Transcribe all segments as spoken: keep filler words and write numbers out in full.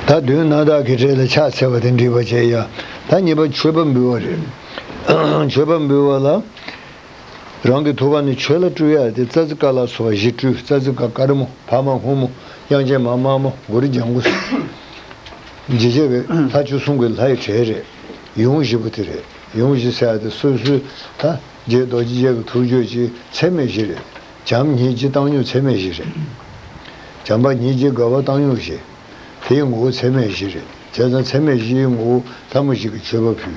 ད་དོན་རྣམ་དག་གི་གྲས་ལ་ཕྱག་འཚལ་བ་དེ་འགྲིག་པ་བྱས་ཡ། ད་གཉིས་པ་མཆོད་པ་འབུལ་བ་རེད། མཆོད་པ་འབུལ་བ་ལ། རང་གི་ཐུགས་ཀ་ནས་མཆོད་ལ་སྤྲུལ་ཡ་དེ་ཙ་ཙི་ཀ་ལ་སོགས་པ་བཞི་སྤྲུལ། ཙ་ཙི་ཀ་དཀར་མོ། བ་མ་སྔོན་མོ། དབྱངས་ཅན་མ་དམར་མོ། གུ་རུ་ལྗང་གུ། འཇིགས་བྱེད་ཀྱི་ལྷ་བཅུ་གསུམ་གྱི་ལྷ་ཡི་གྲས་རེད། ཡུམ་བཞི་པོ་དེ་རེད། ཡུམ་བཞི་ཟེར་ཡ་དེ་སོ་སོའི་ད་རྗེ་རྡོ་རྗེ་རྗེ་གི་ཐུགས་རྒྱུད་ཀྱི་ཚད་མེད་བཞི་རེད། བྱམས་སྙིང་རྗེ་བཏང་སྙོམས་ཚད་མེད་བཞི་རེད། བྱམས་པ་སྙིང་རྗེ་དགའ་བ་བཏང་སྙོམས་བཞི། དེའི་ངོ་བོ་ཚད་མེད་བཞི་རེད། བྱས་ཙང་ཚད་མེད་བཞིའི་ངོ་བོ་ལྷ་མོ་བཞི་གི་མཆོད་པ་ཕུལ།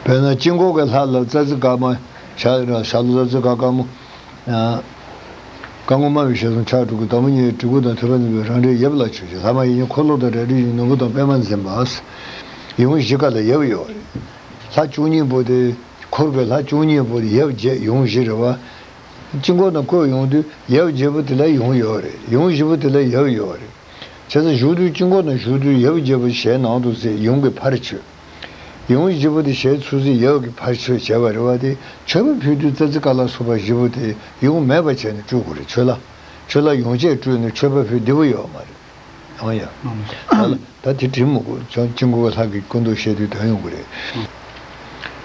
དཔེར་ན་དཀྱིལ་འཁོར་གྱི་ལྷ་ལ་ཙ་ཙི་དཀར་མོ། ཤ་ཤ་ལོ་ཙ་ཙི་དཀར་དཀར་མོ། དཀར་སྔོ་དམར་བའི་ཞལ་གསུམ་ཕྱག་དྲུག་གི་དང་པོ་གཉིས་གྲི་གུག་དང་ཐོད་པ་འཛིན་པའི་རང་འདྲའི་ཡབ་ལ་མཆོད་ཅིང་། ལྷག་མ་ཡིད་བཞིན་འཁོར་ལོ་དང་རལ་གྲི་བཞིན་ནོར་བུ་དང་པདྨ་འཛིན་པ། ཡུམ་བཞི་ཀ་ལ་ཡབ་ཡོད་རེད། ལྷ་བཅུ་གཉིས་པོ་དེ། འཁོར་གྱི་ལྷ་བཅུ་གཉིས་པོ་དེ་ཡབ་བརྒྱད་ཡུམ་བཞི་རེད་བ། དཀྱིལ་འཁོར་དང་བཀོད་ཡོང་དུས་ཡབ་བརྒྱད་པོ་དེ་ལ་ཡུམ་ཡོད་རེད། ཡུམ་བཞི་པོ་དེ་ལ་ཡབ་ཡོད་རེད། བྱས་ཙང་བཞུགས་དུས་དཀྱིལ་འཁོར་ནང་བཞུགས་དུས་ཡབ་བརྒྱད་པོ་ཞལ་ནང་དུ་གཟིགས། ཡུམ་གྱི་ཕར་མཆོད། ཡུམ་བཞི་པོ་དེ་ཞལ་ཚུར་གཟིགས། ཡབ་ཀྱི་ཕར་མཆོད་བྱས་པ་རེད་བ། དེ་མཆོད་པ་ཕུལ་དུས་ཙ་ཙི་ཀ་ལ་སོགས་པ་བཞི་པོ་དེ་ཡུམ་མེད་པ་བྱས་ནས་སྤྲུལ་དགོས་རེད། ཆོས་ལ། ཆོས་ལ་ཡུམ་བཅས་སྤྲུལ་ནས་མཆོད་པ་ཕུལ་བདེ་པོ་ཡོད་མ་རེད། ཡང་ཡང་། ད་ལ་ད་དེ་དྲི་མི་དགོས། ཅང་དཀྱིལ་འཁོར་ལྷ་གི་སྐུ་མདོག་བཤད་དུས་དོན་ཡོང་གི་རེད།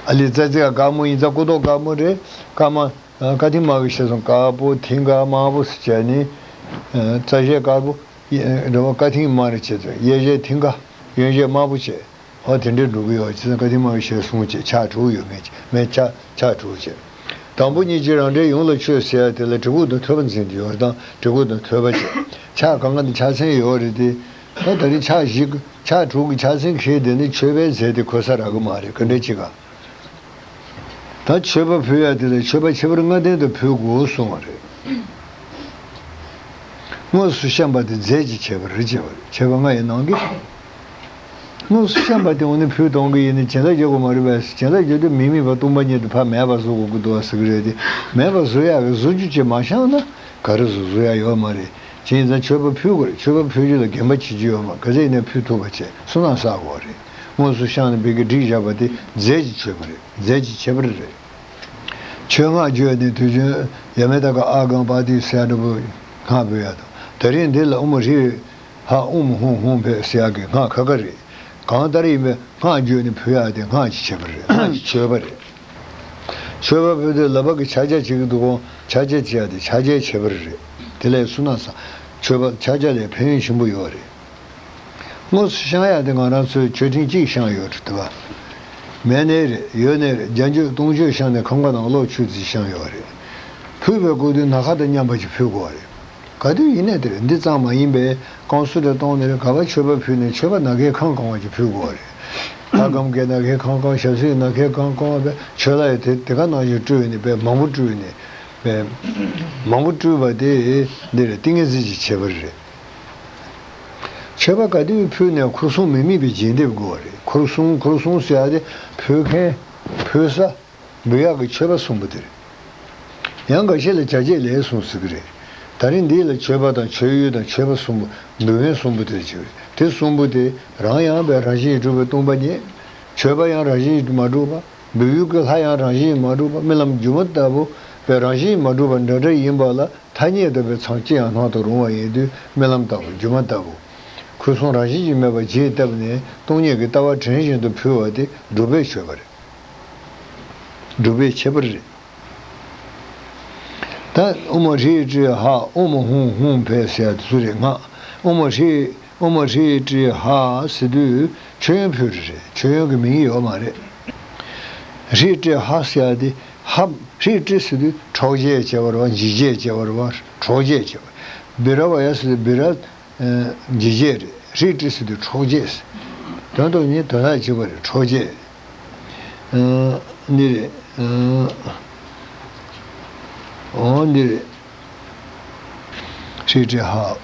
ཨ་ལི་ཙ་ཙི་ཀ་དཀར་མོ་ཡིན་ཙང་སྐུ་མདོག་དཀར་མོ་རེད། དཀར་མ། ཀ་ཐིག་དམར་བའི་ཞལ་གསུམ་དཀར་པོ། མཐིང་ག་དམར་པོ་ཟེར་བྱས་ནས། རྩ་ཞལ་དཀར་པོ། རེད་བ། ཀ་ཐིག་དམར་རེ་བྱས་ཙང་གཡས་ཞལ་མཐིང་ག། གཡོན་ཞལ་དམར་པོ་བྱས། འོ་དེ་འདྲའི་འགྲོ་གི་ཡོད། བྱས་ཙང་ཀ་ཐིག་དམར་བའི་ཞལ་གསུམ་བྱས། ཕྱག་དྲུག་ཡོད་མེད་མེད། ཕྱག་ཕྱག་དྲུག་བྱས། དང་པོ་གཉིས་ཀྱིས་རང་འདྲའི་ཡུམ་ལ་མཆོད་ཟེར་ཡ་དེ་ལ་གྲི་གུག་དང་ཐོད་པ་འཛིན་གྱི་ཡོད་རེད་དང་། གྲི་གུག་དང་ཐོད་པ་བྱས། ཕྱག་གང་ག་ནས་ཕྱག་མཚན་ཡོད་རེད་དེ། ད་ད་རིང་ཕྱག་བཞི་ཕྱག་དྲུག་གི་ཕྱག་མཚན་འཁྱེར་བསྡད་ནས་མཆོད་པའི་རྫས་དེ་གོ་ས་རག་གི་མ་རེད། ག་འདྲ་བྱེད་ག། ད་མཆོད་པ་ཕུལ་ཡ་དེ་ལ་མཆོད་པ་ཁྱད་པར་ལྔ་ལྡན་དུ་ཕུལ་དགོས་གསུངས་པ་རེད། དངོས་སུ་བཤམས་པ་དེ་རྫས་ཀྱི་ཁྱད་པར་རེད། ཁྱད་པར་ཁྱད་པར་ལྔ་ཡི་ནང་གི། དངོས་སུ་བཤམས་པ་དེ་འོ་ནི་ཕུལ་གཏོང་གི་ཡིན་ནི་བྱིན་རླབས་རྒྱག་དགོས་མ་རེད་པས། བྱིན་རླབས་རྒྱག་དུས་མི་དམིགས་པ་སྟོང་པ་ཉིད་དུ་ཕར་མེད་པ་བཟོ་དགོས་ཀྱི་འདུག་ཟེར་གི་རེད་དེ། མེད་པ་བཟོ་ཡག་གི་བཟོ་རྒྱུ་ཅིག་མ་བཤམས་ན་ག་རེ་བཟོ་བཟོ་ཡག་ཡོད་མ་རེད། བྱས་ཙང་མཆོད་པ་ཕུལ་དགོས་རེད། མཆོད་པ་ཕུལ་རྒྱུ་ལ་འགན་པ་བྱེད་རྒྱུ་ཡོད་མ་རེད། ག་ཚད་ཡིན་ན་ཕུལ་ཐུབ་པ་བྱས་བསོད་ནམས་བསགས་དགོས་རེད། དངོས་སུ་བཤམས་ནས་བོད་ཀྱི་སྒྲིག་བཞག་པ་དེ་རྫས་ཀྱི་མཆོད་པ་རེད། རྫས་ཀྱི་ཁྱད་པར་རེད། ཆོས་སྔགས་བརྗོད་ནས་དུས་རྒྱུན་ཡ་མེ་ད་ཀ་ཨ་གང་པ་ཏི་སེ་འདྲ་པོ་སྔགས་འབུལ་ཡ་དང་། དེ་རིང་འདི་ལ་ཨོཾ་ཧྲཱིཿཧ་ཨོཾ་ཧཱུྃ་ཧཱུྃ་ཕཊ་ཟེར་ཡ་གི་སྔགས་ཁ་ཁ་རེད། གང་ལྟར་ཡིན་པའི་སྔགས་བརྗོད་ནས་ཕུལ་ཡ་དེ་སྔགས་ཀྱི་ཁྱད་པར་རེད། སྔགས་ཀྱི་མཆོད་པ་རེད། མཆོད་པ་ཕུལ་དུས་ལག་པ་གི་ཕྱག་རྒྱ་བྱེད་ཀྱི་འདུག་གོ། ཕྱག་རྒྱ་བྱེད་ཡ་དེ་ཕྱག་རྒྱའི་ཁྱད་པར་རེད། དེ་ལས་བསོད་ནམས་བསགས། མཆོད་པ་ཕྱག་རྒྱ་ལས་ཕན་ཡོན་ཆེན་པོ་ཡོད་རེད། དངོས་སུ་བཤམས་ཡ་དེ་ང་རང་ཚོའི་མཆོད་ཕྲེང་གཅིག་བཤམས་ཡོད་རེད་དེ་བ། མེད་ནའི་རེད། ཡོད་ནའི་རེད། བརྒྱ་མཆོད་སྟོང་མཆོད་བཤམས་ནས་ཁང་པ་ནང་གློག་ཆུ་ཙི་བཤམས་ཡོད་རེད། ཕུལ་བའི་སྐབས་དུས་ནམ་མཁའ་དང་མཉམ་པ་ཅིག་ཕུལ་དགོས་རེད། ག་དུས་ཡིན་ནའི་དེ་རེད། འདི་ཙམ་མ་ཡིན་པའི་བསྐང་གསོལ་རེ་གཏོང་ནའི་རེད། ག་པར་མཆོད་པ་ཕུལ་ནའི་མཆོད་པ་ནམ་མཁའི་ཁང་གང་བ་ཅིག་ཕུལ་དགོས་རེད། ལྷ་སྒམ་གྱི་ནམ་མཁའི་ཁང་གང་། ཞབས་བསིལ་ནམ་མཁའི་ཁང་གང་བ། མཆོད་ལྷ་ཡི་དེ་དེ་ག་ནང་བཞིན་སྤྲུལ་ནས་པའི་མང་པོ་སྤྲུལ་ནས་པའི་མང་པོ་སྤྲུལ་བ་དེ་འདི་རེད། ཏིང་ངེ་འཛིན་གྱི་ཁྱད་པར་རེད། མཆོད་པ་ག་དུས་ཕུལ་ནའི་ཁོ་གསུང་མི་དམིགས་པའི་རྒྱས་འདེབས་དགོས་པ་རེད། ཁོ་གསུང་ཁོ་གསུང་ཟེར་ཡ་དེ་ཕུལ་མཁན། ཕུལ་ས། འབུལ་ཡག་གི་མཆོད་པ་གསུམ་པོ་དེ་རེད། ཡང་འགའ་ཤས་ལ་བྱ་བྱེད་ལས་གསུངས་ཟེར་གི་རེད། ད་རིང་འདི་ལ་མཆོད་པ་དང་མཆོད་ཡུལ་དང་མཆོད་པ་གསུམ་པོ། འབུལ་མཁན་གསུམ་པོ་དེ་ཅིག་རེད། དེ་གསུམ་པོ་དེ་རང་ཡང་པའི་རང་བཞིན་གྱིས་གྲུབ་པའི་སྟོང་པ་ཉིད། མཆོད་པ་ཡང་རང་བཞིན་གྱིས་མ་གྲུབ་པ། འབུལ་ཡུལ་གྱི་ལྷ་ཡང་རང་བཞིན་གྱིས་མ་གྲུབ་པ། རྨི་ལམ་སྒྱུ་མ་ལྟ་བུ་པའི་རང་བཞིན་གྱིས་མ་གྲུབ་པ་འདྲ་འདྲ་ཡིན་པ་ལ། ཐ་སྙད་འདོགས་པའི་མཚམས་ཅི་ཡང་སྣང་དུ་རུང་བ་ཡིན་དུས་རྨི་ལམ་ལྟ་བུ་སྒྱུ་མ་ལྟ་བུ། ཁོ་གསུང་རང་བཞིན་གྱིས་མེད་པར་རྒྱས་བཏབ་ནས་སྟོང་ཉིད་ཀྱི་ལྟ་བ་དྲན་བཞིན་དུ་ཕུལ་བ་དེ་སྒྲུབ་པའི་མཆོད་པ་རེད། སྒྲུབ་པའི་ཁྱད་པར་རེད། ད་ཨོཾ་ཧྲཱིཿཧྲཱིཿཧ་ཨོཾ་ཧཱུྃ་ཧཱུྃ་ཕཊ་ཟེར་ཡ་དེ་ཚོ་རེད། སྔགས་ཨོཾ་ཧྲཱིཿ་ཨོཾ་ཧྲཱིཿཧྲཱིཿཧ་ཟེར་དུས་མཆོད་ཡོན་ཕུལ་རེད། མཆོད་ཡོན་གྱི་མིང་ཡོད་མ་རེད། ཧྲཱིཿཧྲཱིཿཧ་ཟེར་ཡ་དེ། ཧ། ཧྲཱིཿཧྲཱིཿཟེར་དུས་འཕྲོག་བྱེད་ཅེས་པ་རེད་བ། འཇིགས་བྱེད་ཅེས་པ་རེད་བ། འཕྲོག་བྱེད་ཅེས་པ། བི་ར་བ་ཡ་ཟེར་དུས་བི་ར། འཇིགས་བྱེད་རེད། ཧྲཱིཿཧྲཱིཿཟེར་དུས་འཕྲོག་བྱེད། དོན་དུ་ནི་དོན་དག་གཅིག་པ་རེད། འཕྲོག་བྱེད། ནི་རེད། འོ་ནི་རེད། ཧྲཱིཿཧྲཱིཿཧ།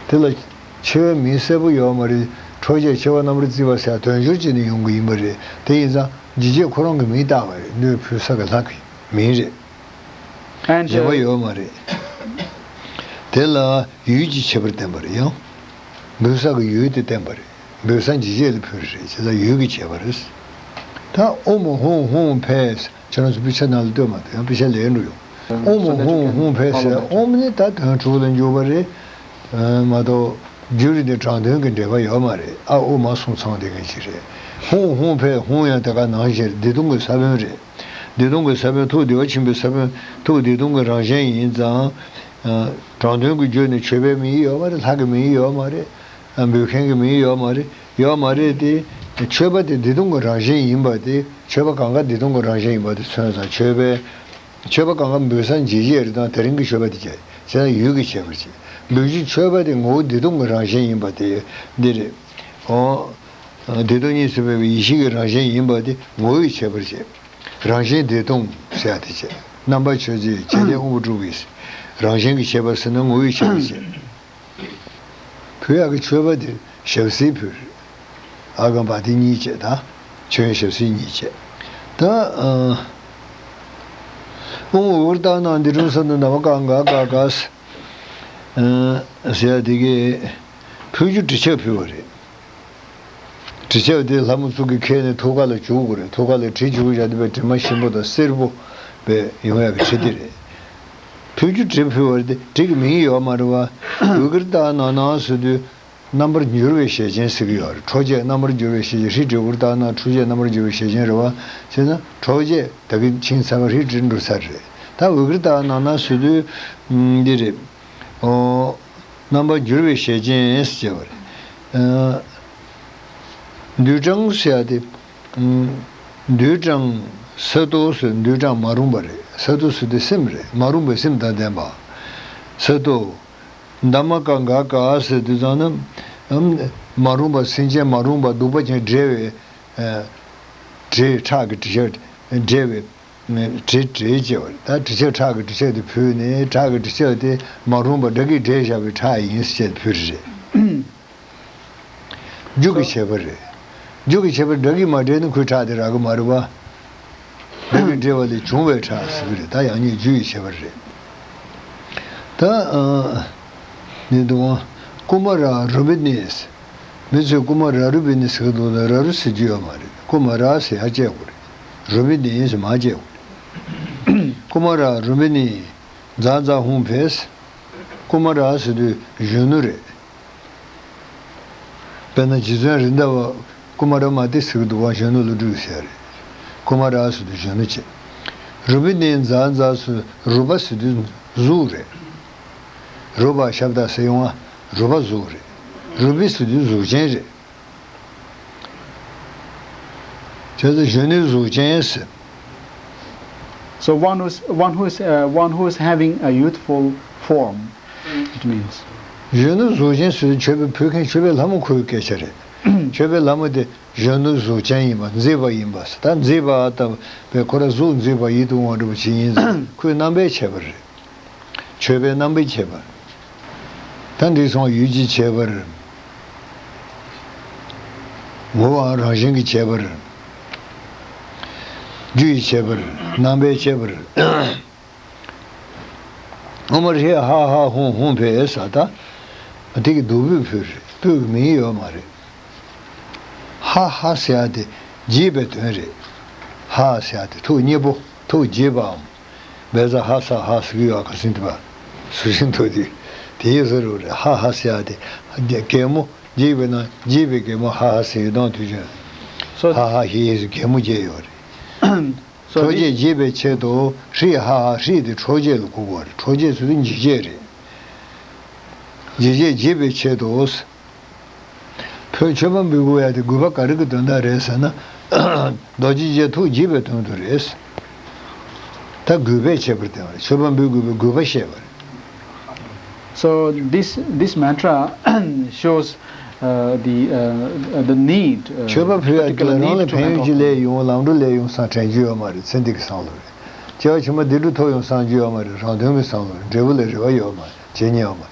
དེ་ལ་ཆེ་བའི་མིང་གསལ་པོ་ཡོད་མ་རེད། འཕྲོག་བྱེད་ཆེ་བ་རྣམ་པར་བརྩིས་པ་ཟེར་དོན་སྦྱོར་བྱས་ནས་ཡོང་གི་ཡིན་པ་རེད། དེ་ཡིན་ཙང་འཇིགས་བྱེད་ཁོ་རང་གི་མིང་བཏགས་པ་རེད། སྣོད་ཕུལ་ས་གི་ལྷ་གི་མིང་རེད། And གཞན་པ་ཡོད་མ་རེད། དེ་ལ་ཡུལ་གྱི་ཁྱད་པར་བསྟན་པ་རེད། ཡང་འབུལ་ས་གི་ཡུལ་དེ་བསྟན་པ་རེད། འབུལ་ས་འཇིགས་བྱེད་ལ་ཕུལ་རེད། བྱས་ཙང་ཡུལ་གྱི་ཁྱད་པར་རེད། ད་ཨོཾ་ཧཱུྃ་ཧཱུྃ་ཕཊ། ཁྱེད་རང་ཚོ་དཔེ་ཆ་ནང་ལ་ལྟོས་མ་ཐུབ། ཡང་དཔེ་ཆ་ལས་འགྲོ་ཡོང་། ཨོཾ་ཧཱུྃ་ཧཱུྃ་ཕཊ་ཟེར། ཨོཾ་ནི་ད་དོན་དྲུག་ལ་འཇུག་པ་རེད། མ་གཏོགས། འགྱུར་དེ་དྲང་དོན་གྱི་འགྲེལ་པ་ཡོད་མ་རེད། ཨ་ཨུ་མ་གསུངས་ཚང་དེ་ག་ཅིག་རེད། ཧཱུྃ་ཧཱུྃ་ཕཊ་ཧཱུྃ་ཡང་དེ་ག་ནང་བཞིན་བདེ་སྟོང་གི་ས་བོན་རེད། བདེ་སྟོང་གི་ས་བོན་ཐུགས་བདེ་བ་ཆེན་པོའི་ས་བོན། ཐུགས་བདེ་སྟོང་གི་རང་བཞིན་ཡིན་ཙང་། ཨ། དྲང་དོན་གྱི་རྒྱུད་ནི་མཆོད་པའི་མིང་ཡོད་མ་རེད། ལྷ་གི་མིང་ཡོད་མ་རེད། ཨ། འབོད་མཁན་གྱི་མིང་ཡོད་མ་རེད། ཡོད་མ་རེད་དེ། མཆོད་པ་དེ་བདེ་སྟོང་གི་རང་བཞིན་ཡིན་པ་དེ། མཆོད་པ་གང་ག་བདེ་སྟོང་གི་རང་བཞིན་ཡིན་པ་དེ་མཚོན་ཙང་མཆོད་པའི། མཆོད་པ་གང་ག་འབུལ་ས་འཇིགས་བྱེད་རེད་དང་དེ་རིང་གི་མཆོད་པ་དེ་བྱས་ཙང་ཡུལ་གྱིས་བྱས་པར་བྱེད། འབུལ་རྒྱུ་མཆོད་པ་དེ་ངོ་བོ་བདེ་སྟོང་གི་རང་བཞིན་ཡིན་པ་དེ་འདི་རེད། འོ། བདེ་སྟོང་གཉིས་སུ་མེད་པའི་ཡེ་ཤེས་ཀྱི་རང་བཞིན་ཡིན་པ་དེ་ངོ་བོས་བྱས་པར་བྱེད། རང་བཞིན་བདེ་སྟོང་ཟེར་ཡ་དེ་བྱས། རྣམ་པ་མཆོག་སྦྱིན་བྱེད་ལས་དབང་པོ་གྲུབ་པའི། རང་བཞིན་གྱིས་བྱས་པ་ཟེར་ན་ངོ་བོས་བྱས་པར་བྱེད། ཕུལ་ཡག་གི་མཆོད་པ་དེ་ཞབས་བསིལ་ཕུལ་རེད། ཨ་ག་བ་དེ་གཉིས་བྱས་ད། མཆོད་ཡོན་ཞབས་བསིལ་གཉིས་བྱས། ད། ཨ། ཨོཾ་ཨུ་ཏ་ནཱ་དྷཱིཿ་རཱུྃ་སྭཱ་ཧཱ་ན་མ་ཀ་ག་ག་ག་ཟེར་ཡ་དེ་གས་ཕུལ་རྒྱུ་གྲི་ཆབ་ཕུལ་བ་རེད། གྲི་ཆབ་དེ་ལྷ་མོ་གཙུག་གི་ཁ་ནས་ཐུགས་ཀ་ལ་བྱུག་དགོས་རེད། ཐུགས་ཀ་ལ་གྲི་བྱུག་བཞག་དུས་པའི་གྲིབ་མ་ཞིམ་པོ་དང་སེར་པོ་བས་ཡོང་ཡག་གི་གྲི་དེ་རེད། ཕུལ་རྒྱུ་གྲི་ཕུལ་བ་རེད་དེ་གྲི་གི་མིང་ཡོད་མ་རེད་བ། ཨུ་ཀྲྀ་ཏ་ནཱ་ནཱ་ཟེར་དུས། རྣམ་པར་འགྱུར་བའི་ཞལ་ཅན་ཟེར་གྱི་ཡོད་རེད། འཕྲོག་བྱེད་རྣམ་པར་འགྱུར་བའི་ཞལ་ཅན། ཧྲཱིཿ་གྲི་ཨུ་ཀྲྀ་ཏ་ནཱ། འཕྲོག་བྱེད་རྣམ་པར་འགྱུར་བའི་ཞལ་ཅན་རེད་བ། བྱས་ན་འཕྲོག་བྱེད་ད་གིན་ཕྱིན་ཚར་བ་ཧྲཱིཿ་གྲི་འགྲོ་ཚར་རེད། ད་ཨུ་ཀྲྀ་ཏ་ནཱ་ནཱ་ཟེར་དུས། ཨམ། འདི་རེད། ཨོ། རྣམ་པར་འགྱུར་བའི་ཞལ་ཅན་ཟེར་བ་རེད། ཨ། འདུས་གྲངས་ཟེར་ཡ་དེ། ཨམ། འདུས་གྲངས་ས་ཏོ་ཟེར། འདུས་གྲངས་མ་རུངས་པ་རེད། ས་ཏོ་ཟེར་དུས་སེམས་རེད། མ་རུངས་པའི་སེམས་དང་ལྡན་པ། ས་ཏོ། ད་མ་ཀ་ག་ག་ཟེར་དུས་ཙང་ན། ཨམ། མ་རུངས་པ་སེམས་ཅན་མ་རུངས་པ་གདུག་པ་ཅན་བསྒྲལ་བའི། ཨ། གྲི་ཁྲག་གི་གྲི་ཆབ་བསྒྲལ་བའི་གྲི་གྲི་ཅེས་པ་རེད། ད་གྲི་ཆབ་ཁྲག་གི་གྲི་ཆབ་དེ་ཕུལ་ནས་ཁྲག་གི་གྲི་ཆབ་དེ་མ་རུངས་པ་དགྲ་གིས་བསྒྲལ་བཞག་པའི་ཁྲག་ཡིན་ཟེར་བྱས་ཕུལ་རེད། རྒྱུ་གི་ཁྱད་པར་རེད། རྒྱུ་གི་ཁྱད་པར་དགྲ་གིས་མ་བསྒྲལ་ན་ཁོའི་ཁྲག་དེ་རག་གི་མ་རེད་བ། དགྲ་གིས་བསྒྲལ་བ་ལས་བྱུང་བའི་ཁྲག་ཟེར་གི་རེད། ད་ཡང་སྙིང་རྒྱུ་ཡི་ཁྱད་པར་རེད། ད། ཨ། ནི་འདུག་ཨ། ཀུ་མ་ར་རུ་པི་ནི། མི་ཚོས་ཀུ་མ་ར་རུ་པི་ནི་ཟེར་གི་འདུག་ལ་ར་རུ་ཟེར་རྒྱུ་ཡོད་མ་རེད། ཀུ་མ་ར་ཟེར་ཡ་བཅད་དགོས་རེད། རུ་པི་ནི་ཟེར་མ་བཅད་དགོས་རེད། ཀུ་མ་ར་རུ་པི་ནི། ཛཿཛཿཧཱུྃ་ཕཊ། ཀུ་མ་ར་ཟེར་དུས་གཞོན་ནུ་རེད། དཔེར་ན་རྗེ་བཙུན་རེད་མདའ་བ་ཀུ་མ་ར་མ་ཏི་ཟེར་གི་འདུག་བ། གཞོན་ནུ་བློ་གྲོས་ཟེར་རེད། ཀུ་མ་ར་ཟེར་དུས་གཞོན་ནུ་བྱས། རུ་པི་ནི་ཛཿཛཿ་ཟེར། རུ་པ་ཟེར་དུས་གཟུགས་རེད། རུ་པ་ཤབྡ་ཟེར་ཡོང་ང་རུ་པ་གཟུགས་རེད། རུ་པི་ཟེར་དུས་གཟུགས་ཅན་རེད། བྱས་ཙང་གཞོན་ནུའི་གཟུགས་ཅན་ཟེར། So one who's, one who's, uh, one who's having a youthful form, it means. གཞོན་ནུ་གཟུགས་ཅན་ཟེར་དུས་མཆོད་པའི་ཕུལ་མཁན་མཆོད་པའི་ལྷ་མོ་ཁོའི་སྐད་ཆ་རེད། མཆོད་པའི་ལྷ་མོ་དེ་གཞོན་ནུ་གཟུགས་ཅན་ཡིན་པ། མཛེས་པ་ཡིན་པ། ད་མཛེས་པ་ལྟ་བུའི་ཁོ་ར་གཟུགས་མཛེས་པ་ཡིད་དུ་འོང་བ་འདྲ་པོ་ཅིག་ཡིན་ཙང་ཁོའི་རྣམ་པའི་ཁྱད་པར་རེད། མཆོད་པའི་རྣམ་པའི་ཁྱད་པར། ད་འདི་སོང་ཡུལ་གྱི་ཁྱད་པར། ངོ་བོའམ་རང་བཞིན་གྱི་ཁྱད་པར། རྒྱུ་ཡི་ཁྱད་པར། རྣམ་པའི་ཁྱད་པར། ཨོཾ་ཧྲཱིཿཧ་ཧ་ཧཱུྃཧཱུྃ་ཕཊ་ཟེར། ད་དེ་གི་བདུག་སྤོས་ཕུལ་རེད། སྤོས་ཀྱི་མིང་ཡོད་མ་རེད། ཧ་ཧ་ཟེར་ཡ་དེ་དགྱེས་པའི་དོན་རེད། ཧ་ཟེར་ཡ་དེ་ཐུགས་མཉེས་པོ། ཐུགས་དགྱེས་པའམ། བཛྲ་ཧ་ས་ཧ་ཟེར་གྱི་ཡོད་ག་ཟིན་དུ་བ། སུ་ཤིན་ཏུ་དེ་དེ་ཡི་ཟེར་རུ་རེད། ཧ་ཧ་ཟེར་ཡ་དེ་གད་མོ། དགྱེས་པའི་ནང་དགྱེས་པའི་གད་མོ་ཧ་ཧ་ཟེར་ཡོད་དང་དུས་ཀྱང་། So ཧ་ཧ་ཧི་ཧི་ཟེར་གད་མོ་བགྱིས་ཡོད་རེད། So འཕྲོག་བྱེད་དགྱེས་པའི་ཆེད་དུ་ཧྲཱིཿཧ་ཧ། ཧྲཱིཿ་དེ་འཕྲོག་བྱེད་ལ་གོ་དགོས་རེད། འཕྲོག་བྱེད་ཟེར་དུས་འཇིགས་བྱེད་རེད། འཇིགས་བྱེད་དགྱེས་པའི་ཆེད་དུ། ཕུལ། མཆོད་པ་འབུལ་དགོས་ཡ་དེ་དགོས་པ་ག་རེ་གི་དོན་དག་རེད་ཟེར་ན། རྡོ་རྗེ་རྗེ་ཐུགས་དགྱེས་པའི་དོན་དུ་རེད། ད་དགོས་པའི་ཁྱད་པར་དེ་རེད། མཆོད་པ་འབུལ་དགོས་པའི་དགོས་པ་བཤད་པ་རེད། So this, this mantra shows, uh, the, uh, the need, uh, མཆོད་པ་ཕུལ་ཡ་particular དེ་རང་ལ་need to ཕན་ཡོན་ཅིག་ལས་ཡོང་། ལམ་འགྲོ་ལས་ཡོང་བསམ་དྲན་རྒྱུ་ཡོད་མ་རེད། ཚེ་འདི་གི་བསམ་བློ་རེད། སྐྱེ་བ་ཕྱི་མ་བདེ་འགྲོ་ཐོབ་ཡོང་བསམ་རྒྱུ་ཡོད་མ་རེད། རང་དོན་གི་བསམ་བློ་རེད། འབྲས་བུ་ལ་རེ་བ་ཡོད་མ་རེད། བྱེད་ཉེན་ཡོད་མ་རེད།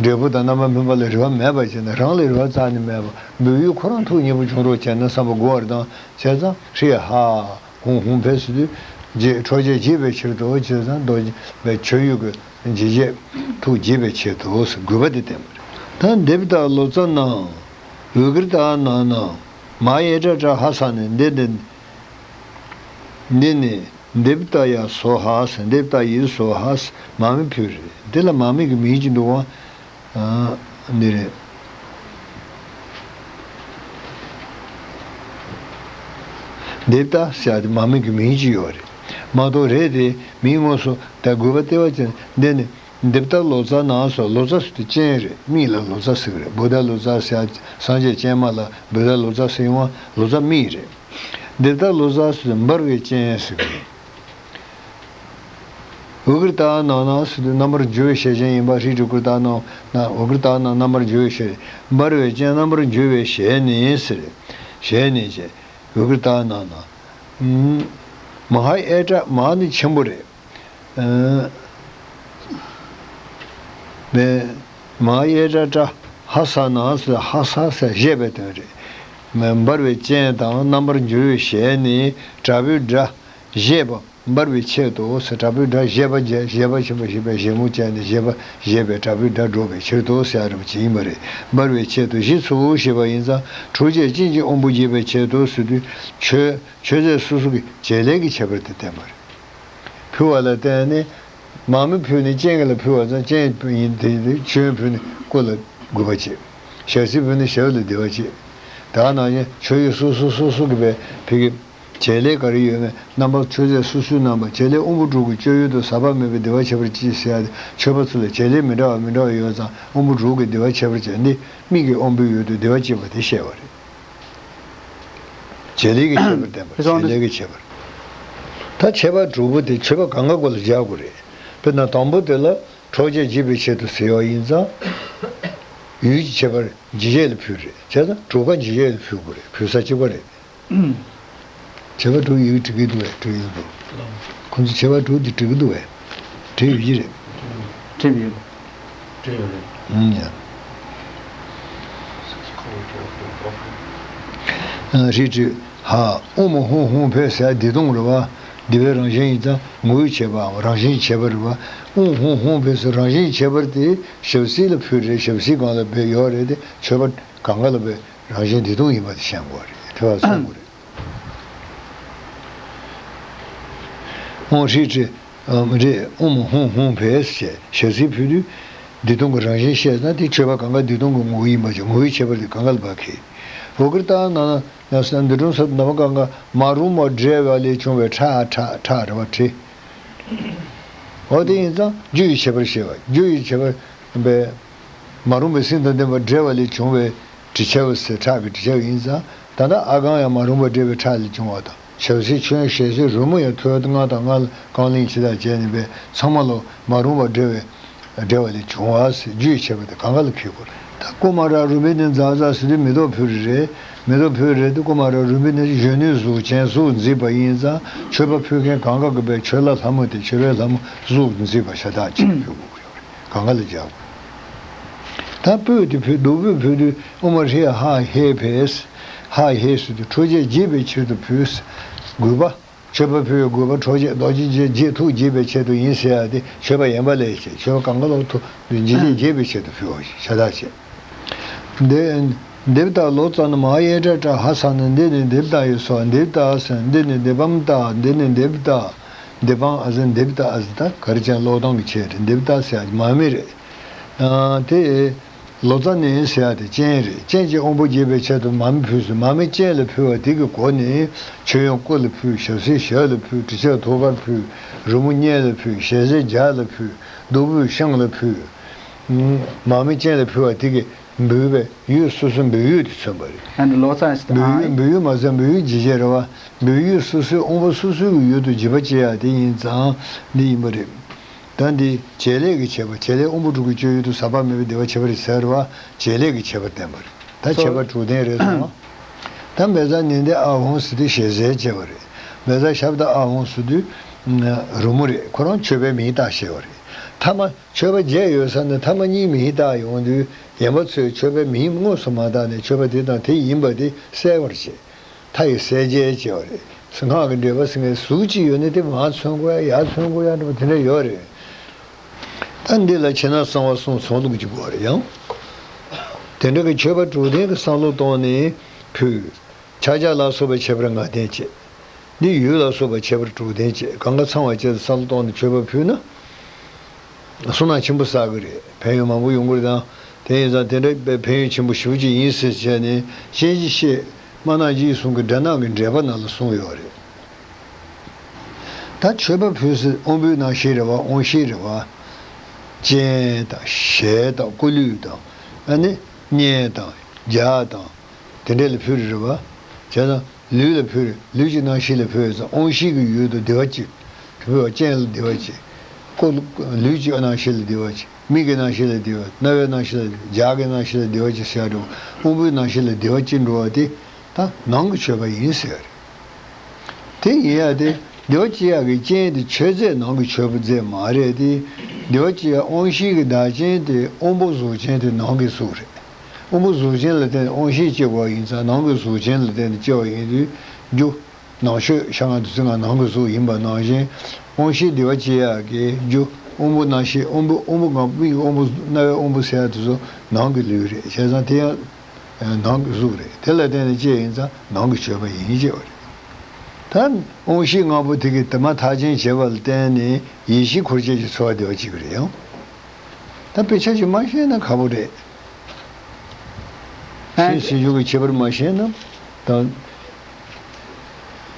འབྲས་བུ་དང་རྣམ་པར་སྨིན་པ་ལ་རེ་བ་མེད་པ་བྱས་ན། རང་ལ་རེ་བ་རྩ་ནས་མེད་པ། འབུལ་ཡུལ་ཁོ་རང་ཐུགས་མཉེས་པོ་བྱུང་རོགས་བྱས་ན་བསམ་པ་དགོས་པ་རེད་དང་། བྱས་ཙང་ཧྲཱིཿཧ་ཧཱུྃཧཱུྃ་ཕཊ་ཟེར་དུས་རྗེ་འཕྲོག་བྱེད་དགྱེས་པའི་ཕྱིར་དུ། བྱས་ཙང་རྡོ་རྗེ་མཆོད་ཡུལ་གྱི་འཇིགས་བྱེད་ཐུགས་དགྱེས་པའི་ཆེད་དུ་དགོས་པ་དེ་བསྟན་པ་རེད། ད་འདི་ལྟར་ལོ་ཙཱ་ན། ཨུ་ཀྲྀ་ཏ་ནཱ་ན། མ་ཡེ་ཏྲ་ཏྲ་ཧ་ས་ནི། འདི་ནི། འདི་ནི། དིབ་ཏ་ཡ་སྭཱ་ཧཱ་ཟེར། དིབ་ཏ་ཡེ་སྭཱ་ཧཱ་ཟེར། མ་མི་ཕུལ་རེད། འདི་ལ་མ་མི་གི་མིང་ཅིག་འདུག་བ། ཨ། འདི་རེད། དེབ་ཏ་ཟེར་ཡ་དེ་མ་མི་གི་མིང་ཅིག་ཡོད་རེད། མ་གཏོགས་རེད་དེ་མིང་དངོས་སུ་ད་དགོས་པ་ལྟེ་བ་ཅན་འདི་ནི་དེབ་ཏ་ལོ་ཙཱ་ནང་སོགས། ལོ་ཙཱ་ཟེར་དུས་སྤྱན་རེད། མིང་ལ་ལོ་ཙཱ་ཟེར་གི་རེད། བུདྡྷ་ལོ་ཙཱ་ཟེར་ཡ་སངས་རྒྱས་སྤྱན་མ་ལ་བུདྡྷ་ལོ་ཙཱ་ཟེར་ཡོང་བ་ལོ་ཙཱ་མིང་རེད། དེབ་ཏ་ལོ་ཙཱ་ཟེར་དུས་འབར་བའི་སྤྱན་ཟེར་གི་རེད། ཝི་ཀྲ་ཏ་ནང་ན་ཟེར་དུས་རྣམ་པར་འགྱུར་བའི་ཞལ་ཅན་ཡིན་པ། ཧྲཱིཿ་ཏྲཱི་ཝི་ཀྲ་ཏ་ནང་ན་ཝི་ཀྲ་ཏ་ནང་རྣམ་པར་འགྱུར་བའི་ཞལ། འབར་བའི་སྤྱན་རྣམ་པར་འགྱུར་བའི་ཞལ་ནི་ཟེར། ཞལ་ནི་ཅེས་ཝི་ཀྲ་ཏ་ནང་ན། ཨུམ། མ་ཧཱ་ཨེ་ཏྲ། མ་ནི་ཆེན་པོ་རེད། ཨ། མེ། མ་ཧཱ་ཨེ་ཏྲ་ཏྲ་ཧ་ས་ན་ཟེར། ཧ་ས་ཟེར་བཞད་པའི་དོན་རེད། མེ། འབར་བའི་སྤྱན་དང་རྣམ་པར་འགྱུར་བའི་ཞལ་ནི་དྲག་པོའི་སྒྲ་བཞད་པ། འབར་བའི་ཆེད་དུ་ཟེར། དྲག་པོའི་སྒྲ་བཞད་པ། བཞད་བཞད་པ་ཆེན་པོ་བཞད་པའི་བཞད་མོ་ཅན་ནི་བཞད་པ་བཞད་པའི་དྲག་པོའི་སྒྲ་སྒྲོག་པའི་ཕྱིར་དུ་ཟེར་ཡ་རེད་པ་ཅིག་ཡིན་པ་རེད། འབར་བའི་ཆེད་དུ་བཞི་ཚུགས་ཞེས་པ་ཡིན་ཙང་། འཕྲོག་བྱེད་སྤྱན་གྱི་དབང་པོ་འབྱེད་པའི་ཆེད་དུ་ཟེར་དུས་མཆོད་མཆོད་རྫས་སོ་སོ་གི་བྱེད་ལས་ཀྱི་ཁྱད་པར་དེ་བསྟན་པ་རེད། ཕུལ་བ་ལ་བརྟེན་ནས། མ་མི་ཕུལ་ནས་སྤྱན་གྱི་ལ་ཕུལ་བ་ཙང་སྤྱན་ཡིན་དེ་དེ་མཆོད་ཡོན་ཕུལ་ནས་སྐུ་ལ་དགོས་པ་བྱེད། ཞལ་ཟས་ཕུལ་ནས་ཞབས་ལ་བདེ་བ་བྱེད། དེ་ནང་བཞིན་མཆོད་ཡོན་སོ་སོ་སོ་སོ་གི་བས་ཕུལ་གི། བྱེད་ལས་ག་རེ་ཡོད་མེད་རྣམ་པ། མཆོད་རྫས་སོ་སོའི་རྣམ་པ། བྱེད་ལས་དབང་པོ་དྲུག་གི་སྤྱོད་ཡུལ་དུ་ཟག་པ་མེད་པའི་བདེ་བ་ཁྱད་པར་ཅན་ཟེར་ཡ་དེ། མཆོད་པ་ཚུལ་ལ་བྱེད་ལས་མི་འདྲ་བ་མི་འདྲ་བ་ཡོད་ཙང་དབང་པོ་དྲུག་གི་བདེ་བ་ཁྱད་པར་ཅན་འདི་མིག་གི་དབང་པོའི་ཡུལ་དུ་བདེ་བ་སྐྱེད་པ་དེ་བཤད་པ་རེད། བྱེད་ལས་ཀྱི་ཁྱད་པར་བསྟན་པ། བྱེད་ལས་ཀྱི་ཁྱད་པར། ད་མཆོད་པ་དྲུག་པོ་དེ་མཆོད་པ་གང་ག་གོ་ལ་སྦྱར་དགོས་རེད། དཔེར་ན་དང་པོ་དེ་ལ་འཕྲོག་བྱེད་འབྱེད་པའི་ཆེད་དུ་ཟེར་བ་ཡིན་ཙང་། ཡུལ་གྱི་ཁྱད་པར་འབྱེད་བྱེད་ལ་ཕུལ་རེད། བྱས་ཙང་དྲུག་ཀ་འབྱེད་བྱེད་ལ་ཕུལ་དགོས་རེད། ཕུལ་ས་གཅིག་པ་རེད། མཆོད་པ་དྲུག་ཡིག་འབྲི་གི་འདུག་བས། བྲིས་ཡོད་འདུག་ཁོང་ཚོ་མཆོད་པ་དྲུག་འདི་འབྲི་གི་འདུག་བས། བྲིས་ཡོད་ཀྱི་རེད། བྲིས་ཡོད། བྲིས་ཡོད་རེད། ཨུམ། ཡ། ཨ། རིགས་བྲིས། ཧ། ཨུ་མུ་ཧུ་ཧུ་ཕེ་ཟེར་བདེ་སྟོང་རེད་བ། བདེ་བའི་རང་བཞིན་ཡིན་ཙང་ངོ་བོའི་ཁྱད་པར་རང་བཞིན་གྱི་ཁྱད་པར་རེད་བ། ཨུ་ཧུ་ཧུ་ཕེ་ཟེར་རང་བཞིན་གྱི་ཁྱད་པར་དེ་ཞབས་བསིལ་ལ་ཕུལ་རེད། ཞབས་བསིལ་གང་ལ་བས་ཡོད་རེད་དེ། མཆོད་པ་གང་ག་ལ་བས་རང་བཞིན་བདེ་སྟོང་ཡིན་པ་དེ་བཤད་དགོས་རེད། དེ་བ་གསུང་དགོས་རེད། ཨོ་རེད་རེད། ཨ་རེད། ཨུ་མུ་ཧུ་ཧུ་ཕེ་ཟེར་ཞབས་བསིལ་ཕུལ་དུས་བདེ་སྟོང་གི་རང་བཞིན་བཤད་ན་དེ་མཆོད་པ་གང་ག་བདེ་སྟོང་གི་ངོ་བོ་ཡིན་པ་ཅིག་ངོ་བོའི་ཁྱད་པར་དེ་གང་ག་ལ་བ་ཁེ། ཝི་ཀྲ་ཏ་ནང་ན་ཡང་ས་འདུལ་ཁྲིམས་སོགས་ནམ་གང་ག་མ་རུངས་པ་འབྲེལ་བ་ལས་བྱུང་བའི་ཁྲག་ཁྲག་ཁྲག་རེད་བ། ཁྲག་འོ་དེ་ཡིན་ཙང་རྒྱུ་ཡི་ཁྱད་པར་བཤད་པ། རྒྱུ་ཡི་ཁྱད་པར་བས། མ་རུངས་པའི་སེམས་དང་ལྡན་པ་འབྲེལ་བ་ལས་བྱུང་བའི་དྲི་ཆབ་ཟེར། ཁྲག་གི་དྲི་ཆབ་ཡིན་ཙང་། ད་ལྟ་ཨ་གང་ཡང་མ་རུངས་པ་འབྲེལ་བའི་ཁྲག་ལས་བྱུང་བ་དང་། ཞབས་བསིལ་མཆོད་ཡོན་ཞལ་ཟས་རོལ་མོ་ཡང་ཐོད་རྔ་དང་རྔ་རྐང་གླིང་ཕྱི་དག་བཅས་ནི་བས་ཚང་མ་ལོ་མ་རུངས་པ་འབྲེལ་བའི་འབྲེལ་བ་ལས་བྱུང་བ་ཟེར། རྒྱུ་ཡི་ཁྱད་པར་དེ་གང་ག་ལ་ཁེལ་དགོས་རེད། ད་ཀུ་མ་ར་རུ་བི་ནི་ཛ་ཛ་ཟེར་དུས་མེ་ཏོག་ཕུལ་རེད། མེ་ཏོག་ཕུལ་རེད་དེ་ཀུ་མ་ར་རུ་བི་ནི་གཞོན་ནུའི་གཟུགས་ཅན་གཟུགས་མཛེས་པ་ཡིན་ཙང་མཆོད་པ་ཕུལ་མཁན་གང་ག་གི་བས་མཆོད་ལྷ་ལྷ་མོ་དེ་མཆོད་པའི་ལྷ་མོ་གཟུགས་མཛེས་པ་ཤ་སྟག་ཅིག་ཕུལ་དགོས་ཀྱི་ཡོད་རེད། གང་ག་ལ་སྦྱར་དགོས། ད་སྤོས་དེ་ཕུལ། བདུག་སྤོས་ཕུལ་དུས་ཨུ་མ་རི་ཧ་ཧེ་ཕེ་ཟེར། ཧ་ཧེ་ཟེར་དུས་འཕྲོག་བྱེད་འབྱེད་པའི་ཕྱིར་དུ་ཕུལ་ཟེར། དགོས་པ། མཆོད་པ་ཕུལ་བའི་དགོས་པ་འཕྲོག་བྱེད་རྡོ་རྗེ་འབྱེད་བྱེད་ཐུགས་དགྱེས་པའི་ཆེད་དུ་ཡིན་ཟེར་ཡ་དེ་མཆོད་པ་ཡན་པ་ལས་བྱེད། མཆོད་པ་གང་ག་ལ་ཐུགས་འབྱེད་བྱེད་འབྱེད་པའི་ཆེད་དུ་ཕུལ་བ་ཞེས་བྱ་བརྡ་བྱེད། འདི། དེབ་ཏ་ལོ་ཙཱ་ན་མ་ཧཱ་ཨེ་ཏྲ་ཏྲ་ཧ་ས་ན། འདི་ནི་དེབ་ཏ་ཡི་སོ། དེབ་ཏ་ཟེར། འདི་ནི་དེབ་བམ་ཏ། འདི་ནི་དེབ་ཏ། དེབ་བམ་ཨ་ཟེར། དེབ་ཏ་ཨ་ཟེར། ད་ག་རེ་བྱས་ཀློག་སྟངས་ཀྱི་ཆེད་རེད། དེབ་ཏ་ཟེར་ཡ་མ་མི་རེད། ཨ། དེ་ལོ་ཙཱ་ནི་ཟེར་ཡ་དེ་སྤྱན་རེད། སྤྱན་གྱི་དབང་པོ་འབྱེད་པའི་ཆེད་དུ་མ་མི་ཕུལ་ཟེར། མ་མི་སྤྱན་ལ་ཕུལ་བ་དེ་གི་སྒོ་ནས་མཆོད་ཡོན་སྐུ་ལ་ཕུལ། ཞབས་བསིལ་ཞབས་ལ་ཕུལ། དྲི་ཆབ་ཐོད་ཀར་ཕུལ། རོལ་མོ་སྙན་ལ་ཕུལ། ཞལ་ཟས་ལྗགས་ལ་ཕུལ། བདུག་སྤོས་ཤངས་ལ་ཕུལ། མ་མི་སྤྱན་ལ་ཕུལ་བ་དེ་གི་འབུལ་བའི་ཡུལ་སོ་སོའི་འབུལ་ཡུལ་དེ་མཚོན་པ་རེད། ཨ་ནི་ལོ་ཙཱ་ཟེར་ད། འབུལ་ཡུལ། འབུལ་ཡུལ་མ་ཟེར། འབུལ་ཡུལ་འབྱེད་བྱེད་རེད་བ། འབུལ་ཡུལ་སོ་སོའི་དབང་པོ་སོ་སོའི་གི་ཡུལ་དུ་འབྱེད་པ་བྱེད་ཡ་དེ་ཡིན་ཙང་འདི་ཡིན་པ་རེད། ད་འདི་བྱེད་ལས་ཀྱི་ཁྱད་པར། བྱེད་ལས་དབང་པོ་དྲུག་གི་སྤྱོད་ཡུལ་དུ་ཟག་པ་མེད་པའི་བདེ་བ་ཁྱད་པར་ཟེར་བ། བྱེད་ལས་ཀྱི་ཁྱད་པར་བསྟན་པ་རེད། ད་ཁྱད་པར་དྲུག་ལྡན་རེད་སོང་བ། ད་མེ་བཟའ་ནན་ཏན་ཨ་ཧོང་ཟེར་དུས་ཞལ་ཟས་བྱས་པ་རེད། མེ་བཟའ་ཤབྡ་ཨ་ཧོང་ཟེར་དུས་རོལ་མོ་རེད། ཁོ་རང་མཆོད་པའི་མིང་བཏགས་བྱས་པ་རེད། ཐ་མ་མཆོད་པ་བརྒྱད་ཡོད་ས་ནས་ཐ་མ་གཉིས་མིང་བཏགས་ཡོང་དུས་ཡན་པ་ཚོས་མཆོད་པའི་མིང་དངོས་སུ་མ་བཏགས་ནས་མཆོད་པ་དེ་དང་དེ་ཡིན་པ་དེ་གསལ་བར་བྱེད། མཐའ་ཡི་གསལ་བྱེད་བྱས་པ་རེད། སྔགས་ཀྱི་འགྲེལ་པ་ཟེར་མཁན་གཟུགས་གཅིག་ཡོད་ན་དེ་མར་མཚོན་དགོས་ཡ། ཡར་མཚོན་དགོས་ཡ་འདྲ་པོ་དེ་འདྲ་ཡོད་རེད། ད་འདི་ལ་ཕྱི་ནང་གསང་བ་གསུམ་ཚོགས་ལུགས་ཀྱི་དགོས་རེད་ཡང་། དེ་འདྲ་གི་མཆོད་པ་དྲུག་ལྡན་གྱི་བསམ་བློ་བཏང་ནས་ཕུལ། ཕྱག་རྒྱ་ལ་སོགས་པའི་ཁྱད་པར་ལྔ་ལྡན་བྱས། འདི་ཡུལ་ལ་སོགས་པའི་ཁྱད་པར་དྲུག་ལྡན་བྱས། གང་ག་ཚང་བ་བཅས་སུ་བསམ་བློ་བཏང་ནས་མཆོད་པ་ཕུལ་ན། བསོད་ནམས་ཆེན་པོ་བསགས་ཀྱི་རེད། ཕན་ཡོན་མང་པོ་ཡོང་གི་རེད་དང་། དེ་ཡིན་ཙང་དེ་འདྲ་ཕན་ཡོན་ཆེན་པོ་ཞེ་པོ་ཅིག་ཡིན་ཟེར་བྱས་ནས་སྤྱན་གྱིས་བཤད། སྨར་ནག་རྗེས་གསུང་གི་སྦྲ་ནག་གི་འགྲེལ་པ་ནང་ལ་གསུངས་ཡོད་རེད། ད་མཆོད་པ་ཕུལ་སའི་དབང་པོའི་རྣམ་ཤེས་རེད་བ། དབང་ཤེས་རེད་བ། སྤྱན་དང་ཞལ་དང་སྐུ་ལུས་དང་། ཨ་ནི་སྙན་དང་རྒྱ་དང་། དེ་འདྲ་ལ་ཕུལ་རེད་བ། བྱས་ཙང་ལུས་ལ་ཕུལ། ལུས་ཀྱི་རྣམ་ཤེས་ལ་ཕུལ་ཙང་དབང་ཤེས་ཀྱི་ཡུལ་དུ་བདེ་བ་ཅིག་ཕུལ་བ། སྤྱན་ལ་བདེ་བ་ཅིག་སྐུ། ལུས་ཀྱི་རྣམ་ཤེས་ལ་བདེ་བ་ཅིག་མིག་གི་རྣམ་ཤེས་ལ་བདེ་བ། རྣ་བའི་རྣམ་ཤེས་ལ་བདེ་བ། རྒྱགས་ཀྱི་རྣམ་ཤེས་ལ་བདེ་བ་ཅིག་ཟེར་ཡ་འགྲོ། དབང་པོའི་རྣམ་ཤེས་ལ་བདེ་བ་ཅིག་འགྲོ་བ་དེ་ད་ནང་གི་མཆོད་པ་ཡིན་ཟེར་བ་རེད། དེ་ཡིན་ཡ་དེ་བདེ་བ་སྐྱེ་ཡག་གི་རྐྱེན་དེ་མཆོད་རྫས་ནང་གི་མཆོད་པ་རྫས་མ་རེད་དེ། བདེ་བ་སྐྱེ་ཡག་དབང་ཤེས་ཀྱི་བདག་རྐྱེན་དེ་དབང་པོ་གཟུགས་ཅན་དེ་ནང་གི་གཟུགས་རེད། དབང་པོ་གཟུགས་ཅན་ལ་བརྟེན་ནས་དབང་ཤེས་སྐྱེ་དགོས་པ་ཡིན་ཙང་ནང་གི་གཟུགས་ཅན་ལ་བརྟེན་ནས་སྐྱེ་བ་ཡིན་དུས་རྒྱུ། ནང་མཆོད་བཤད་སྒང་དུས་ཚོད་ང་ནང་གི་གཟུགས་ཡིན་པ་ནང་བཞིན། དབང་ཤེས་བདེ་བ་སྐྱེ་ཡག་གི་རྒྱུ། དབང་པོ་རྣམ་ཤེས། དབང་པོ། དབང་པོ་ལྔ་པོ། མིག་གི་དབང་པོ། རྣ་བའི་དབང་པོ་ཟེར་ཡག་དེ་ཚོ་ནང་གི་ལུས་རེད། བྱས་ཙང་དེ་ཡང་ནང་གི་གཟུགས་རེད། དེ་ལ་བརྟེན་ནས་སྐྱེ་ཡིན་ཙང་ནང་གི་མཆོད་པ་ཡིན་ཅེས་པ་རེད། ད་དབང་ཤེས་ལྔ་པོ་དེ་གིས་དེ་མ་ཐག་ཆོད་བྱས་པ་ལ་བརྟེན་ནས་ཡིད་བཞིན་འཁོར་བཅས་ཀྱི་ཚོར་བ་བདེ་བ་སྐྱེ་གི་རེད་ཡང་། ད་དཔེ་ཆ་ཞིག་མ་ཤེས་ན་ཁག་པོ་རེད། ཨ། ཟས་ཟས་བཅུད་ཀྱི་ཁྱད་པར་མ་ཤེས་ན་དང་།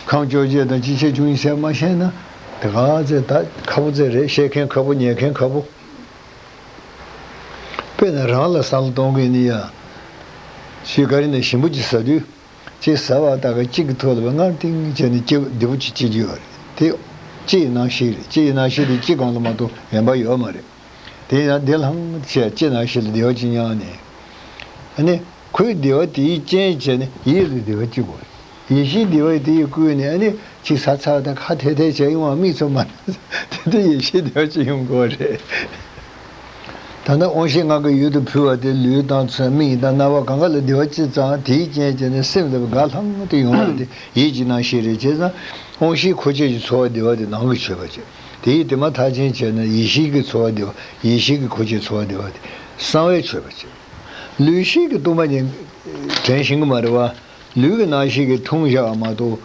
ཁམས་སྐྱོ་བྱེད་དང་ཅི་བྱེད་བྱུང་ཡིན་ཟེར་མ་ཤེས་ན་དེ་ག་ཚད་ད་ཁག་པོ་ཚད་རེད། བཤད་མཁན་ཁག་པོ། ཉན་མཁན་ཁག་པོ། དཔེར་ན་རང་ལ་བསམ་བློ་གཏོང་གི་ཡིན་ན་ཡ། ཞིག་ག་རེ་ནས་ཞིམ་པོ་ཅིག་ཟ་དུས། ཅིག་ཟ་བ་ད་ག་གཅིག་གི་ཐོག་ལ་བའི་སྔར་ཏིང་བྱས་ནས་སྐྱེ་བདེ་པོ་ཅིག་སྐྱེ་རྒྱུ་ཡོད་རེད། དེ་ལྕེ་ཡི་རྣམ་ཤེས་རེད། ལྕེ་ཡི་རྣམ་ཤེས་དེ་ལྕེ་སྒང་ལ་མ་གཏོགས་གཞན་པ་ཡོད་མ་རེད། དེ་ཡང་བདེ་ལྷང་ཆེ་ལྕེ་རྣམ་ཤེས་ལ་བདེ་བ་ཅིག་མྱངས་ནས། ཨ་ནི་ཁོའི་བདེ་བ་དེའི་རྐྱེན་བྱས་ནས་ཡིད་ལ་བདེ་བ་སྐྱེ་དགོས། ཡིད་བཞིན་བདེ་བ་དེ་ཡིས་བསྐུལ་ནས་ཨ་ནི་ཅིག་ཟ་ཚར་བ་དང་ཁ་ཐལ་ཐལ་བྱས་ཡོང་བ་མིག་ཚོ་མ། དེ་དུས་ཡིད་བཞིན་བདེ་བ་ཅིག་ཡོང་དགོས་རེད། ད་ལྟ་དབང་ཤེས་ལྔ་གི་ཡུལ་དུ་ཕུལ་བ་དེ་ལུས་དང་ཚོར། མིག་དང་རྣ་བ་གང་ག་ལ་བདེ་བ་ཅིག་ཙང་དེའི་རྐྱེན་བྱས་ནས་སེམས་ལ་དགའ་ལྷང་དུ་ཡོང་བ་དེ་ཡིད་ཀྱི་རྣམ་ཤེས་རེད། བྱས་ཙང་དབང་ཤེས་འཁོར་བཅས་ཀྱི་ཚོར་བ་བདེ་བ་དེ་ནང་གི་མཆོད་པ་བྱས། དེ་ཡིས་དེ་མ་ཐག་ཆོད་བྱས་ན་ཡིད་བཞིན་གྱི་ཚོར་བ་བདེ་བ། ཡིད་བཞིན་གྱི་འཁོར་བཅས་ཚོར་བ་བདེ་བ་དེ་གསང་བའི་མཆོད་པ་བྱས། ལུས་ཤེས་ཀྱི་སྟོང་པ་ཉིད་དྲན་ཤེས་ཀྱི་མ་རེད་བ། ལུས་ཀྱི་རྣམ་ཤེས་ཀྱིས་འཐུང་བཞག་པ་མ་གཏོགས།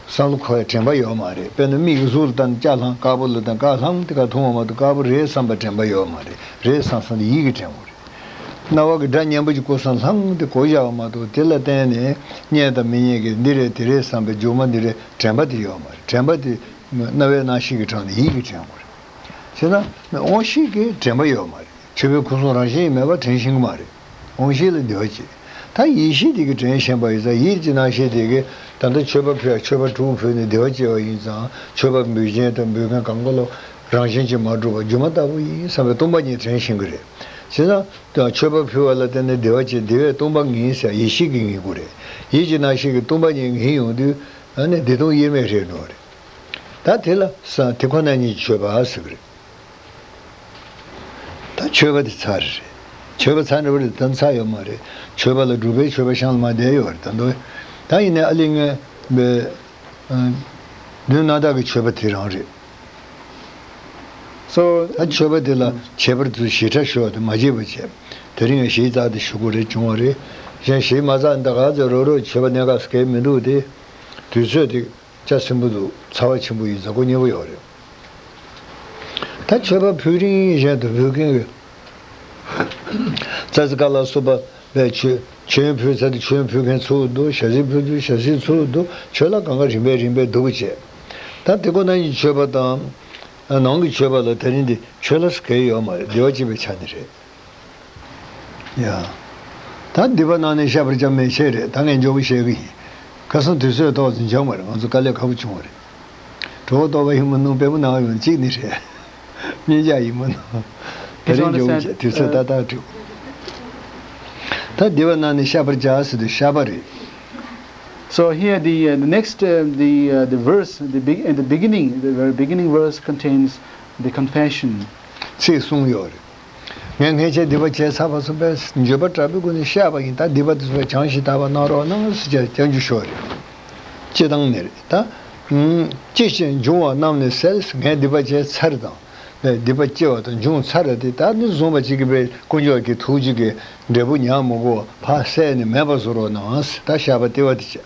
བསམ་བློ་འཁོར་ཡ་དྲན་པ་ཡོད་མ་རེད། དཔེར་ན་མིག་གིས་གཟུགས་ལ་ལྟ་ན་སྐྱ་ལྷང་། དཀར་པོ་ལ་ལྟ་ན་དཀར་ལྷང་དེ་ག་མཐོང་བ་མ་གཏོགས་དཀར་པོ་རེད་བསམ་པ་དྲན་པ་ཡོད་མ་རེད། རེད་བསམ་བསམ་དེ་ཡིད་ཀྱིས་དྲན་དགོས་རེད། རྣ་བ་གིས་སྒྲ་སྙན་པོ་ཅིག་གོ་སོང་། ལྷང་དེ་གོ་བཞག་པ་མ་གཏོགས་དེ་ལ་བརྟེན་ནས་སྙན་དང་མི་སྙན་གྱི་འདི་རེད་དེ་རེད་བསམ་པའི་སྒྱུ་མ་འདི་རེད་དྲན་པ་དེ་ཡོད་མ་རེད། དྲན་པ་དེ་རྣ་བའི་རྣམ་ཤེས་ཀྱི་དྲངས་ནས་ཡིད་ཀྱིས་དྲན་དགོས་རེད། བྱས་ན་དབང་ཤེས་ཀྱི་དྲན་པ་ཡོད་མ་རེད། མཆོད་པའི་ཁུ་སིམ་རང་བཞིན་མེད་པར་དྲན་ཤེས་ཀྱི་མ་རེད། དབང་ཤེས་ལ་བདེ་བ་སྐྱེ། ད་ཡིད་ཤེས་དེ་གིས་དྲན་ཤེས་པ་ཡིན་ཙང་ཡིད་ཀྱི་རྣམ་ཤེས་དེ་གིས་ད་ལྟ་མཆོད་པ་ཕུལ་ཡ་མཆོད་པ་དྲུག་ཕུལ་ནས་བདེ་བ་སྐྱེ་བ་ཡིན་ཙང་མཆོད་པ་འབུལ་མཁན་དང་འབུལ་མཁན་གང་ག་ལ་རང་བཞིན་གྱིས་མ་གྲུབ་པ་སྒྱུ་མ་ལྟ་བུ་ཡིན་བསམ་པའི་སྟོང་པ་ཉིད་དྲན་ཤེས་ཀྱི་རེད། བྱས་ཙང་མཆོད་པ་ཕུལ་བ་ལ་བརྟེན་ནས་བདེ་བ་སྐྱེ། བདེ་བའི་སྟོང་པ་ངེས་ཟེར་ཡིད་ཤེས་ཀྱིས་ངེས་དགོས་རེད། ཡིད་ཀྱི་རྣམ་ཤེས་ཀྱིས་སྟོང་པ་ཉིད་ངེས་ཡོང་དུས་ཨ་ནི་བདེ་སྟོང་དབྱེར་མེད་རེད་འགྲོ་བ་རེད། ད་དེ་ལ་ས་དེ་ཁོ་ན་ཉིད་མཆོད་པ་ཟེར་གི་རེད། ད་མཆོད་པ་དེ་ཚར་རེད། མཆོད་པ་ཚར་འགྲོ་བ་རེད། ད་ཚར་ཡོད་མ་རེད། མཆོད་པ་ལ་སྒྲུབ་པའི་མཆོད་པ་བཤམས་ལ་མ་བསྡད་ཡོད་རེད་ད་དུང་། ད་ཡིན་ནའི་ཨ་ལི་ངས་བདུན་ནང་དག་གི་མཆོད་པ་དེ་རང་རེད། So ད་མཆོད་པ་དེ་ལ་ཁྱད་པར་དུ་ཞིབ་ཕྲ་ཞུ་བ་དེ་མ་བྱེད་པ་བྱས། དེ་རིང་ཡང་ཞིབ་ཚགས་དེ་ཞུ་དགོས་རེད་བྱུང་བ་རེད། གཞན་ཞིབ་མ་ཚགས་འདི་ག་ཚོད་རོགས་རོགས་མཆོད་པ་གནད་འགག་གལ་མི་འདུག་སྟེ། དུས་ཚོད་དེ། ལྕགས་སྲིན་པོ་འདུག་ཚ་བ་ཆེན་པོ་ཡིན་ཙང་སྒོ་མཉེས་པོ་ཡོད་རེད། ད་མཆོད་པ་ཕུལ་རིང་གཞན་དུ་འབུལ་མཁན་གྱི་རྩྭ་རྩི་ཀ་ལ་སོགས་པ་བས་མཆོད། མཆོད་ཡོན་ཕུལ་ཚར་དུས་མཆོད་ཡོན་ཕུལ་མཁན་ཚུར་འདུག་ཞལ་བཞེས་ཕུལ་དུས་ཞལ་བཞེས་ཚུར་འདུག་མཆོད་ལྷ་གང་ག་རིམ་པས་རིམ་པས་འདུག་བྱས། ད་དེ་ཁོ་ན་ཉིད་མཆོད་པ་དང་། ནང་གི་མཆོད་པ་ལ་དེ་རིང་འདི་མཆོད་ལྷ་སུ་གལ་ཡོད་མ་རེད། བདེ་བ་སྐྱེད་པའི་ཆ་ནས་རེད། ཡ། ད་སྡིག་པ་ནང་ནས་བཤགས་པར་བྱ་མེད་ཆེ་རེད། ད་ངས་མགྱོགས་པོ་བཤད་གི་ཡིན། ཁ་སང་དུས་ཚོད་ཐོག་ཏུ་འཇོག་མ་རེད། ང་ཚོ་དཀའ་ལས་ཁག་པོ་བྱུང་བ་རེད། གྲོད་ཁོག་ལྟོགས་པ་ཡིན་མ་ནུ་པད་མོ་ནག་ཡོང་གཅིག་ནི་རེད། སྙིང་རྗེ་ཡིན་མ་ནུ། དེ་རིང་མགྱོགས་པོ་བྱས་དུས་ཚོད་ཏག་ཏག་འགྲིག་ད་སྡིག་པ་ནང་ནས་བཤགས་པར་བྱ་ཟེར་དུས་བཤགས་པ་རེད། So here the uh, the next uh, the uh, the verse the big in the beginning the very beginning verse contains the confession. ཚིག་གསུངས་ཡོད་རེད། ངས་ངེད་ཅག་སྡིག་པ་བྱས་ཚར་བ་ཚོ་པས་འགྱོད་པ་དྲག་པོའི་སྒོ་ནས་བཤགས་པ་ཡིན། ད་སྡིག་པ་དེ་ཚོ་བྱང་ཞིང་དག་པར་གནང་རོགས་གནང་ཟེར་བྱས་སྐྱབས་འཇུག་ཞུ་བ་རེད། སྤྱི་བཏང་ནས་རེད་ད། ཅི་ཞིག་འབྱུང་བ་རྣམས་ནི་སེལ། ངས་སྡིག་པ་བྱས་ཚར་དང་། སྡིག་པ་སྐྱེ་བ་དང་འབྱུང་ཚར་ར་དེ་ད་ནི་བཟུང་བ་ཅིག་གིས་པའི་དཀོན་མཆོག་གི་ཐུགས་རྗེ་གི་འབྲས་བུ་ཉར་མི་དགོས་པ་ཕར་བསལ་ནས་མེད་པར་བཟོ་རོགས་གནང་། ད་བཤགས་པ་ལྟེ་བ་དེ་བྱས།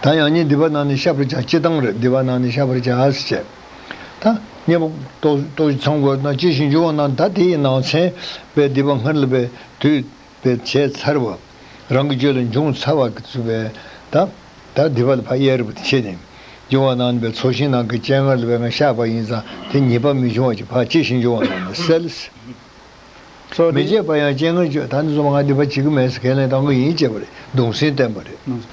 ད་ཡང་སྙིང་སྡིག་པ་རྣམས་ནི་བཤགས་པར་བྱ། སྤྱི་བཏང་རེད། སྡིག་པ་རྣམས་ནི་བཤགས་པར་བྱ་ཟེར་བྱས། ད་གཉེན་པོ་ཏོག་ཏོག་ཙམ་དགོས་ན་ཅི་ཞིག་འབྱུང་བ་རྣམས་ད་དེ་ཡི་ནང་ཚན་པའི་སྡིག་པ་སྔར་ལ་པའི་དུས་པའི་བྱས་ཚར་བ། རང་གི་རྒྱུད་ལ་འབྱུང་ཚར་བ་གི་ཚུལ་བས་ད། ད་སྡིག་པ་ལ་ཕར་གཡས་རུ་བ་དེ་ཕྱེ་ནས། འབྱུང་བ་རྣམས་ནི་པའི་ཚོགས་ཞིང་ནང་གི་སྤྱན་སྔར་ལ་བས་ང་བཤགས་པ་ཡིན་ཙང་དེ་ཉེས་པ་མི་འབྱུང་བ་ཅིག་ཕར་ཅི་ཞིག་འབྱུང་བ་རྣམས་ནི་སེལ། So མི་བརྗེད་པ་ཡང་སྤྱན་སྔར་བརྗོད། ད་ནི་བཟུང་ང་སྡིག་པ་བྱེད་ཀྱི་མེད་ཟེར་ཁས་ལེན་གཏོང་གི་ཡིན་ཅེས་པ་རེད། གདུང་སེམས་བསྟན་པ་རེད།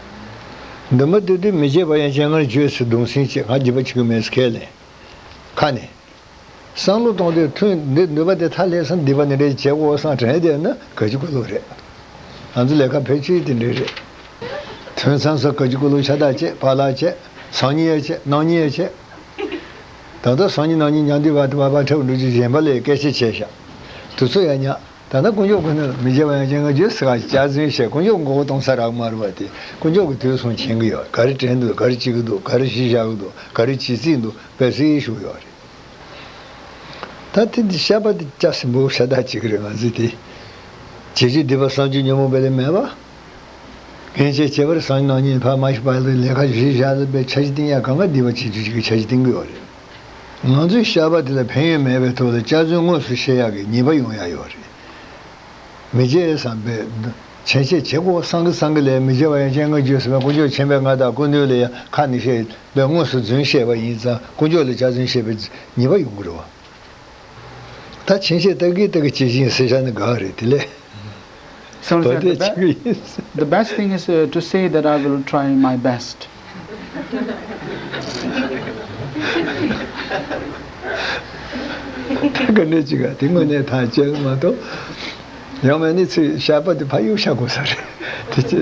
འདུན་པ་དེ་དུས་མི་བརྗེད་པ་ཡང་སྤྱན་སྔར་བརྗོད་ཟེར་གདུང་སེམས་བྱེད། ང་སྡིག་པ་བྱེད་ཀྱི་མེད་ཟེར་ཁས་ལེན། ཁ་ནས། བསམ་བློ་གཏོང་དུས་ཐུན་འདི་ནུས་པ་དེ་མཐའ་ལས་སམ་སྡིག་པ་འདི་འདྲའི་བྱེད་དགོས་བསམ་དྲན་བསྡད་ན་ག་ཅི་དགོས་ལོ་རེད། ང་ཚོ་ལས་ཀ་ཕལ་ཆེར་དེ་འདྲའི་རེད། ཐུན་མཚམས་སུ་ག་ཅི་དགོས་ལོ་ཤ་སྟག་བྱེད། པཱ་ལགས་བྱེད། སང་ཉིན་ཡང་བྱེད། གནངས་ཉིན་ཡང་བྱེད། ད་ལྟ་སང་ཉིན་གནངས་ཉིན་མཉམ་འདུས་བར་དུ་བར་བར་ཁྲབ་འགྲོ་རྒྱུ་གཞན་པ་ལས་སྐད་ཆ་བྱས་ཤག་དུས་ཚོད་ཡང་ཉག་ད་ལྟ་དཀོན་མཆོག་ཁོ་ན་མི་བརྗེད་པ་ཡང་སྤྱན་སྔར་བརྗོད་ཟེར་ག་སྐྱག་རྫུན་བཤད། དཀོན་མཆོག་མགོ་བོ་གཏོང་ས་རག་མ་རེད་བ། དེ་དཀོན་མཆོག་གི་དུས་གསུམ་མཁྱེན་གི་ཡོད། ག་རེ་དྲན་འདུག་ག་རེ་བྱེད་གི་འདུག་ག་རེ་གཞི་བཞག་གི་འདུག་ག་རེ་བྱེད་རྩིས་འདུག་དཔེ་སྲིད་ཞུ་ཡོད་རེད། ད་དེ་འདི་བཤད་པ་འདི་སྐྱ་སེར་པོ་ཤ་སྟག་ཅིག་རེད། ང་ཚོས་དེ་བྱེད་རྒྱུ་སྡིག་པ་བསམ་རྒྱུ་ཉོན་མོངས་པ་ལས་མེད་པ། ངན་བྱས་བྱས་པར་སང་ཉིན་གནངས་ཉིན་ཕར་མ་ཤི་བར་དུ་ལས་ཀ་གཞི་བཞག་ལ་པའི་འཆར་གཞི་བཏིང་ཡ་གང་ག་སྡིག་པ་བྱེད་རྒྱུ་ཅིག་གི་འཆར་གཞི་བཏིང་གི་ཡོད་རེད། ང་ཚོས་བཤད་པ་དེ་ལ་ཕན་ཡོན་མེད་པའི་ཐོག་ལ་སྐྱག་རྫུན་དངོས་སུ་བཤད་ཡག་གི་ཉེས་པ་ཡོང་ཡ་ཡོད་རེད། མི་བརྗེད་བསམ་པའི་ཆེན་ཆེ་བྱེད་དགོས་བསམ་གི་བསམ་གི་ལས་མི་བརྗེད་པ་ཡང་སྤྱན་སྔར་བརྗོད་ཟེར་བའི་དཀོན་མཆོག་ཆེན་པོས་ང་དང་སྐུ་མདུན་ལ་ཡང་ཁ་ནས་བཤད་པའི་དངོས་སུ་རྫུན་བཤད་པ་ཡིན་ཙང་དཀོན་མཆོག་ལ་སྐྱག་རྫུན་བཤད་པའི་ཉེས་པ་ཡོང་གི་རེད་བ། ད་ཆེན་ཆེ་ལྟ་གི་ལྟ་གི་ཇི་བཞིན་ཟེར་བཞག་ན་དགའ་རེད་དེ་ལས། So is བ་that དེ་the ཆེ་གི་be- ཡིན། The best thing is uh, to say that I will try my best. ད་ག་ནས་ཅིག་ག་དེ་དངོས་གནས་ཐང་ཆད་མ་གཏོགས། ཡང་མེད་ནི་ཚིག་བཤད་པ་དེ་ཕ་ཡུག་བཤད་དགོས་ས་རེད། དེ་ཅི་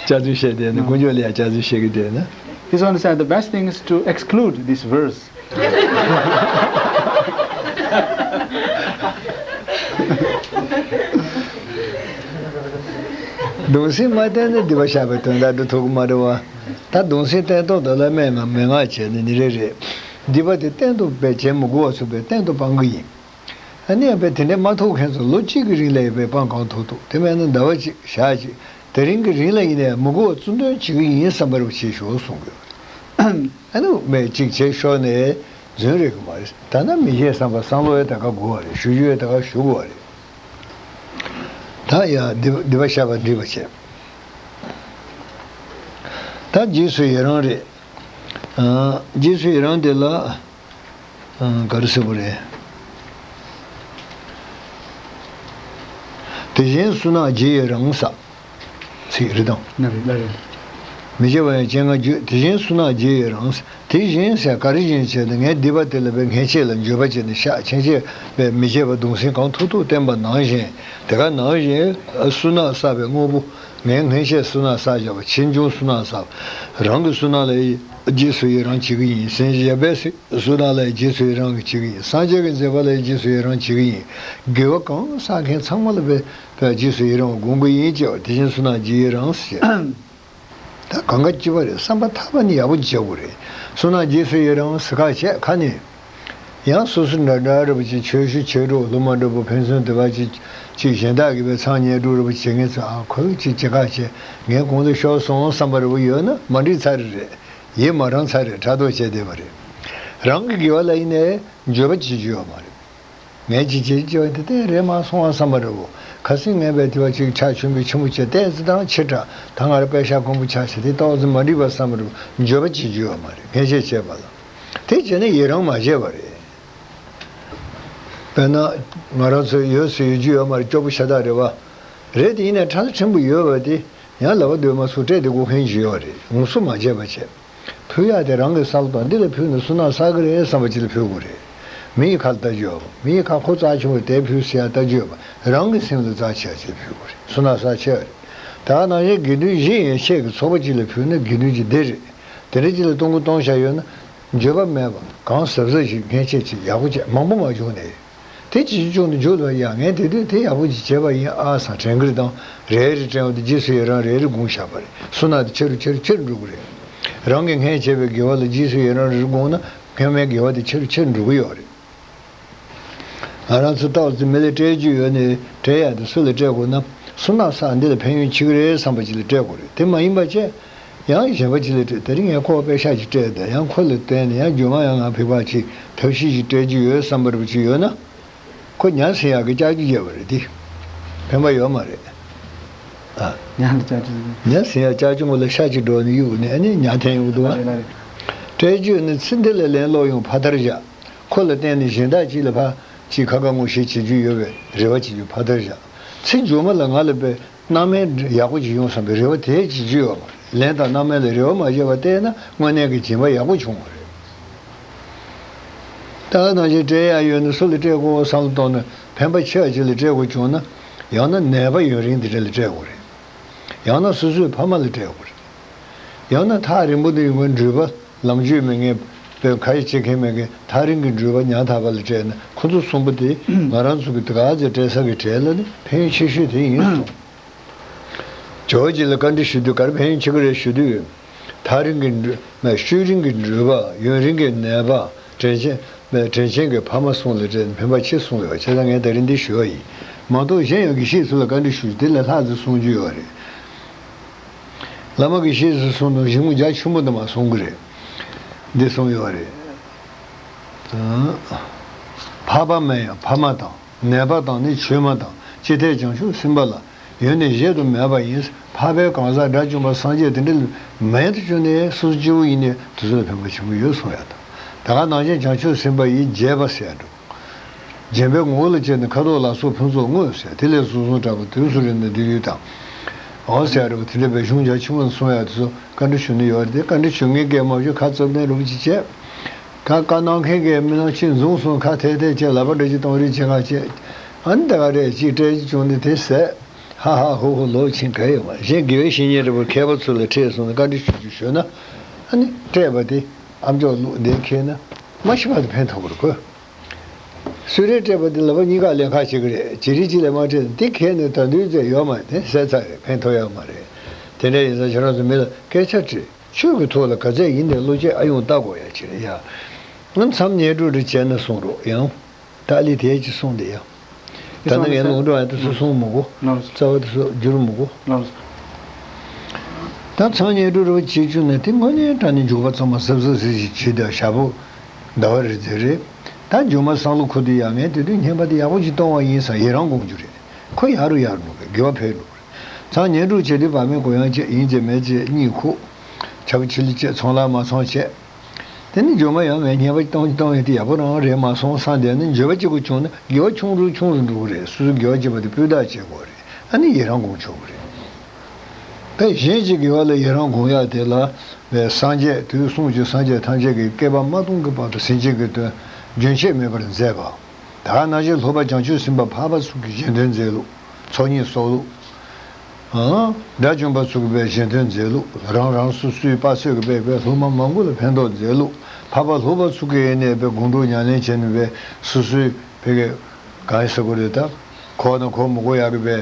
སྐྱག་རྫུན་བཤད་བསྡད་ན་དཀོན་མཆོག་ལ་ཡང་སྐྱག་རྫུན་བཤད་གི་བསྡད་ན། He's only said the best thing is to exclude this verse. གདུང་སེམས་མ་བསྟེན་ན་སྡིག་པ་བཤགས་པའི་དོན་དག་འགྲུབ་ཐུབ་ཀྱི་མ་རེད་བ། ད་གདུང་སེམས་བསྟེན་ཐོག་ཏུ་བླ་མས་ང་མན་ངག་བྱས་ནས་ནི་རེ་རེ། སྡིག་པ་དེ་གཏན་དུ་བས་བྱེད་མི་དགོས་པ་ཚུགས་པའི་གཏན་དུ་སྤང་གི་ཡིན། ཨ་ནི་ཡང་དཔེ་དེ་འདྲས་མ་ཐུག་མཁན་ཚོ་ལོ་གཅིག་གི་རིང་ལ་ཡང་དཔེ་སྤང་གང་ཐུབ་ཐུབ་དེ་མེད་ན་ཟླ་བ་གཅིག་ཞག་གཅིག་དེ་རིང་གི་རིང་ལ་ཡིན་ནའི་མི་དགོས་པ་བཙུན་དོན་བྱེད་ཀྱི་ཡིན་བསམ་པ་རུ་བྱེད་ཤོག་གསུང་གི་ཡོད་རེད། ཨ་ནི་མེད་གཅིག་བྱེད་ཤོག་ནས་རྫུན་རེད་གི་མ་རེད། ད་ན་མི་བཤད་བསམ་པ་བསམ་བློ་ཡོད་ད་ག་དགོས་པ་རེད། ཞུ་རྒྱུ་ཡོད་ད་ག་ཞུ་དགོས་པ་རེད། ད་ཡ་སྡིག་སྡིག་པ་བཤགས་པ་འགྲིག་པ་བྱས། ད་རྗེས་སུ་ཡི་རང་རེད། ཨ་རྗེས་སུ་ཡི་རང་དེ་ལ། ཨ་ག་རེ་ཟེར་བ་རེད། དེ་བཞིན་བསོད་ནམས་རྗེས་ཡི་རང་ས། ཚིག་རེ་དང་། ན་རེ་ལ་རེ། མི་བརྗེད་པ་ཡང་སྤྱན་སྔར་བརྗོད། དེ་བཞིན་བསོད་ནམས་རྗེས་ཡི་རང་ས། དེ་བཞིན་ཟེར་ག་རེ་བཞིན་བྱས་ཏེ་ངས་སྡིག་པ་དེ་ལ་བའི་ངན་བྱས་ལ་འགྱོད་པ་བྱས་ནས་བཤགས་ཆེན་བྱས་པའི་མི་བརྗེད་པ་གདུང་སེམས་གང་ཐུག་ཐུག་བསྟེན་པ་ནང་བཞིན་དེ་ག་ནང་བཞིན་བསོད་ནམས་བསགས་པའི་དངོས་པོ་ངས་ངན་བྱས་བསོད་ནམས་བསགས་བཞག་པ་ཕྱིས་འབྱུང་བསོད་ནམས་བསགས་པ་རང་གི་བསོད་ནམས་ལ་རྗེས་སུ་ཡི་རང་བྱེད་ཀྱི་ཡིན་ཟེར་བཞག་པས་སྲིད། བསོད་ནམས་ལ་རྗེས་སུ་ཡི་རང་གི་བྱེད་ཀྱི་ཡིན། སངས་རྒྱས་ཀྱི་མཛད་པ་ལ་རྗེས་སུ་ཡི་རང་བྱེད་ཀྱི་ཡིན། དགེ་བ་གང་བསགས་མཁན་ཚང་མ་ལ་བས་རྗེས་སུ་ཡི་རང་དགོངས་ཀྱི་ཡིན་ཅེས་པ་དེ་བཞིན་བསོད་ནམས་རྗེས་ཡི་རང་ཟེར། ད་གང་ག་སྐྱིད་པ་རེད། བསམ་པ་ཐག་པ་ནས་ཡག་པོ་ཅིག་བྱེད་དགོས་རེད། བསོད་ནམས་རྗེས་སུ་ཡི་རང་ཟེར་ཁ་བྱས་ཁ་ནས། ཡང་སོ་སོ་འདྲ་འདྲ་རེད་པ་ཅིག་ཆོས་ཞུ་ཆོས་གྲོགས་སློབ་མ་འདྲ་པོ་ཕན་ཚུན་དེ་བ་ཅིག་ཅིག་གཞན་དག་གིས་བས་མཚང་ཉེ་སྒྲུག་རེད་པ་བྱེད་མཁན་ཚོ་ཨ་ཁོ་ཅིག་ཅི་ག་བྱས་ངས་གོང་དུ་ཤོར་སོང་བསམ་པ་རེད་པ་ཡོད་ན་མ་འགྲིག་ཚར་རེད། ཡིད་མ་རངས་ཚར་རེད། ཕྲག་དོག་བྱས་བསྡད་པ་རེད། རང་གི་དགེ་བ་ལ་ཡིན་ནའི་འགྱོད་པ་བྱེད་རྒྱུ་ཡོད་མ་རེད། ངས་ཅི་བྱེད་ཀྱི་བ་དེ་ལྟས་རེད་མ་སོང་བ་བསམ་པ་རེད་བོ། ཁ་སང་ངས་བས་དེ་བ་ཅིག་ཕྲ་ཆུང་པོའི་ཆེན་པོ་བྱས་ཏོག་ཙམ་དང་ཆེ་དྲགས་ད་ང་ར་པད་ཤག་ཀོང་པོ་ཆགས་ཤག་དེ་ཏོག་ཙམ་མ་འགྲིག་པ་བསམ་པ་རེད་བོ། འགྱོད་པ་བྱེད་རྒྱུ་ཡོད་མ་རེད། ངས་ཅི་བྱས་པ་ལ། དེ་བྱས་ན་ཡི་རང་མ་བྱས་པ་རེད། དཔེར་ན། ང་རང་ཚོ་ཡོད་སུ་ཡོད་རྒྱུ་ཡོད་མ་རེད། སྐྱོ་པོ་ཤ་སྟག་རེད་བ། རེད་དེ་ཡིན་ནའི་ཁྲ་ལ་ཕྲན་བུ་ཡོད་བ་དེ། ཡང་ལབ་པ་འདོད་མ་སུ་སྤྲད་དེ་སྒུག་མཁན་ཞིག་ཡོད་རེད། ངོ་སོ་མ་བྱས་པ་བྱས། ཕུལ་ཡག་དེ་རང་གི་བསམ་བློ་དང་འདི་ལ་ཕུལ་ན་བསོད་ནམས་བསགས་ཀྱི་རེད་བསམ་པ་ཅིག་ལ་ཕུལ་དགོས་རེད། མི་ཡི་ཁ་ལ་ལྟ་རྒྱུ་ཡོད་པ། མི་ཡི་ཁ་ཁོ་རྩ་ཆེན་པོ་དེ་ཕུལ་ཟེར་ཡག་ལྟ་རྒྱུ་ཡོད་པ། རང་གི་སེམས་ལ་རྩ་ཆེ་བ་ཅིག་ལ་ཕུལ་དགོས་རེད། བསོད་ནམས་བསགས་ཆེ་བ་རེད། ད་ག་ནང་བཞིན་དགེ་འདུན་བཞི་ཡན་ཆད་ཀྱི་ཚོགས་པ་ཅིག་ལ་ཕུལ་ན་དགེ་འདུན་གྱི་སྡེ་རེད། དེ་འདྲ་ཅིག་ལ་གཏོང་གི་གཏོང་བཞག་ཡོད་ན། འགྱོད་པ་མེད་པ་གང་གཟབ་གཟབ་ཞིག་ངས་བྱས་ཅིག་ཡག་པོ་བྱས་མང་པོ་མ་བྱུང་ནས། དེ་ཅི་བྱུང་དུ་འཇུག་ལ་ཡ་ངས་དེ་དུས་དེ་ཡག་པོ་ཅིག་བྱས་པ་ཡིན་ཨ་སང་དྲན་གི་རེད་དང་རེ་རེ་དྲན་འོ་དེ་རྗེས་སུ་ཡི་རང་རེ་རེ་དགོངས་བཞག་པ་རེད། བསོད་ནམས་དེ་ཆེ་རུ་ཆེ་རུ་ཆེ་རུ་འགྲོ་གི་རེད། རང་གིས་སྔོན་བྱས་པའི་དགེ་བ་ལ་རྗེས་སུ་ཡི་རང་རེ་རེ་དགོངས་ན་སྔོན་མའི་དགེ་བ་དེ་ཆེ་རུ་ཆེ་རུ་འགྲོ་གི་ཡོད་རེད། ང་རང་ཚོ་ཏོག་ཙམ་མི་ལ་སྤྲད་རྒྱུ་ཡོད་ནས་སྤྲད་ཡག་དེ་སུ་ལ་སྤྲད་དགོས་ན་བསོད་ནམས་བསགས་འདི་ལ་ཕན་ཡོན་ཆེ་གི་རེད་བསམ་པ་ཅིག་ལ་སྤྲད་དགོས་རེད། དེ་མ་ཡིན་པ་བྱས། ཡང་གཞན་པ་ཅིག་ལ་སྤྲད་དེ་རིང་ངས་ཁོ་པད་ཤག་ཅིག་སྤྲད་དེ་ཡང་ཁོ་ལ་བརྟེན་ནས་ཡང་རྒྱུ་མ་ཡང་ང་ཕིག་པ་ཅིག་ཐབས་ཤེས་ཅིག་སྤྲད་རྒྱུ་ཡོད་བསམ་པ་རེ་བ་ཅིག་ཡོད་ན། ཁོ་ཉར་ཟིན་ཡག་གི་ལྕགས་ཀྱུ་བརྒྱབ་པ་རེད་དེ། ཕན་པ་ཡོད་མ་རེད། ཨ། ཉ་ལ་ཅག་ཅུང་། ཉ་ཟིན་ཡ་ཅག་ཅུང་ལ་ཤ་ཅིག་འགྲོ་ནས་གཡུག་ནས་ཨ་ནི་ཉ་འཐེན་ཡོང་འདུག་ཨ། རེད་ན་རེད། སྤྲེལ་རྒྱུད་ནི་ཚེ་འདི་ལ་ལན་སློག་ཡོང་ཕ་མཐར་བཞག་ཁོ་ལ་བརྟེན་ནས་གཞན་དག་ཅིག་ལ་ཕ་ཅིག་ཁ་ཁ་ངོ་ཤེས་བྱེད་རྒྱུ་ཡོད་པའི་རེ་བ་བྱེད་རྒྱུ་ཕ་མཐར་བཞག་ཚེ་མཇུག་མ་ལ་ང་ལ་དཔེ་སྣང་མེད་ཡག་པོ་ཅིག་ཡོང་བསམ་པའི་རེ་བ་དེ་བྱེད་རྒྱུ་ཡོད་མ་རེད། ལན་དང་སྣང་མེད་ལ་རེ་བ་མ་བྱས་པ་བལྟས་ན་དངོས་གནས་ཀྱི་སྦྱིན་པ་ཡག་པོ་བྱུང་བ་རེད། ད་ག་ནང་བཞིན་སྤྲད་ཡ་ཡོད་ན་སུ་ལ་སྤྲད་དགོས་བསམ་བློ་གཏོང་ན་ཕན་པ་ཆེ་བ་ཅིག་ལ་སྤྲད་དགོས་བྱུང་ན་ཡང་ན་ནད་པ་ཡུན་རིང་དེ་འདྲ་ལ་སྤྲད་དགོས་རེད། ཡང་ན་སོ་སོའི་ཕ་མ་ལ་སྤྲད་དགོས་རེད། ཡང་ན་ཐག་རིང་པོ་དུ་ཡོང་བའི་འགྲུལ་པ་ལམ་རྒྱུས་མེད་མཁན་དཔེ་ཁ་ཡ་བྱེད་མཁན་མེད་མཁན་ཐག་རིང་གི་འགྲུལ་པ་ཉར་ཐག་པ་ལ་སྤྲད་ན་ཁོ་ཚོ་གསུམ་པོ་དེ་ང་རང་ཚོ་གི་དེ་ག་ཚོད་སྤྲད་ས་གི་གྲས་ལ་ནི་ཕན་ཡོན་ཆེ་ཤོས་དེ་ཡིན་གསུངས། ཇོ་བོ་རྗེ་ལ་བཀའ་འདྲི་ཞུ་དུས་ག་རེ་ཕན་ཡོན་ཆེ་གི་རེད་ཞུ་དུས། ཐག་རིང་གི་འགྲུལ་མ་ཤུལ་རིང་གི་འགྲུལ་པ་ཡུན་རིང་གི་ནད་པ་དྲིན་ཆེན་མ་དྲིན་ཆེན་གྱི་ཕ་མ་གསུམ་ལ་སྤྲད་ནས་ཕན་པ་ཆེ་གསུངས་ཡོད་པ་བྱས་ཙང་ངས་ད་རིང་འདི་ཞུ་བ་ཡིན། མ་གཏོགས་གཞན་ཡང་དགེ་བཤེས་ཚོ་ལ་བཀའ་འདྲི་ཞུ་རྒྱུ་དེ་ལས་ལྷག་ཙམ་གསུང་རྒྱུ་ཡོད་རེད། བླ་མ་དགེ་བཤེས་ཚོས་གསུངས་དང་གཞུང་རྒྱ་ཆེན་པོ་འདི་མ་གསུང་གི་རེད། འདི་གསུངས་ཡོད་རེད། འཕགས་པ་མིན་ཡང་ཕ་མ་དང་ནད་པ་དང་ནི་ཆོས་མ་དང་ཅི་ཐད་བྱང་ཆུབ་སེམས་དཔའ་ལ་ཡོན་ཏན་གཞལ་དུ་མེད་པ་ཡིན། འཕགས་པའི་གང་ཟག་དགྲ་བཅོམ་པ་སངས་རྒྱས་དེ་འདྲ་མེད་དུ་བྱུང་ནས་སོ་སོ་སྐྱེ་བོ་ཡིན་ནས་དེ་ཚོ་ལ་ཕན་པ་ཆེན་པོ་ཡོད་གསུངས་ཡ་དང་། ད་ག་ནང་བཞིན་བྱང་ཆུབ་སེམས་དཔའ་ཡིས་རྒྱས་པ་ཟེར་ཡ་འདུག་རྒྱན་པའི་ངོ་བོ་ལ་བཅས་ནས་ཁ་དོག་ལ་སོགས་ཕུན་ཚོགས་དངོས་ཟེར་དེ་ལས་གསུངས་གསུངས་དྲག་པོ་དུས་སུ་རེ་ནས་འདི་ཡུལ་དང་། འོ་ཟེར་རེ་བ་དེ་འདྲ་བའི་གཞུང་རྒྱ་ཆེན་པོ་གསུང་ཡ་དེ་ཚོ་བཀའ་འདྲི་ཞུ་ནི་ཡོད་རེད་དེ་བཀའ་འདྲི་ཞུ་མཁན་གྱི་མ་ཞུ་ཁ་བཙབ་ནས་རུབ་ཅི་བྱས། ཁ་བཀའ་གནང་མཁན་གྱི་མི་ནང་ཕྱིན་འཛུམ་སོང་ཁ་ཐད་ཐད་བྱས་ལབ་པ་འདྲ་ཅིག་གཏོང་རེས་བྱེད་ག་བྱས། ཨ་ནི་ད་ག་རེ་ཅིག་སྤྲད་ཅིག་བྱུང་ནས་དེ་ཟས་ཧ་ཧ་ཧུ་ཧུ་ལོག་ཕྱིན་ག་ཡོད་མ་གཞན་དགེ་བའི་བཤེས་གཉེན་རེ་བ་མཁས་པ་ཚོ་ལ་ཁྲིད་སོང་ནས་བཀའ་འདྲི་ཞུ་རྒྱུ་ཞུས་ན་ཨ་ནི་སྤྲད་པ་དེ་ཨ་མཆོག་ལུགས་འདི་ཁྱེར་ན་མ་ཤི་བར་དུ་ཕན་ཐོགས་པར་དགོས། གསོལ་རས་སྤྲད་པ་འདི་ལག་པ་གཉིས་ཀ་ལེན་ཁ་བྱེད་ཀྱི་རེད། ཇི་རིགས་ཅིག་ལས་མ་སྤྲད་ན་དེ་གས་ནས་ད་དུང་ཚེ་ཡོད་མ་དེ་ཟད་ཚར་རེད་ཕན་ཐོགས་ཡོད་མ་རེད། དེ་འདྲ་ཡིན་ཙང་ཁྱེད་རང་ཚོ་མི་ལ་སྐད་ཆ་དྲིས་ཆོས་ཀྱི་ཐོག་ལ་ག་ཚད་ཡིན་ནས་བློ་སྐྱེད་ཨ་ཡོང་ལྟ་དགོས་ཡ་ཅི་རེད་ཡ། ང་མཚམས་བསྙེན་སྒྲུབ་རེ་བྱས་ན་གསུང་རོགས་ཡང་ད་ལི་དེ་ཅི་གསུང་དེ་ཡ། ད་ནི་ངས་ལུང་འདྲ་བ་དེ་ཚོ་གསུང་མི་དགོས། ལགས་སོ། རྩ་བ་དེ་ཚོ་བསྒྱུར་མི་དགོས། ལགས་སོ། ད་མཚམས་བསྙེན་སྒྲུབ་རེ་བ་བྱེད་བཅུག་ན་དེ་དངོས་གནས་དྲང་གནས་འཇུག་པ་ཚང་མ་ཟབ་ཟབ་ཟིག་ཞིག་བྱེད་དང་ཞབས་པོ་ཟླ་བ་རེ་ཟེར་རེད། ད་མཇུག་མ་བསམ་བློ་འཁོར་དུས་ཡ་ངས་དེ་དུས་བསྙེན་པ་དེ་ཡག་པོ་ཅིག་གཏོང་བ་ཡིན་ཙང་ཡི་རང་སྒོམ་རྒྱུ་རེད། ཁོ་ཡག་རུ་ཡག་རུ་འགྲོ་གི་དགེ་བ་འཕེལ་འགྲོ་གི་རེད། མཚམས་བསྙེན་སྒྲུབ་བྱེད་དུས་བག་མེད་གུ་ཡངས་བྱེད་ཡིན་བྱེད་མེད་བྱེད་གཉིད་ཁུག་ཆ་བོ་ཆི་ལི་བྱེད་ཚོང་ལ་མ་ཚོང་བྱེད། དེ་ནི་མཇུག་མ་ཡང་ངས་བསྙེན་པ་གཏོང་གཏོང་ཡོད་དེ་ཡག་པོ་རང་རེད་མ་སོང་བསམ་བསྡད་ནས་འགྱོད་པ་གཅིག་པུ་བྱུང་ན་དགེ་བ་ཆུང་རུ་ཆུང་རུ་འགྲོ་གི་རེད། སོ་སོའི་དགེ་བ་བྱེད་པ་དེ་སྤུས་དག་བྱེད་དགོས་རེད། ཨ་ནི་ཡི་རང་སྒོམ་ཆོག་གི་རེད། ད་གཞན་གྱི་དགེ་བ་ལ་ཡི་རང་སྒོམ་ཡག་དེ་ལ་བའི་སངས་རྒྱས་དུས་གསུངས་ཀྱི་སངས་རྒྱས་ཐམས་ཅད་ཀྱིས་བསྐལ་པ་མ་སྟོང་གི་བར་དུ་སེམས་ཅན་གྱི་དོན་རྒྱུན་ཆད་མེད་པར་མཛད་པ། ད་ག་ནང་བཞིན་སློབ་པ་བྱང་ཆུབ་སེམས་དཔའ་འཕགས་པ་ཚོ་གི་གཞན་དོན་མཛད་ལུགས། ཚོགས་གཉིས་གསོག་ལུགས། ཨང་། དགྲ་བཅོམ་པ་ཚོ་གི་བའི་གཞན་དོན་མཛད་ལུགས། རང་རང་སོ་སོའི་དཔག་ཚོད་ཀྱི་བའི་བའི་སློབ་མ་མང་པོ་ལ་ཕན་ཐོགས་མཛད་ལུགས། འཕགས་པ་སློབ་པ་ཚོ་གི་ཡེ་ནས་བའི་སྒོམ་སྒྲུབ་ཉམས་ལེན་བྱས་ནས་བའི་སོ་སོའི་བའི་གི་གང་ཡིན་ཟེར་དགོས་རེད་ད། གོ་ན་གོ་མི་གོ་ཡག་གི་བའི་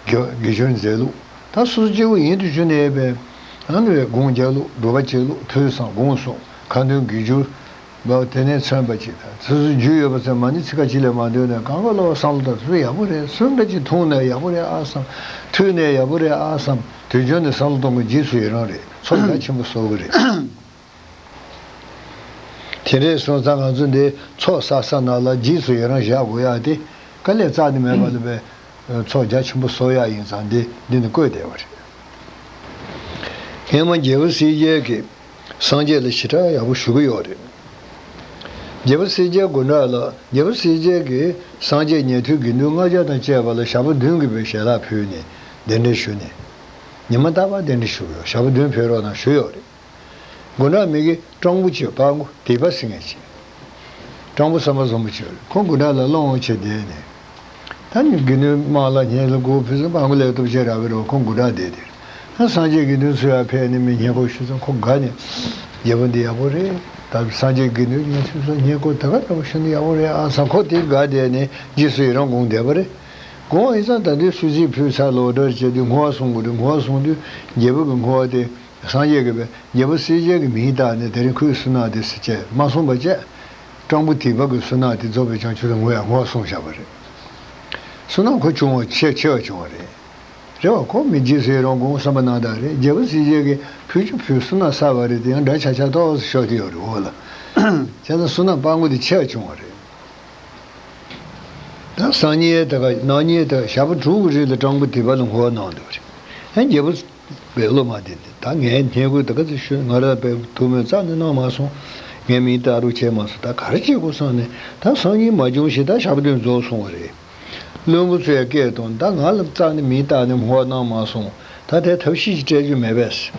དགེ་དགེ་སྦྱོར་མཛད་ལུགས། ད་སོ་སོ་སྐྱེ་བོ་ཡིན་དུ་གྱུར་ནས་བའི་ཨང་བའི་སྒོམ་རྒྱག་ལུགས། སྒྲུབ་པ་བྱེད་ལུགས། ཐོས་བསམ་སྒོམ་གསུམ་ཁ་འདོན་དགེ་སྦྱོར། འབའ་དེ་ནས་མཚོན་པ་ཅིག་དང་སོ་སོའི་རྒྱུས་ཡོད་པ་ཚོས་མ་ཎི་ཚིག་ཁ་ཅིག་ལས་མ་འདོན་ནས་གང་ག་ལ་བསམ་བློ་བཏང་སོ་ཡག་པོ་རེད། སུ་འདྲ་ཅིག་འཐུང་ནས་ཡག་པོ་རེད་ཨ་བསམ། ཐོས་ནས་ཡག་པོ་རེད་ཨ་བསམ། དུས་རྒྱུན་ནས་བསམ་བློ་གཏོང་གི་རྗེས་སུ་ཡི་རང་རེད། ཚོགས་རྒྱ་ཆེན་པོ་གསོག་གི་རེད། དེ་འདྲས་སོང་ཙང་ང་ཚོ་འདི་ཚོགས་བསགས་ས་ན་ལ་རྗེས་སུ་ཡི་རང་བཞག་དགོས་ཡག་དེ་དཀའ་ལས་རྩ་ནས་མེད་པ་ལ་བས་ཚོགས་རྒྱ་ཆེན་པོ་གསོག་ཡག་ཡིན་ཙང་འདི་འདི་ནི་བཀོད་བསྡད་པ་རེད། ཧེ་མ་རྒྱལ་པོ་གསལ་རྒྱལ་གྱིས། སངས་རྒྱས་ལ་ཞེ་དྲག་ཡག་པོ་ཞུ་གི་ཡོད་རེད། རྒྱལ་པོ་གསལ་རྒྱལ་དགུང་གྲགས་ལ་རྒྱལ་པོ་གསལ་རྒྱལ་གྱིས་སངས་རྒྱས་ཉན་ཐོས་དགེ་འདུན་ལྔ་བརྒྱ་དང་བཅས་པ་ལ་ཞག་པོ་བདུན་གྱི་བའི་ཞལ་ལག་ཕུལ་ནས་གདན་འདྲེན་ཞུས་ནས། ཉི་མ་རྟག་པར་གདན་འདྲེན་ཞུ་གི་ཡོད། ཞག་པོ་བདུན་ཕེབས་རོགས་གནང་ཞུས་ཡོད་རེད། དགུང་གྲངས་མི་གི་སྤྲང་པོ་ཆེ་སྤྲང་པོ་དད་པ་ཟེར་མཁན་ཆེ། སྤྲང་པོ་བསམ་པ་བཟང་པོ་ཆེ་རེད། ཁོང་དགུང་གྲངས་ལ་སློང་བ་ཆེ་བསྡད་ནས། ད་ནི་དགེ་འདུན་དམངས་ལ་སྙན་ལ་སྒོ་ཕུལ་ཙང་སྤྲང་པོ་ལས་སྟོབས་ཆེ་རག་གི་རེད། ཁོང་དགུང་གྲངས་བསྡད་དེ། ད་སངས་རྒྱས་དགེ་འདུན་ཚོ་ཡར་ཕེབས་ནས་མི་སྙན་ཁོ་ཞུ་ཙང་ཁོ་དགའ་ནས། རྒྱལ་པོ་འདི་ཡག་པོ་རེད། ད་སངས་རྒྱས་དགེ་འདུན་སྙན་ཞུ་ཙང་སྙན་ཁོ་ད་ག་ལྟ་བུ་ཞུ་ན་ཡག་པོ་རེད་ཨ་བསམ། ཁོ་དེ་དགའ་བསྡད་ནས་རྗེས་སུ་ཡི་རང་དགོངས་བསྡད་པ་རེད། དགོངས་ཡིན་ཙང་ད་དུས་སུ་ཚིག་ཕུལ་ཚར་ལོ་ཌར་བྱས་དུས་བསྔོ་བ་གསུང་དགོས་དུས་བསྔོ་བ་གསུང་དུས་རྒྱལ་པོ་གི་བསྔོ་བ་དེ། སངས་རྒྱས་ཀྱིས་པས་རྒྱལ་པོ་གསལ་རྒྱལ་གྱི་མིང་བཏགས་ནས་དེ་རིང་ཁོའི་བསོད་ནམས་དེ་ཟེར་བྱས་མ་གསུངས་པ་བྱས། སྤྲང་པོ་དད་པ་གི་བསོད་ནམས་དེ་རྫོགས་པའི་བྱང་ཆུབ་ཏུ་བསྔོ་ཡ་བསྔོ་བ་གསུངས་བཞག་པ་རེད། བསོད་ནམས་ཁོ་བྱུང་བ་ཆེ་ཆེ་བ་བྱུང་བ་རེད། རེད་བ། ཁོ་མི་རྗེས་སུ་ཡི་རང་དགོངས་བསམ་པ་ནང་དག་རེད། རྒྱལ་པོ་གསལ་རྒྱལ་གྱིས་ཕུལ་རྒྱུ་ཕུལ་བསོད་ནམས་བསགས་པ་རེད་དེ་ཡང་འདྲ་ཆགས་ཆགས་ཏོག་ཙམ་ཤོར་གྱི་ཡོད་རེད་འོ་ལ། བྱས་ཙང་བསོད་ནམས་སྤྲང་པོ་དེ་ཆེ་བ་བྱུང་བ་རེད། ད་སང་ཉིན་ད་ག་གནངས་ཉིན་ད་ཞག་པོ་དྲུག་གི་རིང་ལ་སྤྲང་པོ་དད་པ་ལ་བསྔོ་བ་གནང་འདུག་རེད། ཨ། རྒྱལ་པོ་བས་བློ་མ་བདེ་ནས། ད་ངས་ཉན་དགོས། ད་ག་ཚོད་ཤོད། ང་ར་བས་ཐུགས་སྨོན་རྩ་ནས་གནང་མ་སོང་། ངས་མིང་བཏགས་རོགས་བྱས་མ་སོང་། ད་ག་རེ་བྱེད་དགོས་བསམ་ནས། ད་སང་ཉིན་མ་བྱུང་ཞིག་ད་ཞག་བདུན་རྫོགས་སོང་བ་རེད། བློན་པོ་ཚོས་སྐད་གཏོང་། ད་ང་ལ་རྩ་ནས་མིང་བཏགས་ནས་བསྔོ་བ་གནང་མ་སོང་། ད་དེ་ཐབས་ཤེས་ཅིག་སྤྲད་རྒྱུ་མེད་པས།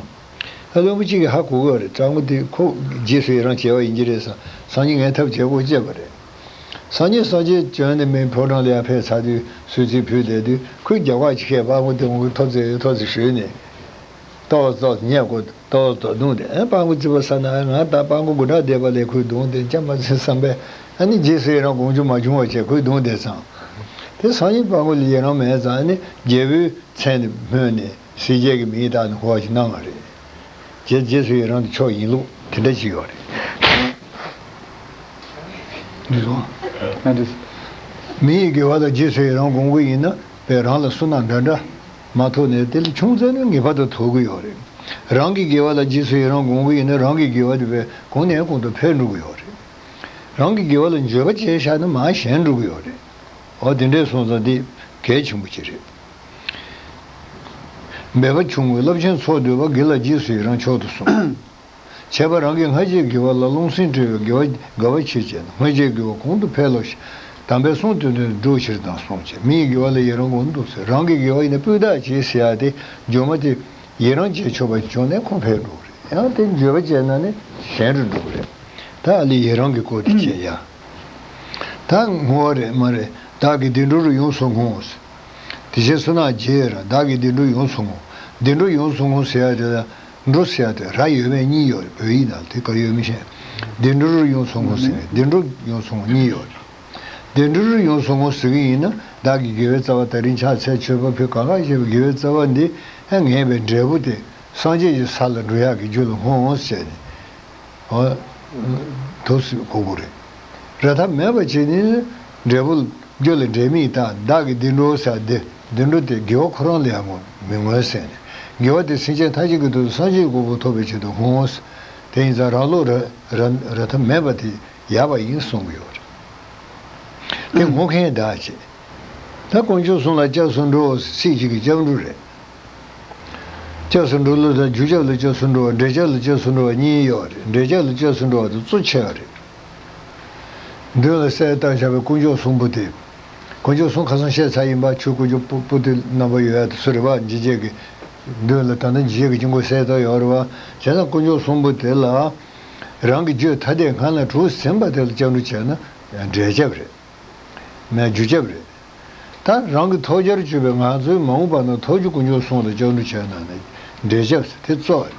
ད་བློན་པོ་གཅིག་གིས་ཧ་གོ་གི་ཡོད་རེད། གཙང་པོ་དེ་ཁོ་རྗེས་སུ་ཡི་རང་བྱས་པ་ཡིན་གྱི་རེད་བསམ། སང་ཉིན་ངས་ཐབས་བྱེད་དགོས་ཅེས་པ་རེད། སང་ཉིན་སངས་རྒྱས་བྱོན་ནས་མིའི་ཕོ་བྲང་ལ་ཡར་ཕེབས་ཚར་དུས་གསོལ་ཚིགས་ཕུལ་བསྡད་དུས། ཁོས་རྒྱབ་ཁ་ཅིག་བཤད། སྤྲང་པོ་དེ་ངོ་གི་ཐོབ་ཚེ་ཡོད། ཐོབ་ཚེ་ཞུས་ནས། ཏོག་ཙམ་ཉལ་དགོས། ཏོག་ཙམ་བརྡུངས་ཏེ། ཨ། སྤྲང་པོ་རྩིས་པ་ཟ་ན། ང་ད་སྤྲང་པོ་དགུ་ཕྲག་འདས་པ་ལས་ཁོས་བརྡུངས་ཏེ་འཇམ་པ་ཚེ་བསམ་པས། ཨ་ནི་རྗེས་སུ་ཡི་རང་དགོངས་རྒྱུ་མ་བྱུང་བ་བྱས་ཁོས་བརྡུངས་བསྡད་ཙང་། དེ་སང་ཉིན་སྤྲང་པོ་ལ་ཡི་རང་མེད་ཙང་། ཨ་ནི་རྒྱལ་པོའི་མཚན་ནས་སྨོས་ནས་སྲས་བཅས་ཀྱི་མིང་བཏགས་ནས་འཁོར་བ་ཞིག་གནང་བ་རེད། རྗེ་རྗེས་སུ་ཡི་རང་དེ་ཆོག་ཡིན་ལུགས་དེ་འདྲ་ཅིག་ཡོད་རེད། འདི་སོང་། ཨ་འདི། མི་ཡི་དགེ་བ་ལ་རྗེས་སུ་ཡི་རང་དགོངས་ཀྱི་ཡིན་ན། བས་རང་ལ་བསོད་ནམས་འདྲ་འདྲ་མ་ཐོབ་ནས། དེ་ལས་ཆུང་ཙམ་ནས་ངེས་པར་དུ་ཐོབ་ཀྱི་ཡོད་རེད། རང་གི་དགེ་བ་ལ་རྗེས་སུ་ཡི་རང་དགོངས་ཀྱི་ཡིན་ན། རང་གི་དགེ་བ་དེ་བས་གོང་ནས་གོང་དུ་འཕེལ་འགྲོ་གི་ཡོད་རེད། རང་གི་དགེ་བ་ལ་འགྱོད་པ་བྱས་བཞག་ན་མར་ཞན་འགྲོ་གི་ཡོད་རེད། འོ། དེ་འདྲས་སོང་ཙང་འདི་གལ་ཆེན་པོ་ཅིག་རེད། འབད་པ་ཆུང་ངུས་རླབས་ཆེན་ཚོགས་བསྡུས་པ། དགེ་ལ་རྗེས་སུ་ཡི་རང་མཆོག་ཏུ་གསུངས། བྱས་པ་རང་གིས་སྔ་ཕྱིའི་དགེ་བ་ལ་རླུང་སེམས་སྤྲོས་པའི་དགེ་བ་དགའ་བ་ཆེར་བྱས་ན། སྔ་ཕྱིའི་དགེ་བ་གོང་དུ་འཕེལ་ལོ་ཞེས། དམ་པའི་གསུང་དོན་དུ་འགྲུབ་ཕྱིར་དང་གསུངས་བྱས། མི་ཡི་དགེ་བ་ལ་ཡི་རང་དགོངས་འདུག་ཟེར། རང་གི་དགེ་བ་ཡིན་ན་སྤུས་དག་བྱེད་ཟེར་ཡ་དེ། འགྱོད་མ་དེ་ཡི་རང་བྱེད་ཆོག་པ་བྱུང་ནས་ཁོ་འཕེལ་འགྲོ་གི་རེད། ཡང་དེ་འགྱོད་པ་བྱས་ན་ནི་ཞན་རུ་འགྲོ་གི་རེད། ད་ཨ་ལས་ཡི་རང་གི་སྐོར་དེ་བྱས་ཡ། ད་བསྔོ་བ་རེད་མ་རེད། བདག་གིས་བདེ་འགྲོ་རུ་ཡོངས་སུ་བསྔོ། དེ་བཞིན་བསོད་ནམས་རྒྱས་ར། བདག་གིས་བདེ་འགྲོ་ཡོངས་སུ་བསྔོ། བདེ་འགྲོ་ཡོངས་སུ་བསྔོ་ཟེར་ཡ་དེ་ལ། འགྲོ་ཟེར་ཡ་དེ་ར་ཡོད་མེད་གཉིས་ཡོད་རེད། བོད་ཡིག་ནང་དེ་ག་ཡོད་མི་ཤེས། བདེ་འགྲོ་རུ་ཡོངས་སུ་བསྔོ་ཟེར་ནས། བདེ་འགྲོ་ཡོངས་སུ་བསྔོ་གཉིས་ཡོད་རེད། བདེ་འགྲོ་རུ་ཡོངས་སུ་བསྔོ་ཟེར་གྱི་ཡིན་ན། བདག་གི་དགེ་བའི་རྩ་བ་ད་རིང་ཕྱག་འཚལ་མཆོད་པ་ཕུལ། གང་ག་བྱས་པའི་དགེ་བའི་རྩ་བ་འདི་ཡང་ངེས་པའི་འབྲས་བུ་དེ་སངས་རྒྱས་ཀྱི་ས་ལ་འགྲོ་ཡག་གི་རྒྱུ་ལ་བསྔོ་ཟེར་ནས། འོ། དུ་སུ་གོ་དགོས་རེད། ར་ཐབས་མེད་པ་བྱས་ནས་འབྲས་བུ་རྒྱུ་ལ་འབྲས་མི་རྟག། བདག་གིས་བདེ་འགྲོ་ཟེར་དེ། བདེ་འགྲོ་དེ་དགེ་བ་ཁོ་རང་ལ་ཡང་མི་བསྔོ་ཟེར་ནས། དགེ་བ་དེ་སེམས་ཅན་ཐམས་ཅད་ཀྱི་དོན་དུ་སངས་རྒྱས་ཀྱི་གོ་འཕང་ཐོབ་པའི་ཆེད་དུ་བསྔོ། དེ་ཡིན་ཙང་རང་ལུགས་ར་ར་ར་ཐབས་མེད་པ་དེ་ཡག་པ་ཡིན་གསུང་གི་ཡོད་རེད། དེ་བསྔོ་མཁན་བདག་བྱེད། ད་དཀོན་མཆོག་གསུམ་ལ་སྐྱབས་སུ་འགྲོ། སྲིད་ཞིག་གི་སྐྱབས་འགྲོ་རེད། སྐྱབས་སུ་འགྲོ་ལུགས་དང་། རྒྱུ་སྐྱབས་ལ་སྐྱབས་སུ་འགྲོ་བ། འབྲས་སྐྱབས་ལ་སྐྱབས་སུ་འགྲོ་བ་གཉིས་ཡོད་རེད། འབྲས་སྐྱབས་ལ་སྐྱབས་སུ་འགྲོ་བ་དེ་གཙོ་ཆེ་བ་རེད། མདུན་ལ་གསལ་བཏབ་བཞག་པའི་དཀོན་མཆོག་གསུམ་པོ་དེ། དཀོན་མཆོག་གསུམ་ཁ་སང་བཤད་ཚར་ཡིན་པ། ཆོས་དཀོན་མཆོག་པོ་པོ་ཏི་རྣམ་པ་ཡོད་ཡ་དེ་ཚོ་རེད་པ། འཇིགས་བྱེད་ཀྱི། མདུན་ལ་ད་ལྟ་འཇིགས་བྱེད་ཀྱི་དཀྱིལ་འཁོར་གསལ་བཏབ་ཡོད་རེད་པ། བྱས་ཙང་དཀོན་མཆོག་གསུམ་པོ་དེ་ལ་རང་གི་རྒྱུད་ཐ་དད་སྔ་ན་གྲུབ་ཟིན་པ་དེ་ལ་སྐྱབས་འགྲོ་བྱས་ན་འབྲས་སྐྱབས་རེད། མེད་རྒྱུ་སྐྱབས་རེད། ད་རང་གི་ཐོབ་བྱར་གྱུར་པའི་ང་ཚོའི་མ་འོངས་པ་ན་ཐོབ་རྒྱུ་དཀོན་མཆོག་གསུམ་ལ་སྐྱབས་འགྲོ་བྱས་ན་ནི་འབྲས་སྐྱབས་དེ་གཙོ་བ་རེད།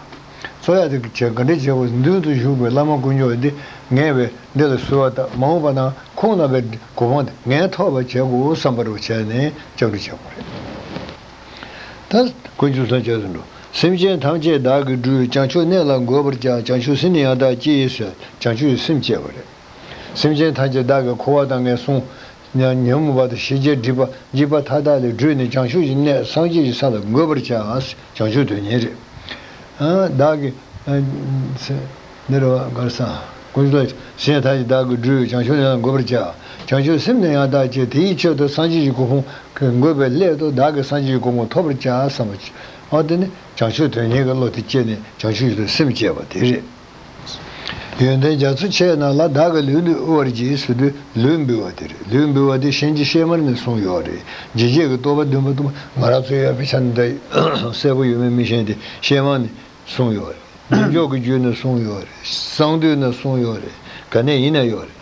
གཙོ་ཡ་དེ་བྱས་ག་འདྲ་བྱས་པ། མདུན་དུ་བཞུགས་པའི་བླ་མ་དཀོན་མཆོག་འདི་ངས་བས་འདི་ལ་གསོལ་བ་བཏབ། མ་འོངས་པ་ན་ཁོང་རྣམ་པའི་གོ་འཕང་དེ་ངས་ཐོབ་པ་བྱེད་དགོས་བསམ་པ་རུ་བྱས་ནས་སྐྱབས་འགྲོ་བྱེད་དགོས་རེད། ད་དཀོན་མཆོག་གསུམ་སྐྱབས་སུ་འགྲོ། སེམས་ཅན་ཐམས་ཅད་བདག་གིས་སྒྲོལ། བྱང་ཆུབ་གནས་ལ་འགོད་པར་བྱ། བྱང་ཆུབ་སེམས་ནི་ཡང་དག་བསྐྱེད་ཟེར། བྱང་ཆུབ་ཀྱི་སེམས་བསྐྱེད་པ་རེད། སེམས་ཅན་ཐམས་ཅད་བདག་གིས་འཁོར་བ་དང་ངན་སོང་ཉོན་མོངས་པ་དང་ཞེ་བཅད་སྒྲིབ་པ་འཇིགས་པ་མཐའ་དག་ལས་སྒྲོལ་ནས་བྱང་ཆུབ་ཀྱི་གནས་སངས་རྒྱས་ཀྱི་ས་ལ་འགོད་པར་བྱ། བྱང་ཆུབ་དོན་གཉེར་རེད། ཨ། བདག་གིས། ཨ། འདི་རེད་པ། གར་སང་། ཀུན་སློང་སེམས་ཐམས་ཅད་བདག་གིས་སྒྲོལ། བྱང་ཆུབ་གནས་ལ་འགོད་པར་བྱ། བྱང་ཆུབ་སེམས་ནི་ཡང་དག་བསྐྱེད། དེའི་ཆེད་དུ་སངས་རྒྱས་ཀྱི་གོ་འཕང་འགོད་པའི་སླད་དུ་བདག་གིས་སངས་རྒྱས་ཀྱི་གོ་འཕང་ཐོབ་པར་བྱ་བསམ་པ། ཨ། དེ་ནི་བྱང་ཆུབ་དོན་གཉེར་གྱི་བློ་དེ་སྐྱེས་ནས་བྱང་ཆུབ་ཀྱི་སེམས་བསྐྱེད་པ་དེ་རེད། ཡོན་ཏན་རྒྱ་མཚོ་ཆེ་རྣམས་ལ། བདག་གིས་ལུས་འདི་དབུལ་བར་བགྱི་ཟེར་དུས་ལུས་འབུལ་བ་དེ་རེད། ལུས་འབུལ་བ་དེ་གཤིན་རྗེ་གཤེད་མར་ནས་གསུངས་ཡོད་རེད། འཇིགས་བྱེད་ཀྱི་བསྟོད་པ་བདུན་པ་བསྟོད་པ། ང་རང་ཚོ་ཡོད་པའི་ཆ་ནས་ད་གསལ་པོ་ཡོད་མེད་མི་ཤེས་ཏེ། གཤེད་མར་ནས་གསུངས་ཡོད་རེད། བདེ་མཆོག་གི་རྒྱུད་ནས་གསུངས་ཡོད་རེད། གསང་འདུས་ནས་གསུངས་ཡོད་རེད། ག་ནས་ཡིན་ན་ཡོད་རེད།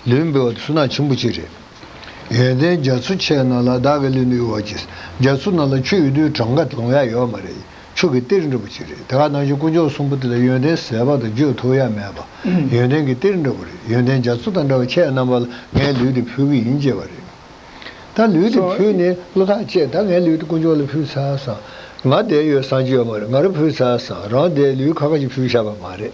ལུས་འབུལ་བ་དེ་བསོད་ནམས་ཆེན་པོ་ཅིག་རེད། ཡོན་ཏན་རྒྱ་མཚོ་ཆེ་རྣམས་ལ། བདག་གིས་ལུས་འདི་དབུལ་བར་བགྱི། རྒྱ་མཚོ་ནང་ལ་ཆུ་ཡོད་དུས་གྲངས་ཀ་ལོང་ཡ་ཡོད་མ་རེད། ཆུ་གི་གཏེར་འདྲ་པོ་ཅིག་རེད། དེ་ག་ནང་བཞིན་དཀོན་མཆོག་གསུམ་པོ་དེ་ལ་ཡོན་ཏན་ཟད་པ་དང་བརྗོད་ཐུབ་ཡ་མེད་པ། ཡོན་ཏན་གྱི་གཏེར་འདྲ་པོ་རེད། ཡོན་ཏན་རྒྱ་མཚོ་དང་འདྲ་བ་ཁྱེད་རྣམ་པ་ལ་ངས་ལུས་འདི་ཕུལ་གྱི་ཡིན་ཅེས་པ་རེད། ད་ལུས་འདི་ཕུལ་ནས་བློ་ཐག་བཅད། ད་ངས་ལུས་འདི་དཀོན་མཆོག་ལ་ཕུལ་ཚར་སོང་། ང་བསྡད་ཡོད་བསམ་གྱི་ཡོད་མ་རེད། ང་རང་ཕུལ་ཚར་སོང་། རང་བསྡད་ལུས་ཁ་ཁ་ཅིག་ཕུལ་བཞག་པ་མ་རེད།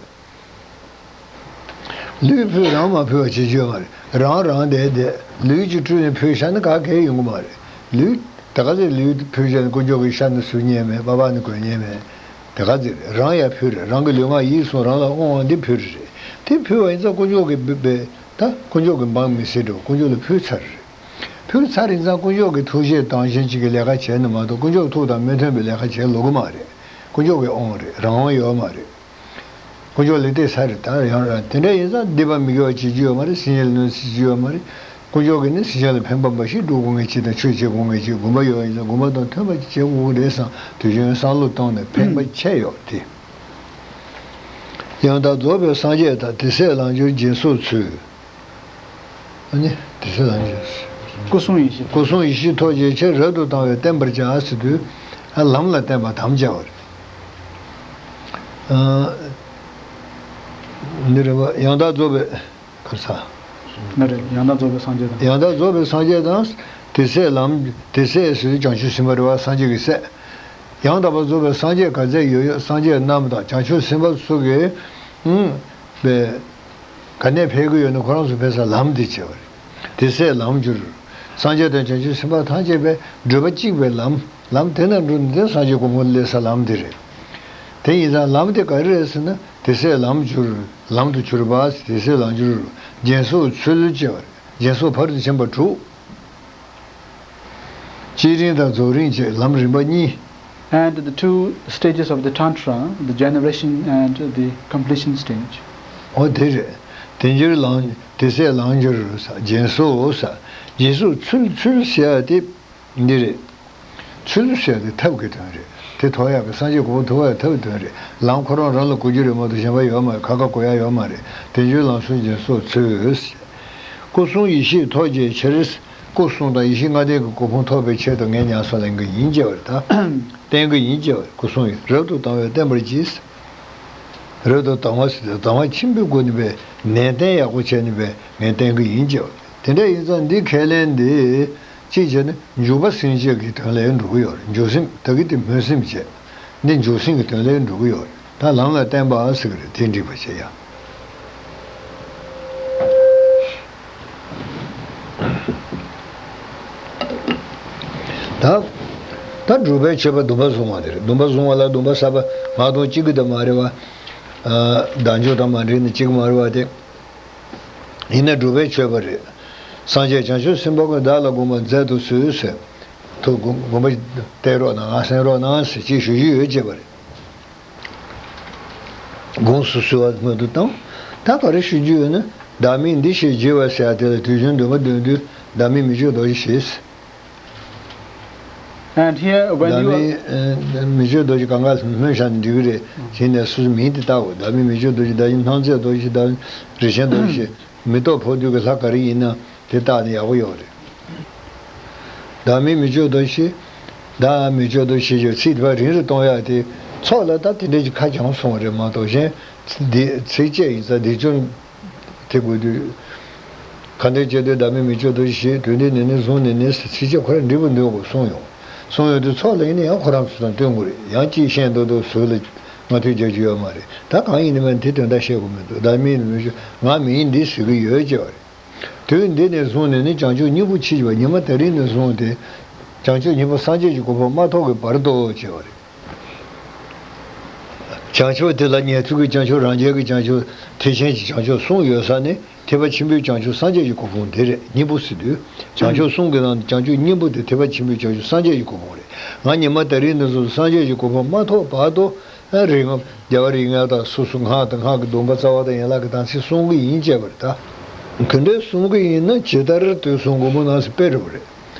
ལུས་ཕུལ་རང་མ་ཕུལ་བ་བྱེད་རྒྱུ་ཡོད་མ་རེད། རང་རང་བསྡད་བསྡད་ལུས་ཀྱི་སྤྲུལ་ནས་ཕུལ་བཞག་ན་ག་གེ་ཡོང་གི་མ་རེད། ལུས་ད་ག་ཚོད་ལུས་ཕུལ་བཞག་ན་དཀོན་མཆོག་གི་ཤ་ནི་ཟོས་ཉན་མེད། པ་ཕ་ནི་གོན་ཉན་མེད། ད་ག་ཚོད་རེད། རང་ཡང་ཕུལ་རེད། རང་གི་ལུས་ངག་ཡིད་གསུམ་རང་ལ་དབང་བ་འདི་ཕུལ་རེད། དེ་ཕུལ་བ་ཡིན་ཙང་དཀོན་མཆོག་གི་བ་བ་ད་དཀོན་མཆོག་གི་འབངས་མི་སེར་འདྲ་བོ་དཀོན་མཆོག་ལ་ཕུལ་ཚར་རེད། ཕུལ་ཚར་རིང་ཙང་དཀོན་མཆོག་གི་ཐུགས་རྗེ་དང་གཞན་གཅིག་གི་ལས་ཀ་བྱས་ནི་མ་གཏོགས། དཀོན་མཆོག་ཐུགས་དང་མི་མཐུན་པའི་ལས་ཀ་བྱེད་ལོ་གི་མ་རེད། དཀོན་མཆོག་གི་དབང་རེད། རང་དབང་ཡོད་མ་རེད། དཀོན་མཆོག་ལས་དེ་ས་རེད། ད་ཡང་རང་དེ་འདྲ་ཡིན་ཙང་སྡིག་པ་མི་དགེ་བ་བྱེད་རྒྱུ་ཡོད་མ་རེད། སེམས་ཅན་ལ་གནོད་འཚེ་བྱེད་རྒྱུ་ཡོད་མ་རེད། དཀོན་མཆོག་གིས་ནི་སེམས་ཅན་ལ་ཕན་པ་འབའ་ཞིག་སྒྲུབ་དགོས་ངེས་ཅིག་དང་ཆོས་བྱེད་དགོས་ངེས་ཅིག་དགོངས་པ་ཡོད་ཡིན་ཙང་དགོངས་པ་དང་མཐུན་པ་ཅིག་བྱེད་དགོས་ཀྱི་རེད་བསམ། དུས་རྒྱུན་བསམ་བློ་བཏང་ནས་ཕན་པ་ཆེ་ཡོད་དེ། ཡང་དག་རྫོགས་པའི་སངས་རྒྱས་དང་། དེ་སྲས་ལམ་གྱུར་སྦྱིན་སོགས་ཚུལ། ཨ་ནི་དེ་སྲས་ལམ་གྱུར། སྐུ་གསུང་ཡེ་ཤེས། སྐུ་གསུང་ཡེ་ཤེས་ཐོགས་བཅས་ཆེད་རབ་ཏུ་དང་བས་བསྟན་པར་བྱ་ཟེར་དུས། ཨ་ལམ་ལ་བསྟན་པ་དམ་བཅའ་བ་རེད། ཨ་འདི་རེད་བ། ཡང་དག་རྫོགས་པའི། ག་རེ་ཟ། འདི་རེད། ཡང་དག་རྫོགས་པའི་སངས་རྒྱས་དང་། ཡང་དག་རྫོགས་པའི་སངས་རྒྱས་དང་། དེ་སྲས་ལམ། དེ་སྲས་ཟེར་དུས་བྱང་ཆུབ་སེམས་དཔའ་རེད་བ། སངས་རྒྱས་ཀྱི་སྲས། ཡང་དག་པར་རྫོགས་པའི་སངས་རྒྱས་ག་ཚད་ཡོད་ཡོད། སངས་རྒྱས་རྣམས་དང་བྱང་ཆུབ་སེམས་དཔའ་སོགས་ཀྱི། ཨུམ། པའི། ག་ནས་ཕེབས་ཀྱི་ཡོད་ན་ཁོ་རང་ཚོ་ཕེབས་ས་ལམ་དེ་བྱས་པ་རེད། དེ་སྲས་ལམ་གྱུར། སངས་རྒྱས་དང་བྱང་ཆུབ་སེམས་དཔའ་ཐམས་ཅད་པའི་བགྲོད་པ་གཅིག་པའི་ལམ། ལམ་དེ་ན་འགྲོ་ནས་དེ་སངས་རྒྱས་གོ་འཕང་སླེབས་ས་ལམ་དེ་རེད། དེ་ཡིན་ཙང་ལམ་དེ་ག་རེ་རེད་ཟེར་ན། དེ་སྲས་ལམ་གྱུར། ལམ་དུ་གྱུར་པ། དེ་སྲས་ལམ་གྱུར། སྦྱིན་སོགས་ཚུལ་བཅས་པ་རེད། སྦྱིན་སོགས་ཕ་རོལ་ཏུ་ཕྱིན་པ་དྲུག། བསྐྱེད་རིམ་དང་རྫོགས་རིམ་བཅས་ལམ་རིམ་པ་གཉིས། And the two stages of the Tantra, the generation and the completion stage. ཨོ་དེ་རེད། དེ་འགྱུར་ལམ། དེ་སྲས་ལམ་གྱུར་ས། སྦྱིན་སོགས་ས། སྦྱིན་སོགས་ཚུལ། ཚུལ་ཟེར་ཡ་དེ་འདི་རེད། ཚུལ་ཟེར་ཡ་དེ་ཐབས་ཀྱི་དོན་རེད། དེ་ཐོབ་ཡག་གི་སངས་རྒྱས་གོ་འཕང་ཐོབ་ཡག་ཐབས་ཀྱི་དོན་རེད། ལམ་ཁོ་རང་རང་ལ་གོ་རྒྱུ་རེད་མ་གཏོགས་གཞན་པ་ཡོད་མ་རེད། ཁ་ཁ་གོ་ཡག་ཡོད་མ་རེད། དེ་འགྱུར་ལམ་སོགས་སྦྱིན་སོགས་ཚུལ། སྐུ་གསུང་ཡེ་ཤེས་ཐོགས་བཅས་ཕྱིར། སྐུ་གསུང་དང་ཡེ་ཤེས་ལྔ་ལྡན་གྱི་གོ་འཕང་ཐོབ་པའི་ཆེད་དུ་ངས་ཉམས་སུ་ལེན་གྱི་ཡིན་ཅེས་པ་རེད་ད། བསྟན་གྱི་ཡིན་ཅེས་པ་རེད། སྐུ་གསུང་ཡི་རབ་ཏུ་དང་བས་བསྟན་པར་གྱིས། རབ་ཏུ་དང་བ་ཟེར་དུས་དང་བ་ཆེན་པོའི་སྒོ་ནས་པའི་ནན་ཏན་ཡག་པོ་བྱས་ནས་པའི་ངས་བསྟན་གྱི་ཡིན་ཅེས་པ་རེད། དེ་འདྲ་ཡིན་ཙང་འདི་ཁས་ལེན་འདི་གཅིག་བྱས་ན་འཇུག་པ་སེམས་བསྐྱེད་ཀྱི་དོན་ལ་འགྲོ་གི་ཡོད་རེད། འཇུག་སེམས་ད་གི་དེ་སྨོན་སེམས་བྱས། འདི་འཇུག་སེམས་ཀྱི་དོན་ལ་འགྲོ་གི་ཡོད་རེད། ད་ལམ་ལ་བརྟེན་པ་ཟེར་གི་རེད། དེ་འགྲིག་པ་བྱེད་ཡ། ད་ད་སྒྲུབ་པའི་མཆོད་པ་སྡོམ་པ་བཟུང་བ་དེ་རེད། སྡོམ་པ་བཟུང་བ་ལ་སྡོམ་པ་བསགས་པ་མ་གཏོགས་གཅིག་གི་ད་མ་རེད་བ། ཨ་བདག་འཇུག་དང་མ་འདྲེས་ནས་གཅིག་མ་རེད་བ་དེ། ཡིན་ན་སྒྲུབ་པའི་མཆོད་པ་རེད། སངས་རྒྱས་བྱང་ཆུབ་སེམས་དཔའ་ཀུན་བདག་ལ་དགོངས་པ་མཛད་དུ་གསོལ་ཟེར། ཐུགས་དགོངས་དགོངས་པ་གཏད་རོགས་གནང་། ང་གསན་རོགས་གནང་ཟེར་ཅིག་ཞུ་རྒྱུ་ཡོད་ཅེས་པ་རེད། དགོངས་སུ་གསོལ་བ་སྔོན་དུ་བཏང་། ད་ག་རེ་ཞུ་རྒྱུ་ཡོད་ན། བདག་མིང་འདི་ཞེས་བགྱི་བ་ཟེར་ཡ་དེ་ལ་དུས་རྒྱུན་འདོན་པ་འདོན་དུས་བདག་མིང་མི་བསྐྱོད་རྡོ་རྗེ་ཞེས། And here, when བདག you are མིང་ཨ་མི་བསྐྱོད་རྡོ་རྗེ་གང་ག་སྨོས་བཞག་ནས་འགྲིག་གི་རེད། བྱས་ནས་སུ་མིང་དེ་བཏགས་དགོས། བདག་མིང་མི་བསྐྱོད་རྡོ་རྗེ། བདག་ཡིད་སྣང་མཛད་རྡོ་རྗེ། བདག་རིན་ཆེན་རྡོ་རྗེ། མེ་ཏོག་ཕོག་དུས་ཀྱི་ལྷ་ག་རེ་ཡིན་ན་དེ་བཏགས་ནས་ཡག་པོ་ཡོད་རེད། བདག་མིང་མི་བསྐྱོད་རྡོ་རྗེ། བདག་མིང་མི་བསྐྱོད་རྡོ་རྗེ་ཞེས་བརྗོད། ཚིག་དེ་བ་རིང་རུ་གཏོང་ཡག་དེ་ཚོགས་ལ་ད་དེ་འདྲ་ཅིག་ཁ་བྱང་སོང་བ་རེད་མ་གཏོགས། གཞན་འདི་ཚིགས་བཅད་ཡིན་ཙང་འདི་ཅུང་དེ་དགོས་དུས། ཁ་འདོན་བྱེད་དུས་བདག་མིང་མི་བསྐྱོད་རྡོ་རྗེ་ཞེས། དུས་འདི་ནས་ནི་བཟུང་ནས་ནི་ཟེར་ཚིགས་བཅད་ཁོ་རང་འགྲིག་པོ་འདུག་གོ་གསུངས་ཡོང་། གསུངས་ཡོང་དུས་ཚོགས་ལ་ཡིན་ན་ཡང་ཁོ་རང་ཚོ་དང་བསྟུན་དགོས་རེད། ཡང་གཅིག་བཤད་མདོག་མདོག་ཟུར་ལ་ང་ཐུག་རྒྱག་རྒྱུ་ཡོད་མ་རེད། ད་གང་ཡིན་ནི་མིན་དེ་དོན་དག་བཤད་དགོས་མི་འདུག་བདག་མིང་མི་བསྐྱོད། ང་མིང་འདི་ཟེར་གི་ཡོད་ཅེས་པ་རེད། དུས་འདི་ནས་བཟུང་ནས་ནི་བྱང་ཆུབ་སྙིང་པོ་མཆིས་པ། ཉི་མ་དེ་རིང་ནས་བཟུང་སྟེ་བྱང་ཆུབ་སྙིང་པོ་སངས་རྒྱས་ཀྱི་གོ་འཕང་མ་ཐོབ་ཀྱི་བར་དུ་ཅེས་པ་རེད། བྱང་ཆུབ་དེ་ལ་ཉན་ཐོས་ཀྱི་བྱང་ཆུབ། རང་རྒྱལ་གྱི་བྱང་ཆུབ། ཐེག་ཆེན་གྱི་བྱང་ཆུབ་གསུམ་ཡོད་ས་ནི་ཐེག་པ་ཆེན་པོའི་བྱང་ཆུབ་སངས་རྒྱས་ཀྱི་གོ་འཕང་དེ་རེད། སྙིང་པོ་ཟེར་དུས་བྱང་ཆུབ་གསུམ་གྱི་ནང་ནས་བྱང་ཆུབ་སྙིང་པོ་དེ་ཐེག་པ་ཆེན་པོའི་བྱང་ཆུབ་སངས་རྒྱས་ཀྱི་གོ་འཕང་རེད། ང་ཉི་མ་དེ་རིང་ནས་བཟུང་སངས་རྒྱས་ཀྱི་གོ་འཕང་མ་ཐོབ་བར་དུ། རིག་སྔགས། རྒྱལ་བ་རིགས་ལྔ་དང་སོ་སོ་སྔགས་དང་སྔགས་ཀྱི་སྡོམ་པ་རྩ་བ་དང་ཡན་ལག་གི་དམ་ཚིག་སྲུང་གི་ཡིན་ཅེས་པ་རེད་ད། དེ་འདྲའི་སྲུང་གི་ཡིན་ན་ཇི་ལྟར་དུས་གསུམ་མགོན་པོ་རྣམས་སུ་དཔེ་རེད་པ་རེད།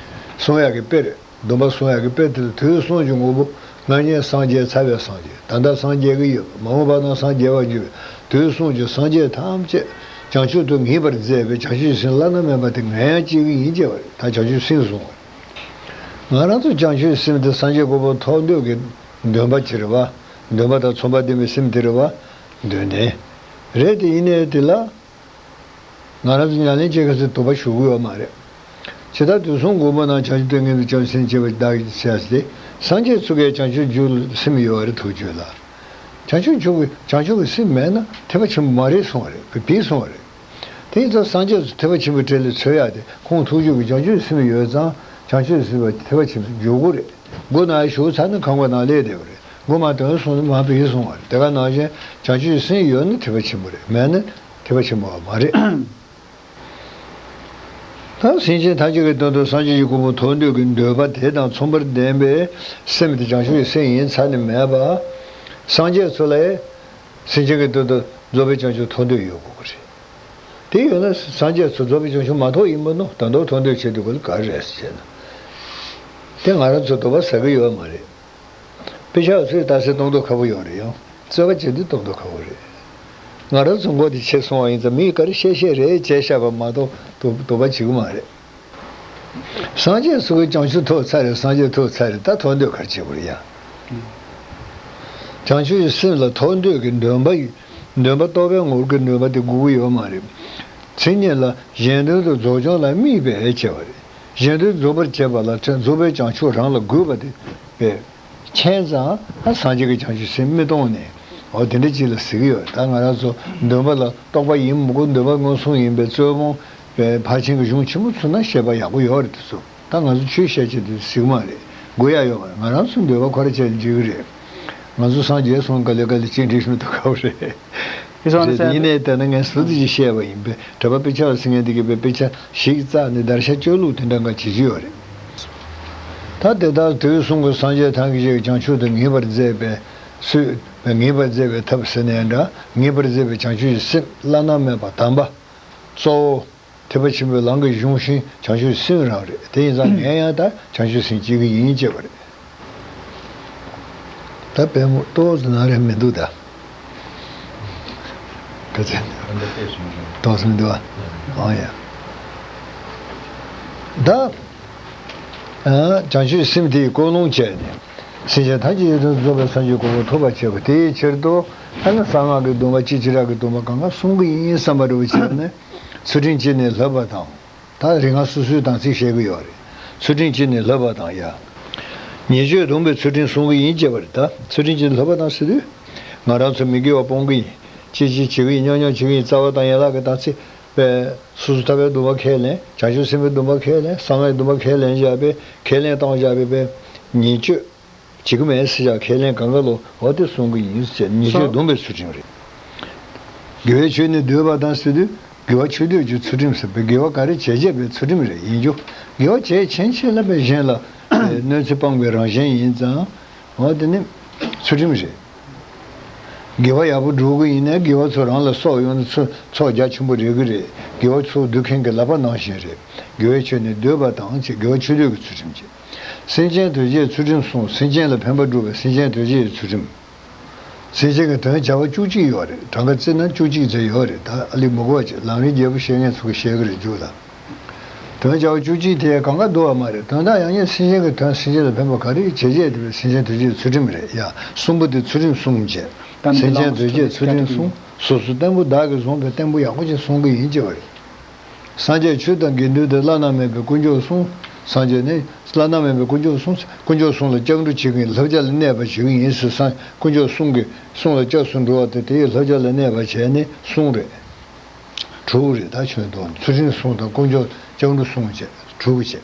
སྲུང་ཡག་གི་དཔེ་རེད། སྡོམ་པ་སྲུང་ཡག་གི་དཔེ་དེ་ལ་དུས་གསུམ་གྱི་མགོན་པོ། སྔ་ཉིན་སངས་རྒྱས་ཚར་བའི་སངས་རྒྱས། ད་ལྟ་སངས་རྒྱས་ཀྱི་ཡོད་པ། མ་འོངས་པ་ན་སངས་རྒྱས་པར་འགྱུར་བའི་དུས་གསུམ་གྱི་སངས་རྒྱས་ཐམས་ཅད་བྱང་ཆུབ་ཏུ་ངེས་པར་མཛད་པའི་བྱང་ཆུབ་སེམས་བླ་ན་མེད་པ་དེ་ངས་ཡང་སྐྱེ་གི་ཡིན་ཅེས་པ་རེད། ད་བྱང་ཆུབ་སེམས་བཟུང་བ་རེད། ང་རང་ཚོ་བྱང་ཆུབ་སེམས་དེ་སངས་རྒྱས་གོ་འཕང་ཐོབ་འདོད་ཀྱི་འདུན་པ་ཅིག་རེད་བ། འདུན་པ་དང་མཚུངས་པ་ལྡན་པའི་སེམས་དེ་རེད་བ། འདོད་ནས་རེད། དེ་ཡིན་ནའི་དེ་ལ་ང་རང་ཚོ་ཉམས་ལེན་བྱེད་མཁན་ཚོས་དོགས་པ་ཞུ་གི་ཡོད་མ་རེད། ཇི་ལྟར་དུས་གསུམ་མགོན་པོ་རྣམས། བྱང་ཆུབ་ཏུ་ངེས་པར་བྱང་ཆུབ་སེམས་བསྐྱེད་པ་བདག་གིས་ཟེར་ཏེ། སངས་རྒྱས་ཚོ་གིས་བྱང་ཆུབ་རྒྱུད་ལ་སེམས་ཡོད་པ་རེད། ཐུགས་རྒྱུད་ལ། བྱང་ཆུབ་མཆོག་གི་བྱང་ཆུབ་ཀྱི་སེམས་མེད་ན་ཐེག་པ་ཆེན་པོ་མ་རེད་གསུང་བ་རེད། བི་བི་གསུང་བ་རེད། དེ་ཡིན་ཙང་སངས་རྒྱས་ཚོ་ཐེག་པ་ཆེན་པོའི་གྲལ་ལ་ཚུད་ཡག་དེ་ཁོང་ཐུགས་རྒྱུད་ཀྱི་བྱང་ཆུབ་སེམས་ཡོད་ཙང་བྱང་ཆུབ་སེམས་པ་ཐེག་པ་ཆེན་པོ་འཇུག་གི་རེད། མགོ་ནང་ཞུགས་ཚར་ན་ཁང་པ་ནང་སླེབས་བསྡད་པ་རེད། མགོ་མ་ཐོན་སོང་ན་མ་བི་བི་གསུང་བ་རེད། དེ་ག་ནང་བཞིན་བྱང་ཆུབ་སེམས་ཡོད་ན་ཐེག་པ་ཆེན་པོ་རེད། མེད་ན་ཐེག་པ་ཆེན་པོ་མ་རེད། ད་ ད་སེམས་ཅན་ཐམས་ཅད་ཀྱི་དོན་དུ་སངས་རྒྱས་ཀྱི་གོ་འཕང་ཐོབ་འདོད་ཀྱི་འདོད་པ་དེ་དང་མཚུངས་པར་ལྡན་པའི་སེམས་དེ་བྱང་ཆུབ་ཀྱི་སེམས་ཡིན་ཚར་ནས་མེད་པ། སངས་རྒྱས་ཚོ་ལ་སེམས་ཅན་གྱི་དོན་དུ་རྫོགས་པའི་བྱང་ཆུབ་ཐོབ་འདོད་ཡོད་དགོས་ཀྱི་རེད། དེ་ཡོད་ན་སངས་རྒྱས་ཚོ་རྫོགས་པའི་བྱང་ཆུབ་མ་ཐོབ་ཡིན་པ་ནོ། ད་དུང་ཐོབ་འདོད་བྱེད་དུས་ག་ལ་ག་རེ་རེད་ཟེར་བྱས་ན། དེ་ང་རང་ཚོ་དོགས་པ་ཟ་གི་ཡོད་མ་རེད། དཔེ་ཆ་ཚོས་ལྟ་ཚེ་མཐོང་མདོག་ཁ་པོ་ཡོད་རེད་ཡང་། རྩོད་པ་བྱེད་དུས་མཐོང་མདོག་ཁ་པོ་རེད། ང་རང་ཚོ་མགོ་དེ་ཆེ་སོང་བ་ཡིན་ཙང་མིས་ག་རེ་བཤད་བཤད་རེད་བྱས་བཞག་པ་མ་གཏོགས་དོ་དོགས་པ་བྱེད་ཀྱི་མ་རེད། སངས་རྒྱས་སུ་གི་བྱང་ཆུབ་ཐོབ་ཚར་རེད། སངས་རྒྱས་ཐོབ་ཚར་རེད། ད་ཐོབ་འདོད་ག་རེ་བྱེད་དགོས་རེད་ཡ། བྱང་ཆུབ་ཀྱི་སེམས་ལ་ཐོབ་འདོད་ཀྱི་འདུན་པ་ཡི་འདུན་པ་རྟོགས་པའི་ངོར་གྱི་འདུན་པ་དེ་དགོས་ཀྱི་ཡོད་མ་རེད། མཚན་ཉིད་ལ་གཞན་དོན་དུ་རྫོགས་བྱང་ལ་དམིགས་པའི་བྱས་པ་རེད། གཞན་དོན་རྫོགས་པར་བྱེད་པ་ལ་རྫོགས་པའི་བྱང་ཆུབ་རང་ལ་དགོས་པ་དེ་པས། མཁྱེན་ཙང་ཨ་སངས་རྒྱས་ཀྱི་བྱང་ཆུབ་སེམས་མི་གཏོང་ནས་འོ་དེ་འདྲ་ཅིག་ལ་ཟེར་གྱི་ཡོད། ད་ང་རང་ཚོ་འདུན་པ་ལ་རྟོག་པ་ཡིན་མི་དགོས། འདུན་པ་མངོན་སུམ་ཡིན་པའི་རྩོད་མོ་པའི་ཕར་ཕྱིན་གྱི་གཞུང་ཆེན་པོ་ཚུར་ན་བཤད་པ་ཡག་པོ་ཡོད་རེད་དེ་ཚོ། ད་ང་ཚོ་ཆོས་བཤད་ཆེད་དུ་ཟེར་གྱི་མ་རེད། དགོས་ཡ་ཡོད་མ་རེད། ང་རང་ཚོ་འདོད་པ་ཁོ་ར་བྱས་འགྲིག་གི་རེད། ང་ཚོ་སངས་རྒྱས་སོང་ག་ལེ་ག་ལེ་ཅིག་འགྲིག་མི་འདུག་ག་རེད། This one is རེད། ཡིན་ནའི་ད་ནི་ངས་ཟུར་དུ་ཅིག་བཤད་པ་ཡིན་པས་གྲྭ་པ་དཔེ་ཆ་ལ་ཟེར་མཁན་དེ་གིས་པའི་དཔེ་ཆ་ཞིག་བཙགས་ནས་བརྡར་ཤ་གཅོད་ལུགས་དེ་འདྲ་འགའ་བྱེད་ཀྱི་ཡོད་རེད། ད་དེ་ལྟར་དུས་གསུམ་གྱི་སངས་རྒྱས་ཐམས་ཅད་ཀྱིས་བྱང་ཆུབ་ཏུ་ངེས་པར་མཛད་པའི་ཚུལ། ངེས་པར་མཛད་པའི་ཐབས་ཟེར་ནའི་འདྲ། ངེས་པར་མཛད་པའི་བྱང་ཆུབ་ཀྱི་སེམས་བླ་ན་མེད་པ་དམ་པ་གཙོ་བོ། ཐེག་པ་ཆེན་པོའི་ལམ་གྱི་གཞུང་ཤིང་བྱང་ཆུབ་སེམས་རང་རེད། དེ་ཡིན་ཙང་ངས་ཡང་ད་བྱང་ཆུབ་སེམས་བསྐྱེད་ཀྱི་ཡིན་ཅེས་པ་རེད། ད་དཔེ་མོ་ཏོག་ཙམ་ནང་རེ་མི་འདུག་ད། ག་ཚད་ཏོག་ཙམ་མི་འདུག་ཨ། ཨང་ཡ། ད་ཨ་བྱང་ཆུབ་སེམས་དེའི་ཀུན་སློང་བྱས་ནས་སེམས་ཅན་ཐམས་ཅད་ཡོངས་སུ་རྫོགས་པའི་སངས་རྒྱས་གོ་འཕང་ཐོབ་པར་བྱེད་པ་དེའི་ཕྱིར་དུ་ཨ་ནི་གསང་སྔགས་ཀྱི་སྡོམ་པ་ཅི་བྱེ་བྲག་གི་སྡོམ་པ་གང་ག་སྲུང་གི་ཡིན་བསམ་པ་འདྲ་བོ་བྱས་ནས་ཚུལ་ཁྲིམས་བཅད་ནས་བསླབ་པ་དང་། ད་རིག་སྔགས་སོ་སོའི་དམ་ཚིག་བཤད་ཀྱི་ཡོད་རེད། ཚུལ་ཁྲིམས་བཅད་ནས་བསླབ་པ་དང་ཡ། ཉེས་སྤྱོད་སྡོམ་པའི་ཚུལ་ཁྲིམས་སྲུང་གི་ཡིན་ཅེས་པ་རེད། ད་ཚུལ་ཁྲིམས་བཅད་ནས་བསླབ་པ་དང་ཟེར་དུས། ང་རང་ཚོ་མི་དགེ་བ་སྤོང་གི་ཡིན། ཅི་ཅི་བྱེད་ཀྱི་ཡིན། སྙོམས་སྙོམས་བྱེད་ཀྱི་ཡིན། རྩ་བ་དང་ཡན་ལག་གི་དམ་ཚིག་པས་སོ་སོ་ཐར་པའི་སྡོམ་པ་ཁས་ལེན། བྱང་ཆུབ་སེམས་དཔའི་སྡོམ་པ་ཁས་ལེན། གསང་སྔགས་སྡོམ་པ་ཁས་ལེན་བཞག་པས་ཁས་ལེན་བཏང་བཞག་པས་པས་ཉེས་སྤྱོད། བྱེད་ཀྱི་མེད་ཟེར་བཞག་ཁས་ལེན་གང་ག་ལོ་འོ་དེ་སྲུང་གི་ཡིན་ཟེར་ཉེས་སྤྱོད་སྡོམ་པའི་ཚུལ་ཁྲིམས་རེད། དགེ་བའི་ཆོས་ནི་འདོད་པ་དང་ཟེར་དུས་དགེ་བ་ཆོས་འདོད་ཀྱི་ཚུལ་ཁྲིམས་ཟེར་བའི་དགེ་བ་ག་རེ་བྱས་བྱས་པའི་ཚུལ་ཁྲིམས་རེད་ཡིན་རྒྱུ། དགེ་བ་བྱས་ཕྱིན་ཆད་ལ་པའི་གཞན་ལ་གནོད་འཚེ་སྤང་བའི་རང་བཞིན་ཡིན་ཙང་འོ་དེ་ནི་ཚུལ་ཁྲིམས་རེད། དགེ་བ་ཡག་པོ་སྒྲུབ་ཀྱི་ཡིན་ན་དགེ་བ་ཚོ་རང་ལ་སོགས་ཡོང་ན་ཚོ་ཚོགས་རྒྱ་ཆེན་པོ་རེག་གི་རེད། དགེ་བ་ཚོ་སྡུད་མཁན་གྱི་ལག་པ་ནང་བཞིན་རེད། དགེ་བའི་ཆོས་ནི་འདོད་པ་དང་ཅེས་དགེ་བ་ཆོས་འདོད་ཀྱི་ཚུལ་ཁྲིམས་ཀྱིས། སེམས་ཅན་དོན་བྱེད་ཚུལ་ཁྲིམས་སྲུང་། སེམས་ཅན་ལ་ཕན་པ་སྒྲུབ་པའི་སེམས་ཅན་དོན་བྱེད་ཀྱི་ཚུལ་ཁྲིམས། སེམས་ཅན་གྱི་དོན་བྱ་བ་བཅུ་གཅིག་ཡོད་རེད། གྲངས་ཀ་བརྩིས་ན་བཅུ་གཅིག་ཙམ་ཡོད་རེད། ད་ཨ་ལི་མི་གོ་བ་ཅིག་ལམ་རིམ་བརྒྱད་པོ་བཤད་མཁན་ཚོ་གིས་བཤད་གི་རེད་རྒྱུགས་ལ། དོན་བྱ་བ་བཅུ་གཅིག་དེ་གང་ག་འདུག་བ་མ་རེད། དོན་དག་ཡང་སྙིང་སེམས་ཅན་གྱི་དོན་སེམས་ཅན་ལ་ཕན་པ་ག་རེ་བྱེད་བྱེད་དེ་བས་སེམས་ཅན་དོན་བྱེད་ཚུལ་ཁྲིམས་རེད་ཡ། གསུམ་པོ་དེ་ཚུལ་ཁྲིམས་གསུམ་བྱས། སེམས་ཅན་དོན་བྱེད་ཚུལ་ཁྲིམས་གསུམ། སོ་སོ་བརྟན་པོ་བདག་གིས་བཟུང་བའི་བརྟན་པོ་ཡག་པོ་ཅིག་སྲུང་གི་ཡིན་ཅེས་པ་རེད། སངས་རྒྱས་ཆོས་དང་དགེ་འདུན་ཏེ། བླ་ན་མེད་པའི་དཀོན་མཆོག་གསུམ། སངས་རྒྱས་ནི་བླ་ན་མེད་པའི་དཀོན་མཆོག་གསུམ། དཀོན་མཆོག་གསུམ་ལ་སྐྱབས་འགྲོ་བྱེད་ཀྱི་ཡིན། བསླབ་བྱ་ལ་གནས་པར་བྱེད་ཀྱི་ཡིན་ཟེར། སངས་དཀོན་མཆོག་གསུམ་གྱི་གསུམ་ལ་སྐྱབས་སུ་འགྲོ་བ་དེ་དེའི་བསླབ་བྱ་ལ་གནས་པར་བྱས་ནས་གསུམ་རེད། དྲུག་རེད། ད་ཆོས་དང་ཚུལ་ཁྲིམས་གསུམ་དང་དཀོན་མཆོག་སྐྱབས་འགྲོ་གསུམ་བྱས་དྲུག་བྱས།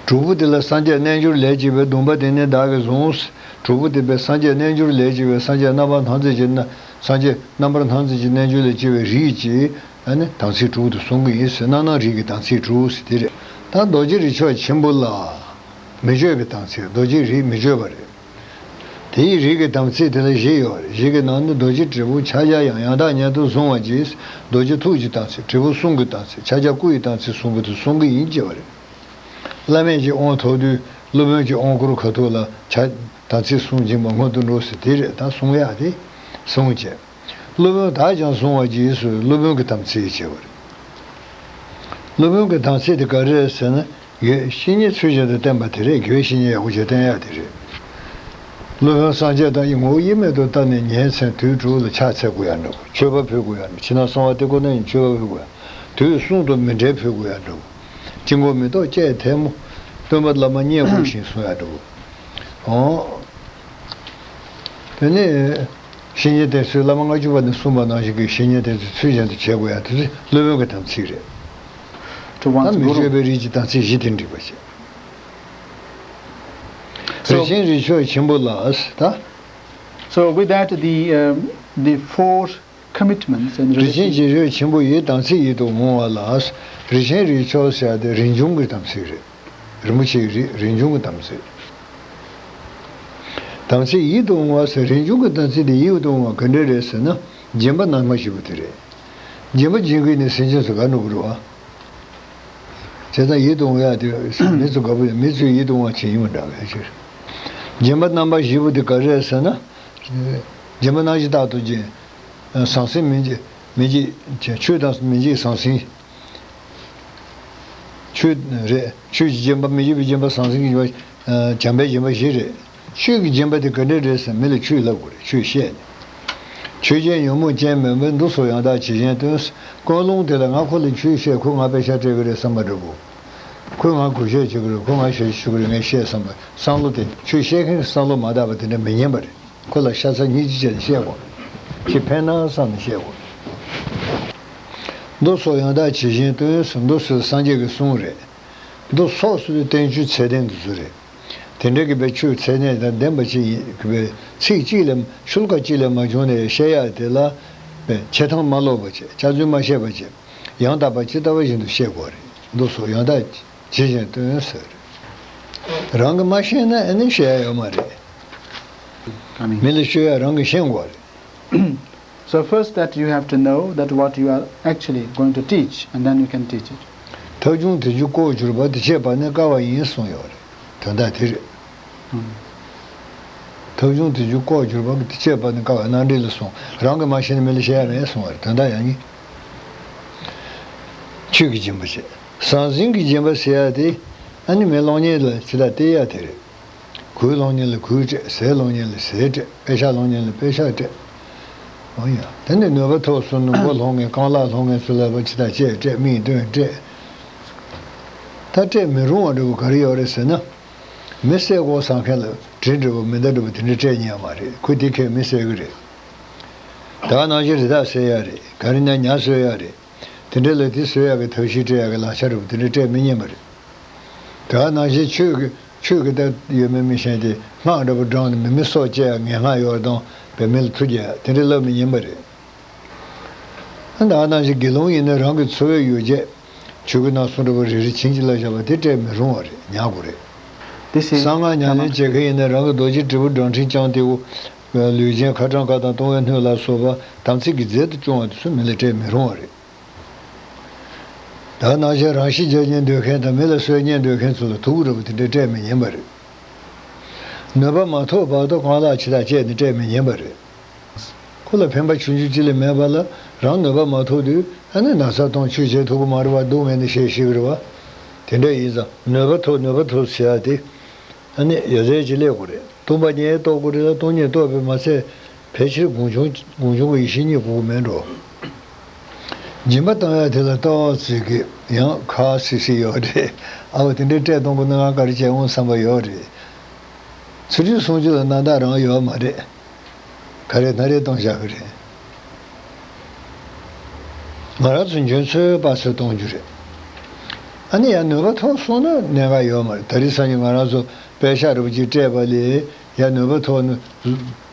དྲུག་པོ་དེ་ལ་སངས་རྒྱས་རྣལ་འབྱོར་ལས་སྐྱེས་པའི་སྡོམ་པ་དེ་ནི་བདག་གིས་བཟུང་། དྲུག་པོ་དེ་པས་སངས་རྒྱས་རྣལ་འབྱོར་ལས་སྐྱེས་པའི་སངས་རྒྱས་རྣམ་པར་སྣང་མཛད་ཀྱི་རྣམ་སངས་རྒྱས་རྣམ་པར་སྣང་མཛད་ཀྱི་རྣལ་འབྱོར་ལས་སྐྱེས་པའི་རིགས་ཀྱི་ཨ་ནི་དམ་ཚིག་དྲུག་དེ་བསྲུང་གི་ཡིན་ཟེར། རྣམ་སྣང་རིགས་ཀྱི་དམ་ཚིག་དྲུག་ཟེར་དེ་རེད། ད་རྡོ་རྗེ་རིགས་མཆོག་ཆེན་པོ་ལ་མི་སྤྱོད་པའི་དམ་ཚིག་རྡོ་རྗེ་རིགས་མི་སྤྱོད་པ་རེད། དེའི་རིགས་ཀྱི་དམ་ཚིག་དེ་ལ་བཞི་ཡོད་རེད། བཞི་གི་ནང་ནས་རྡོ་རྗེ་དྲིལ་བུ་ཕྱག་རྒྱ་ཡང་ཡང་དག་མཉམ་དུ་བཟུང་བ་གྱིས་རྡོ་རྗེ་ཐུགས་ཀྱི་དམ་ཚིག་དྲིལ་བུ་གསུང་གི་དམ་ཚིག་ཕྱག་རྒྱ་སྐུ་ཡི་དམ་ཚིག་གསུམ་པོ་དེ་བསྲུང་གི་ཡིན་ཅེས་པ་རེད། བླ་མེད་ཀྱི་དབང་ཐོབ་དུས་སློབ་དཔོན་གྱི་དབང་བསྐུར་ཁ་ཐུག་ལ་ཕྱག་དམ་ཚིག་བསྲུང་སྦྱིན་པ་སྔོན་དུ་འགྲོ་ཟེར་དེ་རེད། ད་བསྲུང་ཡག་དེ་བསྲུང་བྱས། སློབ་དཔོན་དག་ཀྱང་བཟུང་བ་གྱིས་སློབ་དཔོན་གྱི་དམ་ཚིག་བྱས་པ་རེད། སློབ་དཔོན་གྱི་དམ་ཚིག་དེ་ག་རེ་རེད་ཟེར་ན། དགེ་བཤེས་གཉེན་ཚུལ་བཞིན་དུ་བསྟེན་པ་དེ་རེད། དགེ་བཤེས་གཉེན་ཡག་པོ་ཞིག་བསྟེན་ཡག་དེ་རེད། སློབ་དཔོན་སངས་རྒྱས་དང་ངོ་བོ་དབྱེར་མེད་དུ་བལྟས་ནས་ཉིན་མཚན་དུས་དྲུག་ལ་ཕྱག་འཚལ་དགོས་ཡག་འདྲ་བོ། མཆོད་པ་ཕུལ་དགོས་ཡག་འདྲ་བོ། ཕྱི་ནང་གསང་བ་སྟེ་ཁོ་ན་ཡི་མཆོད་པ་ཕུལ་དགོས་ཡག་དུས་གསུམ་དུ་མཎྜལ་ཕུལ་དགོས་ཡག་འདྲ་བོ། དཀྱིལ་འཁོར་མེ་ཏོག་བཅས་ཐལ་མོ། སྟོན་པ་བླ་མ་བསྙེན་བཀུར་ཞིང་གསུང་ཡག་འདྲ་བོ། འོ། དེ་ནས་བཤེས་གཉེན་དེ་ཚོས་བླ་མ་ལྔ་བཅུ་པ་ནས་གསུངས་པ་ནང་བཞིན་གྱི་བཤེས་གཉེན་དེ་ཚོས་ཚུལ་བཞིན་དུ་བྱེད་དགོས་ཡག་དེ་ཚོ་སློབ་དཔོན་གྱི་དམ་ཚིག་རེད། To ད་one's མི་guru. སྤྱོད་པའི་རིགས་ཀྱི་དམ་ཚིག་བཞི་དེ་འགྲིག་པ་བྱེད། So རིགས་ཆེན་རིགས་མཆོག་ཆེན་པོ་ལ་ད། So with that, the, um, the four commitments and རིན་ཆེན་relations. གྱི་རིགས་ཆེན་པོ་ཡི་དམ་ཚིག་ཡིད་དུ་འོང་བ་ལ། རིན་ཆེན་རིགས་མཆོག་ཟེར་ཡ་དེ་རིན་འབྱུང་གི་དམ་ཚིག་རེད། རིན་པོ་ཆེའི་རིགས་རིན་འབྱུང་གི་དམ་ཚིག་དམ་ཚིག་ཡིད་དུ་འོང་བ་ཟེར། རིན་འབྱུང་གི་དམ་ཚིག་དེ་ཡིད་དུ་འོང་བ་ག་འདྲ་རེད་ཟེར་ན། སྦྱིན་པ་རྣམ་པ་བཞི་པོ་དེ་རེད། སྦྱིན་པ་སྦྱིན་མཁན་ནི་སེམས་ཅན་ཚོ་ག་འགྲོ་གི་རེད་བ། བྱས་ཙང་ཡིད་དུ་འོང་ཡ་དེ་མི་ཚོ་དགའ་པོ་ཡོད། མི་ཚོས་ཡིད་དུ་འོང་བ་བྱེད་ཡིན་པ་འདྲ་བའི་ཕྱིར། སྦྱིན་པ་རྣམ་པ་བཞི་པོ་དེ་ག་རེ་རེད་ཟེར་ན། སྦྱིན་པ་རྣམ་བཞི་རྟག་ཏུ་སྦྱིན། ཟང་ཟིང་མི་འཇིགས་མི་འཇིགས་ཆོས་དང་མི་འཇིགས་ཟང་ཟིང་། ཆོས་རེད། ཆོས་ཀྱི་སྦྱིན་པ། མི་འཇིགས་པའི་སྦྱིན་པ། ཟང་ཟིང་གི་སྦྱིན་པ། བྱམས་པའི་སྦྱིན་པ་བཞི་རེད། ཆོས་ཀྱི་སྦྱིན་པ་དེ་ག་འདྲ་རེད་ཟེར། མི་ལ་ཆོས་བསླབ་དགོས་རེད། ཆོས་བཤད་ནས། ཆོས་ཅན་ཉོན་མོངས་ཅན་མིན་པས། འདི་སོགས་ཡང་དག་ཇི་བཞིན་སྟོན། ཀུན་སློང་དེ་ལ་ང་ཁོ་ལ་ཆོས་བཤད། ཁོས་ང་པེ་ཤག་སྤྲད་གི་རེད་བསམ་པ་འདྲ་པོ། ཁོས་ང་གུས་ཞབས་བྱེད་གི་རེད། ཁོས་ང་ཞབས་ཞུ་གི་རེད། ངས་བཤད་བསམ་པ། བསམ་བློ་དེ་ཆོས་བཤད་མཁན་གྱི་བསམ་བློ་མ་དག་པ་དེ་འདྲ་མི་ཉན་པ་རེད། ཁོ་ལ་ཤ་ཚ་སྙིང་རྗེ་བྱས་ནས་བཤད་དགོས། ཁྱེད་ཕན་ན་བསམ་ནས་བཤད་དགོས། མདོ་སོགས་ཡང་དག་ཇི་བཞིན་སྟོན་ཟེར། མདོ་ཟེར་སངས་རྒྱས་ཀྱི་གསུང་རེད། མདོ་སོགས་ཟེར་དུས་བསྟན་བཅོས་ཚད་ལྡན་དེ་ཚོ་རེད། དེ་འདྲ་གི་བའི་ཆོས་ཚད་ལྡན་དང་ལྡན་པ་ཅིག་ཡིན་གི་བའི་ཚིག་གཅིག་ལས་ཤོ་ལོ་ཀ་གཅིག་ལས་མ་བྱུང་ནས་བཤད་ཡག་དེ་ལ་བའི་ཆེ་མཐོང་མ་ལོག་པ་བྱས། སྐྱག་རྫུན་མ་བཤད་པ་བྱས། ཡང་དག་པ་ཇི་ལྟ་བ་བཞིན་དུ་བཤད་དགོས་རེད། མདོ་སོགས་ཡང་དག་ཇི་བཞིན་སྟོན་ཟེར། རང་གིས་མ་ཤེས་ན་ཨ་ནི་བཤད་ཡ་ཡོད་མ་རེད། I mean, མི་ལ་ཤོད་ཡ་རང་གིས་ཤེས་དགོས་རེད། So first that you have to know that what you are actually going to teach, and then you can teach it. ཐབས་བྱུང་དེ་རྒྱུ་ལྐོག་གྱུར་པ། དེ་བྱས་པ་ནི་དཀའ་བ་ཡིན་གསུངས་ཡོད་རེད། དོན་དག་དེ་རེད། ཐབས་བྱུང་དེ་རྒྱུ་ལྐོག་གྱུར་པ། དེ་བྱས་པ་ནི་དཀའ་བ། རྣམ་འགྲེལ་ལ་གསུངས། རང་གིས་མ་ཤེས་ན་མི་ལ་བཤད་ཡ་མེད་གསུངས་པ་རེད། དོན་དག་ཡང་ཡིན། ཆོས་ཀྱི་སྦྱིན་པ་བྱེད། ཟང་ཟིང་གི་སྦྱིན་པ་ཟེར་ཡ་དེ་ཨ་ནི་མི་སློང་མཁན་ལ་ཇི་ལྟར་བལྟ་ཡ་དེ་རེད། གོས་སློང་མཁན་ལ་གོས་སྤྲད། ཟས་སློང་མཁན་ལ་ཟས་སྤྲད། པེ་ཤག་སློང་མཁན་ལ་པེ་ཤག་སྤྲད། འོ་ཡ། དེ་ནས་ནུས་པ་ཐོག་སོང་ན་མགོ་སློང་མཁན། རྐང་ལག་སློང་མཁན་ཚོ་ལ་ཕར་ཇི་ལྟར་བྱས་སྤྲད། མིག་སྟོན་སྤྲད། ད་སྤྲད་མི་རུང་བ་འདྲ་པོ་ག་རེ་ཡོད་རེད་ཟེར་ན། མི་བསད་དགོས་བསམ་མཁན་ལ་གྲི་འདྲ་པོ་མེ་མདའ་འདྲ་པོ་དེ་འདྲ་སྤྲད་ཉན་ཡོད་མ་རེད། ཁོས་དེ་ཁས་མི་བསད་གི་རེད། ད་ག་ནང་བཞིན་རི་དྭགས་བསད་ཡ་རེད། ག་རེ་ན་ཉ་གསོད་ཡ་རེད། དེ་འདྲ་ལ་དེ་གསོད་ཡ་གི་ཐབས་ཤེས་སྤྲད་ཡ་གི་ལག་ཆ་འདྲ་པོ་དེ་འདྲ་སྤྲད་མི་ཉན་པ་རེད། དེ་ག་ནང་བཞིན་ཆོས་ཀྱི་ཆོས་ཀྱི་ད་ཡོད་མེད་མི་ཤེས་ཏེ་སྔགས་འདྲ་པོ་བགྲངས་ནས་མི་མི་སྲོག་བཅད་ཡ་ངན་སྔགས་ཡོད་དང་བའི་མི་ལ་མཐུ་རྒྱག་ཡ་དེ་འདྲ་ལབ་མི་ཉན་པ་རེད། ད་ག་ནང་བཞིན་དགེ་སློང་ཡིན་ན་རང་གི་འཚོ་བའི་ཡོ་བྱད་ཆོས་གོས་སྣ་ཚོགས་འདྲ་པོ་རེ་རེ་བྱིན་གྱིས་བརླབས་བཞག་པ་དེ་སྤྲད་མི་རུང་བ་རེད། ཉར་དགོས་རེད། This is གསང་སྔགས་ཉམས་ལེན་བྱེད་མཁན་ཡིན་ན་རང་གི་རྡོ་རྗེ་དྲིལ་བུ་བགྲང་ཕྲེང་བརྐྱངས་ཏེ་འོ། ལུས་ཅན་ཁ་གྲངས་ཁ་དང་གཏོང་བའི་སྣོད་ལ་སོགས་པ་དམ་ཚིག་གི་རྫས་དུ་སྐྱོང་བ་དེ་ཚོ་མི་ལ་སྤྲད་མི་རུང་བ་རེད། ད་ནང་བཞིན་རང་ཤི་རྒྱག་སྙིང་འདོད་མཁན་དང་མི་ལ་གསོད་སྙིང་འདོད་མཁན་ཚོ་ལ་ཐུག་རེད་པ། དེ་འདྲ་སྤྲད་མི་ཉན་པ་རེད། ནུས་པ་མ་ཐོབ་བར་དུ་རྐང་ལག་ཇི་ལྟར་བཅད་ནས་སྤྲད་མི་ཉན་པ་རེད། ཁོ་ལ་ཕན་པ་ཆུང་ཆུང་ཅིག་ལས་མེད་པ་ལ་རང་ནུས་པ་མ་ཐོབ་དུས་ཨ་ནི་ན་ཚ་གཏོང་། ཆོས་བྱེད་ཐུབ་ཀྱི་མ་རེད་པ། སྡུག་བསྔལ་ནི་བཤད་ཤེས་ཀྱི་རེད་པ། དེ་འདྲ་ཡིན་ཙང་ནུས་པ་ཐོབ་ནུས་པ་ཐོབ་ཟེར་ཡ་དེ་ཨ་ནི་ཡ་རྫས་ཅིག་སླེབས་དགོས་རེད། སྟོང་པ་ཉིད་རྟོགས་དགོས་རེད་ལ། སྟོང་ཉིད་རྟོགས་པས་མ་ཚད་ཕལ་ཆེར་སྒོམ་བྱུང་སྒོམ་བྱུང་གི་ཡེ་ཤེས་རྙེད་དགོས་ཀྱི་མེད་འགྲོ། སྦྱིན་པ་བཏང་ཡ་དེ་ལ་ལྟ་བ་ཅིག་གི་ཡང་ཁ་སིག་སིག་ཡོད་རེད། ཨ་བ་དེ་འདྲའི་སྤྲད་གཏོང་དགོས་ན་ང་ག་རེ་བྱེད་འོང་བསམ་པ་ཡོད་རེད། ཚུལ་ཁྲིམས་སྲུང་རྒྱུ་ལ་གནང་སྟངས་རང་ཡོད་མ་རེད། ག་རེ་སྣ་རེ་གཏོང་བཞག་གི་རེད། ང་རང་ཚོ་འཇོན་ཚོད་དཔག་ཚོད་གཏོང་རྒྱུ་རེད། ཨ་ནི་ཡང་ནུས་པ་ཐོབ་སོང་ན་གནད་འགག་ཡོད་མ་རེད། ད་རེས་སང་ཉིན་ང་རང་ཚོ་པད་ཤག་རིན་པོ་ཆེ་སྤྲད་པ་ལས་ཡང་ནུས་པ་ཐོབ་ན་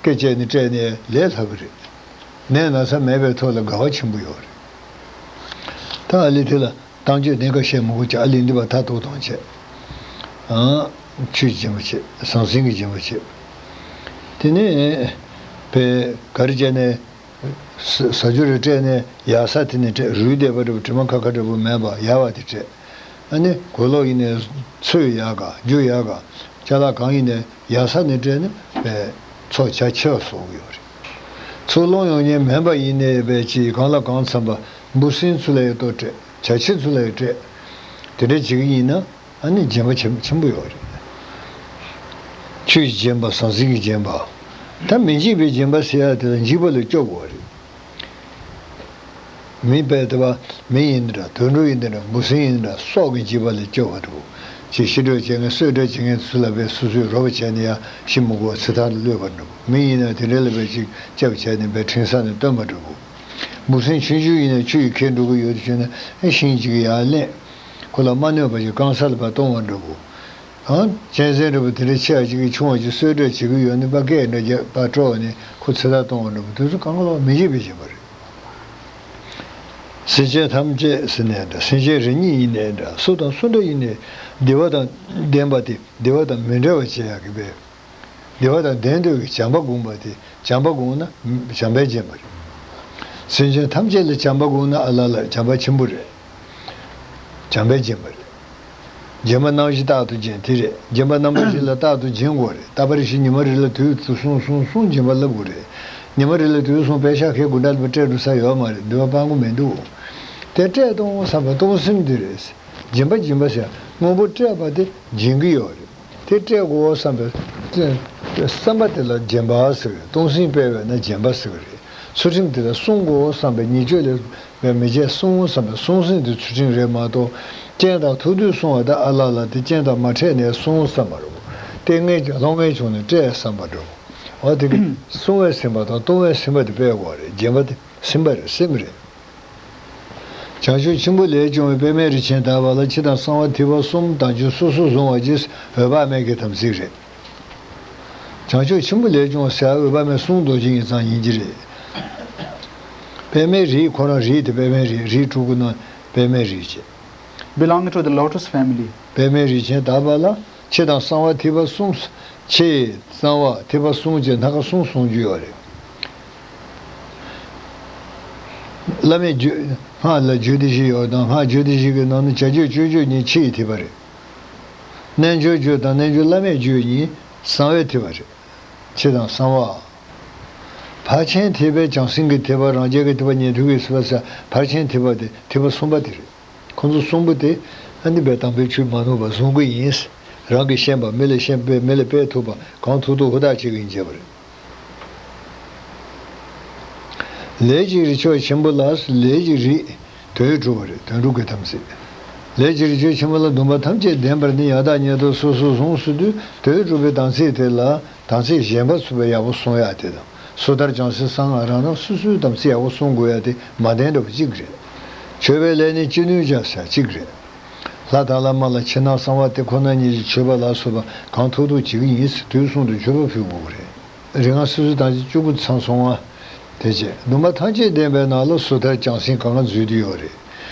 སྐེ་བཅད་ནས་སྤྲད་ནས་ལས་སླ་པོ་རེད། ནད་ན་ཚ་མེད་པའི་ཐོག་ལ་དགའ་བ་ཆེན་པོ་ཡོད་རེད། ད་ཨ་ལི་དེ་ལ་གཏམ་བརྗོད་གནད་འགག་བཤད་མི་དགོས་ཀྱི། ཨ་ལི་འདི་པ་མཐར་ཐུག་གཏོང་བྱེད། ཨང་། ཆོས་ཀྱི་སྦྱིན་པ་བྱེད། ཟང་ཟིང་གི་སྦྱིན་པ་བྱེད། དེ་ནས་བས་ག་རེ་བྱས་ནས་ཟ་ཟ་རྒྱུ་རེ་སྤྲད་ནས་ཡག་ས་དེ་ནས་སྤྲད། རུལ་བསྡད་པ་འདྲ་པོ་དྲི་མ་ཁ་ཁ་འདྲ་པོ་མེད་པ་ཡག་པ་དེ་སྤྲད། ཨ་ནི་གོས་ལོག་ཡིན་ནས་ཚོས་ཡག་ག་རྒྱུ་ཡག་ག་ཅ་ལག་གང་ཡིན་ནས་ཡག་ས་ནས་སྤྲད་ན་བས་ཚོགས་བྱ་ཆེ་བ་བཟོ་གི་ཡོད་རེད། ཚུར་སློང་ཡོང་མཁན་མིན་པ་ཡིན་ནའི་བས་ཅིག་གང་ལ་གང་འཚམ་པ་འབུ་སྲིན་ཚོ་ལ་ཡང་ལྟོ་སྤྲད། བྱ་ཁྱི་ཚོ་ལ་ཡང་སྤྲད། དེ་འདྲ་བྱེད་ཀྱི་ཡིན་ན་ཨ་ནི་སྦྱིན་པ་ཆེན་ཆེན་པོ་ཡོད་རེད། ཆོས་ཀྱི་སྦྱིན་པ། ཟང་ཟིང་གི་སྦྱིན་པ། ད་མི་འཇིགས་པའི་སྦྱིན་པ་ཟེར་ཡ་དེ་ལ་འཇིགས་པ་ལས་སྐྱོབ་དགོས་རེད། མི་དཔེ་དེ་བ་མི་ཡིན་འདྲ། དུད་འགྲོ་ཡིན་འདྲ། འབུ་སྲིན་ཡིན་འདྲ། སྲོག་གི་འཇིགས་པ་ལས་སྐྱོབ་པ་འདྲ་པོ། ཅིག་ཤི་འགྲོ་བྱེད་མཁན་གསོད་འགྲོ་བྱེད་མཁན་ཚོ་ལ་བས་སོ་སོས་རོགས་པ་བྱས་ནས་ཡ་ཤི་མི་དགོས་པ་ཚེ་ཐར་ལ་གློད་པ་འདྲ་པོ། མི་ཡིན་ན་དེ་འདྲ་ལ་བས་ཅིག་སྐྱབས་བྱས་ནས་བས་འཕྲིན་བཟང་ནས་སྟོན་པ་འདྲ་པོ། འབུ་སྲིན་ཆུང་ཆུང་ཡིན་ན་ཆུ་ཡི་ཁྱེར་འགྲོ་གི་ཡོད་དུ་བྱས་ན་ཨེ་ཤིང་གཅིག་ཡར་ལེན། ཁོ་ལ་མ་གནོད་པ་ཞིག་རྐང་ས་ལ་ཕར་གཏོང་བ་འདྲ་པོ། ཨང་། གཅན་གཟན་འདྲ་པོ་དེ་འདྲ་ཆེ་བ་ཅིག་གིས་ཆུང་བ་ཅིག་གསོད་རེས་བྱེད་ཀྱི་ཡོད་ནི་པ་སྐད་འདྲ་རྒྱག་པ་སྤྲོ་བ་ནི་ཁོ་ཚེ་ཐར་གཏོང་བ་འདྲ་པོ། དེ་ཚོ་གང་ག་ལ་མི་འཇིགས་པའི་སྦྱིན་པ་རེད། སེམས་ཅན་ཐམས་ཅད་ཟེར་ནའི་འདྲ། སེམས་ཅན་རེ་གཉིས་ཡིན་ནའི་འདྲ། སུ་དང་སུ་འདྲ་ཡིན་ནའི་བདེ་བ་དང་ལྡན་པ་དེ་བདེ་བ་དང་མི་འབྲལ་བར་བྱེད་ཡག་གི་བས། བདེ་བ་དང་ལྡན་འདོད་ཀྱི་བྱམས་པ་སྒོམ་པ་དེ། བྱམས་པ་སྒོམ་ན་བྱམས་པས་བརྒྱན་པ་རེད། སེམས་ཅན་ཐམས་ཅད་ལ་བྱམས་པ་སྒོམ་ན་ཨ་ལ་ལ་བྱམས་པ་ཆེན་པོ་རེད། བྱམས་པས་བརྒྱན་པ་རེད། སྦྱིན་པ་རྣམ་བཞི་རྟག་ཏུ་སྦྱིན་དེ་རེད། སྦྱིན་པ་རྣམ་པ་བཞི་ལ་རྟག་ཏུ་སྦྱིན་དགོས་རེད། རྟག་པར་ཞིག་ཉི་མ་རེ་ལ་དུས་ཚོད་གསུམ་གསུམ་གསུམ་སྦྱིན་པ་བསླབ་དགོས་རེད། ཉི་མ་རེ་ལ་དུས་གསུམ་པད་ཤག་ཁའི་དགུན་གྲང་ལ་སྤྲད་འགྲོ་ས་ཡོད་མ་རེད། འདོད་པ་སྤང་དགོས་མི་འདུག་དེ་སྤྲད་གཏོང་བསམ་པའི་གཏོང་སེམས་དེ་རེད། སྦྱིན་པ་སྦྱིན་པ་ཟེར་དངོས་པོ་སྤྲད་པ་དེ་སྦྱིན་གྱི་ཡོད་རེད། དེ་སྤྲད་དགོས་བསམ་པའི་བསམ་པ་དེ་ལ་སྦྱིན་པ་ཟེར་གི་རེད། གཏོང་སེམས་སྤེལ་བས་ན་སྦྱིན་པ་ཟེར་གི་རེད། ཚུལ་ཁྲིམས་དེ་ལ་སྲུང་དགོས་བསམ་པའི་ཉེས་སྤྱོད་ལས་པའི་མི་བྱེད་སྲུང་བསམ་པའི་སྲུང་སེམས་དེ་ཚུལ་ཁྲིམས་རེད་མ་གཏོགས། རྐྱེན་དང་ཐུག་དུས་སྲུང་བ་དང་ཨ་ལ་ལ་དེ་རྐྱེན་དང་མ་འཕྲད་ནས་སྲུང་བསམ་པ་རེད། ལྟས་ངན་གྱི་ལྷོད་ངན་བྱུང་ནས་སྤྲད་བསམ་པ་རེད། འོ་དེ་གི་སྲུང་བའི་སེམས་པ་དང་གཏོང་བའི་སེམས་པ་དེ་སྤེལ་དགོས་རེད། སྦྱིན་པ་དེ་སེམས་པ་རེད། སེམས་རེད། བྱང་ཆུབ་ཆེན་པོ་ལས་བྱུང་བའི་པདྨའི་རིགས་ཆེན་དག་པ་ལ་ཕྱི་དང་གསང་བ་ཐིགས་པ་གསུམ་དང་ཆོས་སོ་སོར་བཟུང་བ་གྱིས་འོད་དཔག་མེད་ཀྱི་དམ་ཚིག་རེད། བྱང་ཆུབ་ཆེན་པོ་ལས་བྱུང་བ་ཟེར་བ་འོད་དཔག་མེད་གསུང་རྡོ་རྗེ་ཉིད་ཙམ་ཡིན་གྱི་རེད། པདྨའི་རིགས་ཁོ་རང་རིགས་དེ་པདྨའི་རིགས། རིགས་དྲུག་གི་ནང་པདྨའི་རིགས་བྱས། Belonging to the lotus family. པདྨའི་རིགས་ཆེན་དག་པ་ལ་ཕྱི་དང་གསང་བ་ཐིགས་པ་གསུམ། ཕྱི་གསང་བ་ཐིགས་པ་གསུམ་བཅས་སྣ་ཁ་གསུམ་གསུང་རྒྱུ་ཡོད་རེད། བླ་མེད་རྒྱུད་སྔགས་ལ་རྒྱུད་སྡེ་བཞི་ཡོད་དང་། སྔགས་རྒྱུད་སྡེ་བཞི་གི་ནང་ནས་བྱ་རྒྱུད་སྤྱོད་རྒྱུད་གཉིས་ཕྱི་ཡི་ཐིགས་པ་རེད། རྣལ་འབྱོར་རྒྱུད་དང་རྣལ་འབྱོར་བླ་མེད་རྒྱུད་གཉིས་གསང་བའི་ཐིགས་པ་རེད། ཕྱི་དང་གསང་བ། ཕར་ཕྱིན་ཐེག་པའི་བྱང་སེམས་ཀྱི་ཐེག་པ། རང་རྒྱལ་གྱི་ཐེག་པ། ཉན་ཐོས་ཀྱི་ཐེག་པ་ཟེར། ཕར་ཕྱིན་ཐེག་པ་དེ་ཐེག་པ་གསུམ་པ་དེ་རེད། ཁོང་ཚོ་གསུམ་པོ་དེ་ཨ་ནི་པའི་དམ་པའི་ཆོས་མ་ནུབ་པ་བཟུང་གི་ཡིན། རང་གིས་ཤེས་པ། མི་ལ་ཤེས་པས། མི་ལ་སྤེལ་ཐུབ་པ། གང་ཐུབ་ཐུབ་ཧུར་ཐག་བྱེད་ཀྱི་ཡིན་བྱས་པ་རེད། ལས་ཀྱི་རིགས་ཆོས་ཆེན་པོ་ལ། ལས་ཀྱི་རིགས་དོན་གྲུབ་པ་རེད། དོན་གྲུབ་ཀྱི་དམ་ཚིག་ལས་ཀྱི་རིགས་ཆོས་ཆེན་པོ་ལ་སྡོམ་པ་ཐམས་ཅད་ལྡན་པར་ནི་ཡང་དག་ཉིད་དུ་སོ་སོར་བཟུང་ཟེར་དུས། དོན་གྲུབ་པའི་དམ་ཚིག་དེ་ལ་དམ་ཚིག་གཞན་པ་ཚུད་པའི་ཡག་པོ་སྲུང་ཡག་དེ་དང་། སོ་ཐར་བྱང་སེམས་གསང་སྔགས་རང་རང་སོ་སོའི་དམ་ཚིག་ཡག་པོ་སྲུང་དགོས་ཡག་དེ་མ་ལྡན་འདྲ་པོ་གཅིག་རེད། མཆོད་པའི་ལས་ནི་ཅི་ནུས་ཀྱང་ཟེར་གཅིག་རེད། ལྷ་དང་བླ་མ་ལ་ཕྱི་ནང་གསང་བ་དེ་ཁོ་ན་ཉིད་ཀྱི་མཆོད་པ་ལ་སོགས་པ་གང་ཐུབ་ཐུབ་བྱེད་ཀྱི་ཡིན་ཟེར་དུས་གསུམ་དུ་མཆོད་པ་ཕུལ་དགོས་ཀྱི་རེད། རིགས་ལྔ་སོ་སོའི་དམ་ཚིག་བཅུ་དགུ་ཚང་སོང་བ། དེ་རྗེས་སྡོམ་པ་ཐམས་ཅད་ལྡན་པའི་ནང་ལ་སོ་ཐར་བྱང་སེམས་གང་ག་འཛུལ་དུ་ཡོད་རེད།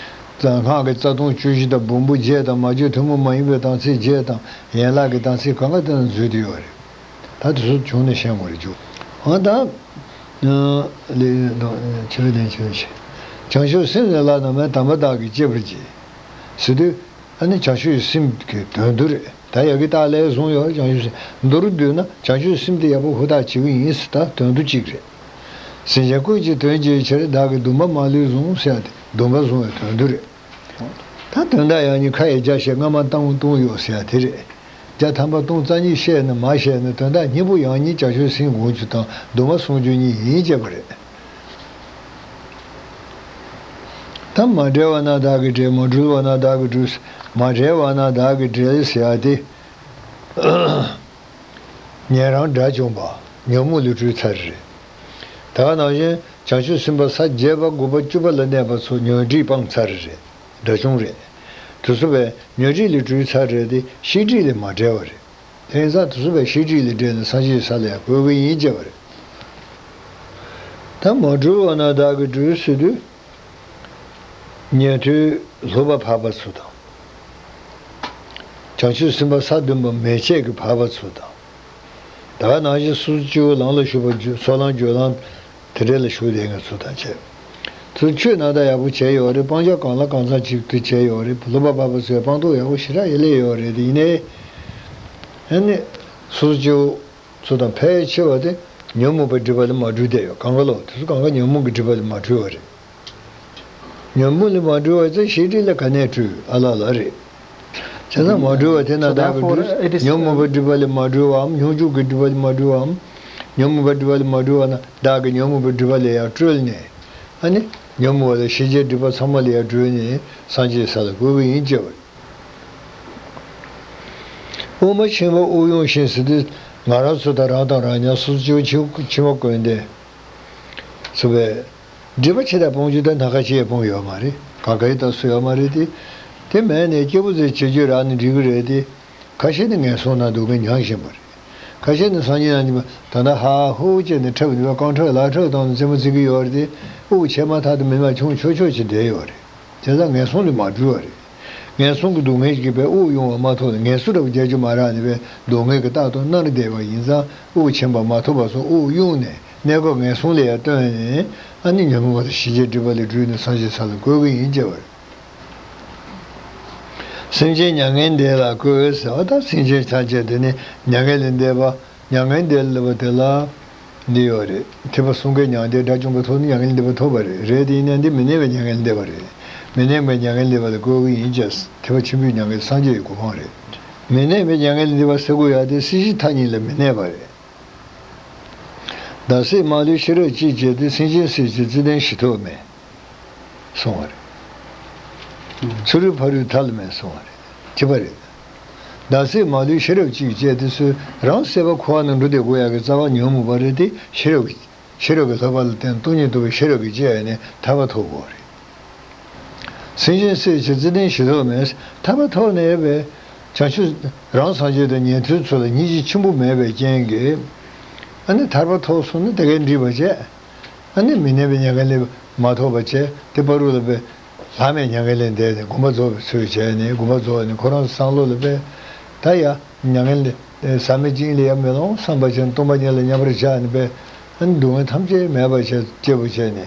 སྔགས་ཀྱི་རྩ་ལྟུང་བཅུ་བཞི་དང་འབུམ་པོ་བརྒྱད་དང་། མ་བརྗོད་ཐུན་མོང་མ་ཡིན་པའི་དམ་ཚིག་བརྒྱད་དང་། ཡན་ལག་གི་དམ་ཚིག་གང་ག་དེ་ན་འཛུལ་དུ་ཡོད་རེད། ད་དེ་ཚོ་བྱུང་ནས་བཤད་དགོས་རེད་རྒྱུ། འོ་ད། ལས་ཆེ་བའི་ལན་ཆེ་བའི་ཆེ། བྱང་ཆུབ་སེམས་ལས་ལྷག་རྣམས་དམ་པ་བདག་གིས་གཅེས་པར་གྱིས། ཟེར་དུས། ཨ་ནི་བྱང་ཆུབ་སེམས་ཀྱི་དོན་དུ་རེད། ད་ཡ་གི་རྟགས་ལས་བཟུང་ཡོད། བྱང་ཆུབ་སེམས་མདོར་བསྡུས་ན་བྱང་ཆུབ་སེམས་དེ་ཡག་པོ་ཧུར་ཐག་བྱེད་ཀྱི་ཡིན་ཟེར། ད་དོན་དུ་གཅིག་རེད། སེམས་ཅན་ཀུན་གྱི་དོན་བྱེད་ཕྱིར། བདག་གིས་སྡོམ་པ་མ་ལུས་བཟུང་། ཟེར་ཡ་དེ་སྡོམ་པ་བཟུང་བའི་དོན་དུ་རེད། ད་དོན་དག་ཡང་སྙིང་ཁ་ཡི་བརྒྱ་བཤད། སྔ་མ་ལྟ་བུ་ལྟུང་ཡོད་ཟེར་ཡ་དེ་རེད། བརྒྱ་ཐམ་པ་ལྟུང་རྩ་གཉིས་བཤད་ན་མ་བཤད་ན་དོན་དག་སྙིང་པོ་ཡང་སྙིང་བྱང་ཆུབ་སེམས་སྒོམ་རྒྱུ་དང་སྡོམ་པ་བཟུང་རྒྱུ་གཉིས་ཡིན་བྱས་པ་རེད། ད་མ་བསྒྲལ་བ་ན་བདག་གིས་བསྒྲལ། མ་གྲོལ་བ་ན་བདག་གིས་གྲོལ། མ་བསྒྲལ་བ་ན་བདག་གིས་བསྒྲལ་ཟེར་ཡ་དེ། ཉན་རང་དགྲ་བཅོམ་པ། ཉོན་མོངས་ལས་གྲོལ་ཚར་རེད། ད་ག་ནང་བཞིན་བྱང་ཆུབ་སེམས་དཔའ་ས་བརྒྱད་པ་དགུ་པ་བཅུ་པ་ལ་གནས་པ་ཚོ་ཉོན་སྒྲིབ་སྤངས་ཚར་རེད། དགྲ་བཅོམ་རེད། དེ་ཚོ་བས་ཉོན་སྒྲིབ་ལས་གྲོལ་ཚར་རེད་དེ་ཤེས་སྒྲིབ་ལས་མ་བསྒྲལ་བ་རེད། དེང་སང་དེ་ཚོ་བས་ཤེས་སྒྲིབ་ལས་བསྒྲལ་ནས་སངས་རྒྱས་ས་ལ་ཡང་འགོད་ཀྱི་ཡིན་བྱས་པ་རེད། ད་མ་གྲོལ་བ་ན་བདག་གིས་གྲོལ་ཟེར་དུས། ཉན་ཐོས་ལྷོད་པ་འཕགས་པ་ཚོ་དང་། བྱང་ཆུབ་སེམས་དཔའ་ས་བདུན་པ་མན་ཆད་ཀྱི་འཕགས་པ་ཚོ་དང་། ད་ག་ནང་བཞིན་སོ་སོ་སྐྱེ་བོ་ལམ་ལ་ཞུགས་པ་ཚོ་ལམ་སྦྱོར་ལམ་དེ་འདྲ་ལ་ཞུགས་བསྡད་མཁན་ཚོ་དང་བཅས། ཚུར་ཆོས་རྣམ་དག་ཡག་པོ་བྱས་ཡོད་རེད། སྤང་བྱ་གང་ལ་གང་འཚམ་ཅིག་ཏུ་བྱས་ཡོད་རེད། ལྷོད་པ་འཕགས་པ་ཚོས་སྤངས་རྟོགས་ཡག་པོ་ཞེ་དྲག་ཡེ་ལས་ཡོད་རེད། དེ་ཡིན་ནའི། ཨ་ནི། སོ་སོ་སྐྱེ་བོ་ཚོ་དང་ཕལ་ཆེ་བ་དེ་ཉོན་མོངས་པའི་སྒྲིབ་པ་ལས་མ་གྲོལ་བསྡད་ཡོད། གང་ག་ལོ་དེ་ཚོ་གང་ག་ཉོན་མོངས་ཀྱི་སྒྲིབ་པ་ལས་མ་གྲོལ་བ་རེད། ཉོན་མོངས་ལས་མ་གྲོལ་བ་ཚོ་ཤེས་སྒྲིབ་ལས་ག་ནས་གྲོལ། ཨ་ལ་ལ་རེད། བྱས་ཙང་མ་གྲོལ་བ་དེ་ན་བདག་གིས་གྲོལ། ཉོན་མོངས་པའི་སྒྲིབ་པ་ལས་མ་གྲོལ་བའམ། སྙོམས་འཇུག་གི་སྒྲིབ་པ་ལས་མ་གྲོལ་བའམ། ཉོན་མོངས་པའི་སྒྲིབ་པ་ལས་མ་གྲོལ་བ་ན་བདག་གིས་ཉོན་མོངས་པའི་སྒྲིབ་པ་ལས་ཡང་གྲོལ་ནས། ཨ་ནི། ཉོན་མོངས་པ་ལས་ཤེས་བྱའི་སྒྲིབ་པ་ཚང་མ་ལས་ཡང་གྲོལ་ནས་སངས་རྒྱས་ས་ལ་འགོད་ཀྱི་ཡིན་བྱས་པ་རེད། དབུ་མ་ཕྱིན་པ་དབུགས་དབྱུང་ཞིང་ཟེར་དུས། ང་རང་ཚོ་དང་རང་དང་རང་ཉིད་སོ་སོ་སྐྱེ་བོ་ཕྱི་མ་ཀུན་ལྡན་ཚོ་བས། སྒྲིབ་པ་ཕྱི་དང་སྤོང་རྒྱུ་དེ་སྣ་ཁ་ཅིག་སྤོང་ཡོད་མ་རེད། གང་ག་ཡི་ད་སུ་ཡོད་མ་རེད་དེ། དེ་མེད་ནས་སྐྱེས་བུ་ཚོས་བྱེད་རྒྱུ་རག་ནས་འགྲིག་གི་རེད་དེ། ཁ་ཤས་ནི་ངན་སོང་ན་སྡུག་བསྔལ་མྱང་བཞིན་པ་རེད། ཁ་ཤས་ནི་སངས་རྒྱས་རྣམས་ཀྱིས་ད་ལྟ་ཧ་ཧུ་བྱས་ནས་འཁྲབ་ནས་རྐང་འཁྲབ་ལག་འཁྲབ་བཏང་ནས་རྩེད་མོ་རྩེ་གི་ཡོད་རེད་དེ། དབུགས་ཆད་མ་ཐག་ཏུ་མི་མ་ཆུང་ཆོག་ཆོག་ཅིག་བསྡད་ཡོད་རེད། དེ་ལ་ངན་སོང་ལས་མ་གྲོལ་བ་རེད། ངན་སོང་གི་སྡུག་བསྔལ་གྱིས་པའི་དབུགས་དབྱུང་བ་མ་ཐུབ་ནས་ངལ་གསོ་འདྲ་བོ་རྒྱག་རྒྱུ་མ་རག་ནས་པའི་སྡུག་བསྔལ་གྱི་རྟགས་ཐོབ་མནར་བསྡད་པ་ཡིན་ཙང་། དབུགས་ཆད་པ་མ་ཐུབ་པ་སོགས་དབུགས་དབྱུང་ནས་གནས་སྐབས་ངན་སོང་ལས་ཡར་བཏོན་ནས། ཨ་ནི་ཉོན་མོངས་པ་དང་ཞེན་ཆགས་སྒྲིབ་པ་ལས་གྲོལ་ནས་སངས་རྒྱས་ས་ལ་འགོད་ཀྱི་ཡིན་ཅེས་པ་རེད། སེམས་ཅན་མྱ་ངན་འདས་ལ་བཀོད་ཟེར་བ་དང་། སེམས་ཅན་ཐམས་ཅད་དེ་ནི་མྱ་ངན་ལས་འདས་པ། མྱ་ངན་འདས་ལ་བ་དེ་ལ་འདི་ཡོད་རེད། ཐེག་པ་གསུམ་ཀའི་མྱང་འདས་དགྲ་བཅོམ་པ་ཐོབ་ནས་མྱ་ངན་ལས་འདས་པ་ཐོབ་པ་རེད། རེད་དེ་ཡིན་ན་འདི་མི་གནས་པའི་མྱ་ངན་ལས་འདས་པ་རེད། མི་གནས་པའི་མྱ་ངན་ལས་འདས་པ་ལ་བཀོད་ཀྱི་ཡིན་ཅེས། ཐེག་པ་ཆེན་པོའི་མྱ་ངན་སངས་རྒྱས་ཀྱི་གོ་འཕང་རེད། མི་གནས་པའི་མྱ་ངན་ལས་འདས་པ་ཟེར་དགོས་ཡ་དེ་སྲིད་ཞིའི་མཐའ་གཉིས་ལ་མི་གནས་པ་རེད། བདག་སྲིད་མ་ལུས་ཤེས་རབ་གཅིག་བྱས་ཏེ། སེམས་ཅན་སྲིད་ཕྱིར་བརྩེ་ལྡན་ཞི་ཐོབ་མེད། གསུངས་པ་རེད། ཚུ་རོལ་ཕ་རོལ་མཐའ་ལ་མེད་གསུངས་པ་རེད། བྱས་པ་རེད། བདག་སྲིད་མ་ལུས་ཤེས་རབ་གཅིག་བྱས་ཏེ་སུ། རང་སྲེད་པ་འཁོར་བ་ནང་འགྲོ་བསྡད་དགོས་ཡག་གི་རྩ་བ་ཉོན་མོངས་པ་རེད་དེ། ཤེས་རབ་ཀྱི་ཤེས་རབ་ཀྱི་ལྷག་པ་ལ་བརྟེན་སྟོང་ཉིད་རྟོགས་པའི་ཤེས་རབ་ཀྱིས་དཔྱད་ནས་ཐར་པ་ཐོབ་དགོས་རེད། སེམས་ཅན་སྲིད་ཕྱིར་བརྩེ་ལྡན་ཞི་ཐོབ་མེད། ཐར་པ་ཐོབ་ནས་པའི་བྱང་ཆུབ་རང་སངས་རྒྱས་དང་ཉན་ཐོས་ཚོ་ལ་སྙིང་རྗེ་ཆེན་པོ་མེད་པའི་རྐྱེན་གྱིས། ཨ་ནི་ཐར་པ་ཐོབ་སོང་ན་དེ་གའི་འདྲིས་པ་བྱས། ཨ་ནི་མི་གནས་པའི་མྱ་ངན་ལས་མ་ཐོབ་པ་བྱས། དེ་བར་དུ་ལ་པའི་ལྷག་མེད་མྱ་ངན་ལས་འདས་ནས་དགོངས་པ་རྫོགས་པའི་ཚུལ་བྱས་ནས། དགོངས་པ་རྫོགས་ནས་ཁོ་རང་བསམ་བློ་ལ་པའི་ད་ཡ་མྱ་ངན་ལས་ཟག་མེད་ཅིང་ལས་ཡ་མེད་ལོང་བསམ་པ་བྱས་ནས་སྟོང་པ་ཉིད་ལ་མཉམ་པར་བཞག་ནས་པའི། ཨ་ནི་སྡུག་བསྔལ་ཐམས་ཅད་མེད་པ་བྱས་སྐྱིད་པོ་བྱས་ནས།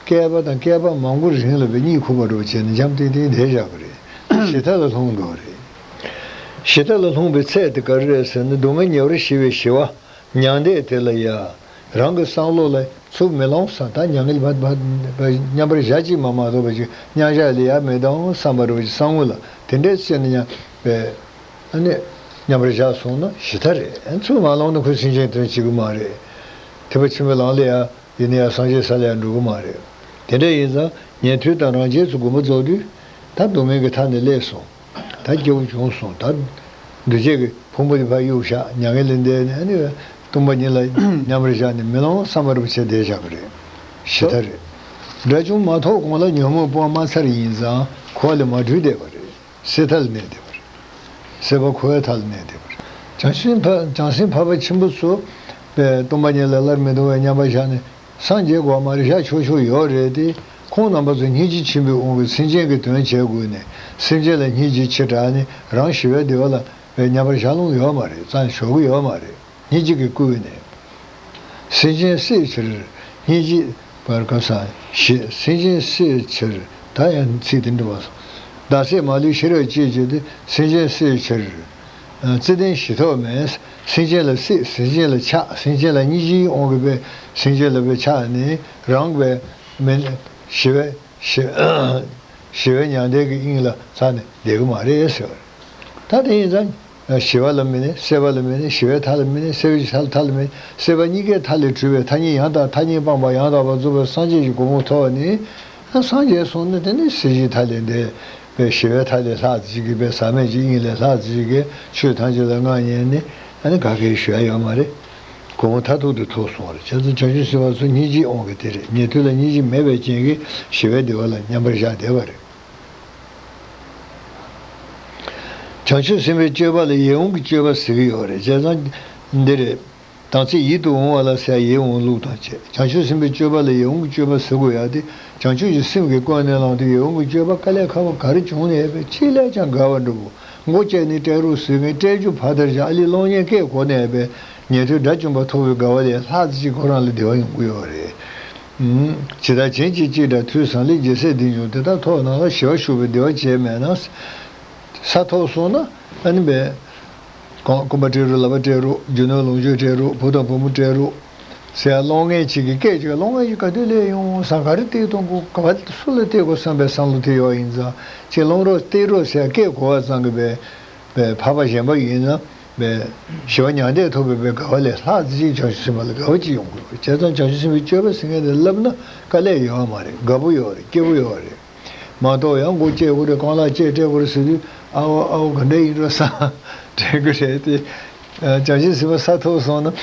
བསྐལ་པ་དང་བསྐལ་པ་མང་པོ་རིང་ལ་པའི་གཉིད་ཁུག་པ་འདྲ་བོ་བྱས་ནས་འཇམ་ཐིང་ཐིང་བསྡད་བཞག་གི་རེད། ཞི་མཐའ་ལ་ལྷུང་འགྲོ་གི་རེད། ཞི་མཐའ་ལ་ལྷུང་བའི་ཚད་དེ་ག་རེ་རེད་ཟེར་ན། སྡུག་བསྔལ་ཉེ་བར་ཞི་བའི་ཞི་བ། མྱང་འདས་དེ་ལ་ཡ། རང་གི་བསམ་བློ་ལ་ཚུར་མེ་ལོང་བསམ། ད་མྱ་ངན་ལས་མ་མ་མཉམ་པར་བཞག་ཅིག་མ་མ་གཏོགས་པ་ཅིག་མཉམ་བཞག་ལས་ཡ་མེད་དང་བསམ་པ་འདྲ་བོ་ཅིག་བསམ་ངོ་ལ་དེ་འདྲའི་བྱས་ནས་མཉམ་པའི་ཨ་ནི་མཉམ་པར་བཞག་སོང་ན་ཞི་མཐའ་རེད། ཚུར་མ་ལོང་ན་ཁོས་སེམས་ཅན་དོན་བྱེད་ཀྱི་མ་རེད། ཐེག་པ་ཆེན་པོའི་ལམ་ལ་ཡ་ཡིན་ན་ཡང་སངས་རྒྱས་ས་ལ་ཡང་འགྲོ་གི་མ་རེད། དེ་འདྲ་ཡིན་ཙང་ཉན་ཐོས་དང་རང་རྒྱལ་ཚོ་དགོངས་པ་རྫོགས་དུས་ད་སྡུག་བསྔལ་གྱི་མཐའ་ནས་སླེབས་སོང་། ད་སྐྱིད་པོ་བྱུང་སོང་། ད་འདུ་བྱེད་ཀྱི་ཕུང་པོ་དེ་ཕར་གཡུག་བཞག་མྱ་ངན་ལས་འདས་ནས་ཨ་ནི་སྟོང་པ་ཉིད་ལ་མཉམ་པར་བཞག་ནས་མེ་ལོང་བསམ་པ་འདྲ་བོ་བྱས་བསྡད་བཞག་གི་རེད། ཞི་མཐའ་རེད། དགྲ་བཅོམ་མ་ཐོབ་གོང་ལ་ཉོན་མོངས་སྤོང་མ་ཚར་ཡིན་ཙང་འཁོར་བ་ལས་མ་གྲོལ་བསྡད་པ་རེད། སྲེད་མཐའ་ལ་གནས་བསྡད་པ་རེད། སྲེད་པ་འཁོར་བའི་མཐའ་ལ་གནས་བསྡད་པ་རེད། བྱང་སེམས་འཕགས་བྱང་སེམས་འཕགས་པ་ཆེན་པོ་ཚོ་པའི་སྟོང་པ་ཉིད་ལ་སླར་མི་ལྡང་བའི་མཉམ་པར་བཞག་ནས་སངས་རྒྱས་དགོས་མ་རེད། བཞག་ཆོག་ཆོག་ཡོད་རེད་དེ། ཁོང་རྣམ་པ་ཚོ་སྙིང་རྗེ་ཆེན་པོའི་དབང་གིས་སེམས་ཅན་གྱི་དོན་བྱེད་དགོས་ནས། སེམས་ཅན་ལ་སྙིང་རྗེ་ཆེ་དྲགས་ནས་རང་ཞི་བའི་བདེ་བ་ལ་པའི་མཉམ་པར་བཞག་ལོང་ཡོད་མ་རེད། ཙང་ཞོག་གི་ཡོད་མ་རེད། སྙིང་རྗེ་གིས་བསྐུལ་ནས། སེམས་ཅན་སྲིད་ཕྱིར་སྙིང་རྗེ། བར་སྐབས་སུ་ཞེས། སེམས་ཅན་སྲིད་ཕྱིར། ད་ཡང་ཚིག་དེ་འདྲ་བ་སོང་། བདག་སྲིད་མ་ལུས་ཤེས་རབ་གཅིག་བྱས་ཏེ། སེམས་ཅན་སྲིད་ཕྱིར། བརྩེ་ལྡན་ཞི་ཐོབ་མེད། སེམས་ཅན་ལ་སྲིད། སེམས་ཅན་ལ་ཆགས། སེམས་ཅན་ལ་སྙིང་རྗེའི་དབང་གིས་པའི་སེམས་ཅན་ལ་པའི་ཆགས་ནས་རང་པའི་མི་ཞི་བའི་ཞི་ཞི་བའི་མྱང་འདས་ཀྱི་དབྱིངས་ལ་ཚར་ནས་བསྡད་ཀྱི་མ་རེད་ཟེར་བ་རེད། ད་དེ་ཡིན་ཙང་། ཞི་བ་ལ་མི་གནས། སྲེད་པ་ལ་མི་གནས། ཞི་བའི་མཐའ་ལ་མི་གནས། སྲེད་པའི་མཐའ་མཐའ་ལ་མི་གནས། སྲེད་པ་གཉིས་ཀའི་མཐའ་ལས་གྲོལ་བའི་ཐ་སྙད་ཡང་དག་ཐ་སྙད་སྤངས་པ་ཡང་དག་པར་རྫོགས་པའི་སངས་རྒྱས་ཀྱི་གོ་འཕང་ཐོབ་ནས། ཨ་སངས་རྒྱས་སོང་ན་དེ་ནི་སྲིད་ཞིའི་མཐའ་ལས་འདས་པའི་ཞི་བའི་མཐའ་ལས་ལྷག་ཅིག་གི་པའི་ཟག་མེད་ཀྱི་དབྱིངས་ལས་ལྷག་ཅིག་གི་ཆོས་ཐམས་ཅད་ལ་མངའ་བརྙེས་ནས། ཨ་ནི་ག་གེ་ཞུ་ཡ་ཡོད་མ་རེད། གོ་འཕང་མཐར་ཐུག་ཏུ་ཐོབ་སོང་བ་རེད། བྱས་ཙང་བྱང་ཆུབ་སེམས་དཔའ་ཚོ་སྙིང་རྗེའི་དབང་གིས་དེ་རེད། ཉན་ཐོས་ལ་སྙིང་རྗེ་མེད་པའི་རྐྱེན་གྱིས་ཞི་བའི་བདེ་བ་ལ་མཉམ་པར་བཞག་བསྡད་པ་རེད། བྱང་ཆུབ་སེམས་དཔའི་སྤྱོད་པ་ལ་ཡིད་འོང་གི་སྤྱོད་པ་ཟེར་གྱི་ཡོད་རེད། བྱས་ཙང་འདི་རེད། དམ་ཚིག་ཡིད་དུ་འོང་བ་ལ་ཟེར་ཡ་ཡིད་འོང་ལུགས་དང་བཅས། བྱང་ཆུབ་སེམས་དཔའི་སྤྱོད་པ་ལ་ཡིད་འོང་གི་སྤྱོད་པ་ཟེར་དགོས་ཡ་དེ། བྱང་ཆུབ་ཀྱི་སེམས་ཀྱིས་ཀུན་ནས་བསླངས་ཏེ་ཡིད་འོང་གི་སྤྱོད་པ་དཀའ་ལས་ཁག་པོ་ག་རེ་བྱུང་ནའི་པའི་ཅི་ལས་ཀྱང་དགའ་བ་འདྲ་བོ། མགོ་བཅད་ནས་སྤྲད་རོགས་ཟེར་མཁན་སྤྲད་རྒྱུ་ཕར་དར་བཞག་ཨ་ལས་གློག་བརྙན་སྐད་གོ་ནའི་པའི་ཉན་ཐོས་དགྲ་བཅོམ་པ་ཐོབ་པའི་དགའ་བ་ལས་ལྷག་ཅིག་ཁོ་རང་ལ་བདེ་བ་ཡོང་གི་ཡོད་རེད། ཇི་ལྟར་བྱིན་གྱིས་བརླབས་པའི་ཐོས་བསམ་ལས་རྒྱལ་སྲས་འདི་འབྱུང་། དེ་ལྟར་ཐོབ་རྣམས་ལ་ཞི་བར་ཤོག་པའི་བདེ་བ་བྱས་མེད་ན། ས་ཐོབ་སོང་ན་ཨ་ནི་པའི་གང་སྐུ་འབག་སྤྲད་རོགས། ལག་པ་སྤྲད་རོགས། རྒྱུ་ནོར་ལོངས་སྤྱོད་སྤྲད་རོགས། བུ་དང་བུ་མོ་སྤྲད་རོགས་ཟེར་ཡ་གློག་བརྙན་གཅིག་གི་སྐད་ཅིག་གློག་བརྙན་གཅིག་ག་དུས་སླེབས་ཡོང་བསམ། ག་རེ་བལྟས་གཏོང་དགོས། ག་བ་སུ་ལ་བལྟས་དགོས་བསམ་པའི་བསམ་བློ་དེ་ཡོད་ཡིན་ཙང་། ཅིག་སློང་རོགས་བལྟས་རོགས་ཟེར་ཡ་སྐད་གོ་བ་ཙམ་གྱིས་པའི་པའི་འཕགས་པ་གཞན་པ་ཡིན་ན་པའི་ཞི་བ་མྱང་འདས་ཐོབ་པའི་པའི་དགའ་བ་ལས་ལྷག་ཅིག་བྱང་ཆུབ་སེམས་དཔའ་ལ་དགའ་བ་ཅིག་ཡོང་དགོས། བྱས་ཙང་བྱང་ཆུབ་སེམས་དཔའི་སྤྱོད་པ་ཟེར་མཁན་དེ་བསླབ་ན་དཀའ་ལས་ཡོད་མ་རེད། དགའ་པོ་ཡོད་རེད། སྐྱིད་པོ་ཡོད་རེད། མ་གཏོགས་ཡང་མགོ་བཅད་དགོས་རེད། རྐང་ལག་བཅད་སྤྲད་དགོས་རེད་ཟེར་དུས་ཨ་ཨོ་ཨ་ཨོ་ག་འདྲ་ཡིན་འགྲོ་བསམ་དྲན་གི་རེད་དེ། བྱང་ཆུབ་སེམས་དཔའ་ས་ཐོབ་སོང་ན་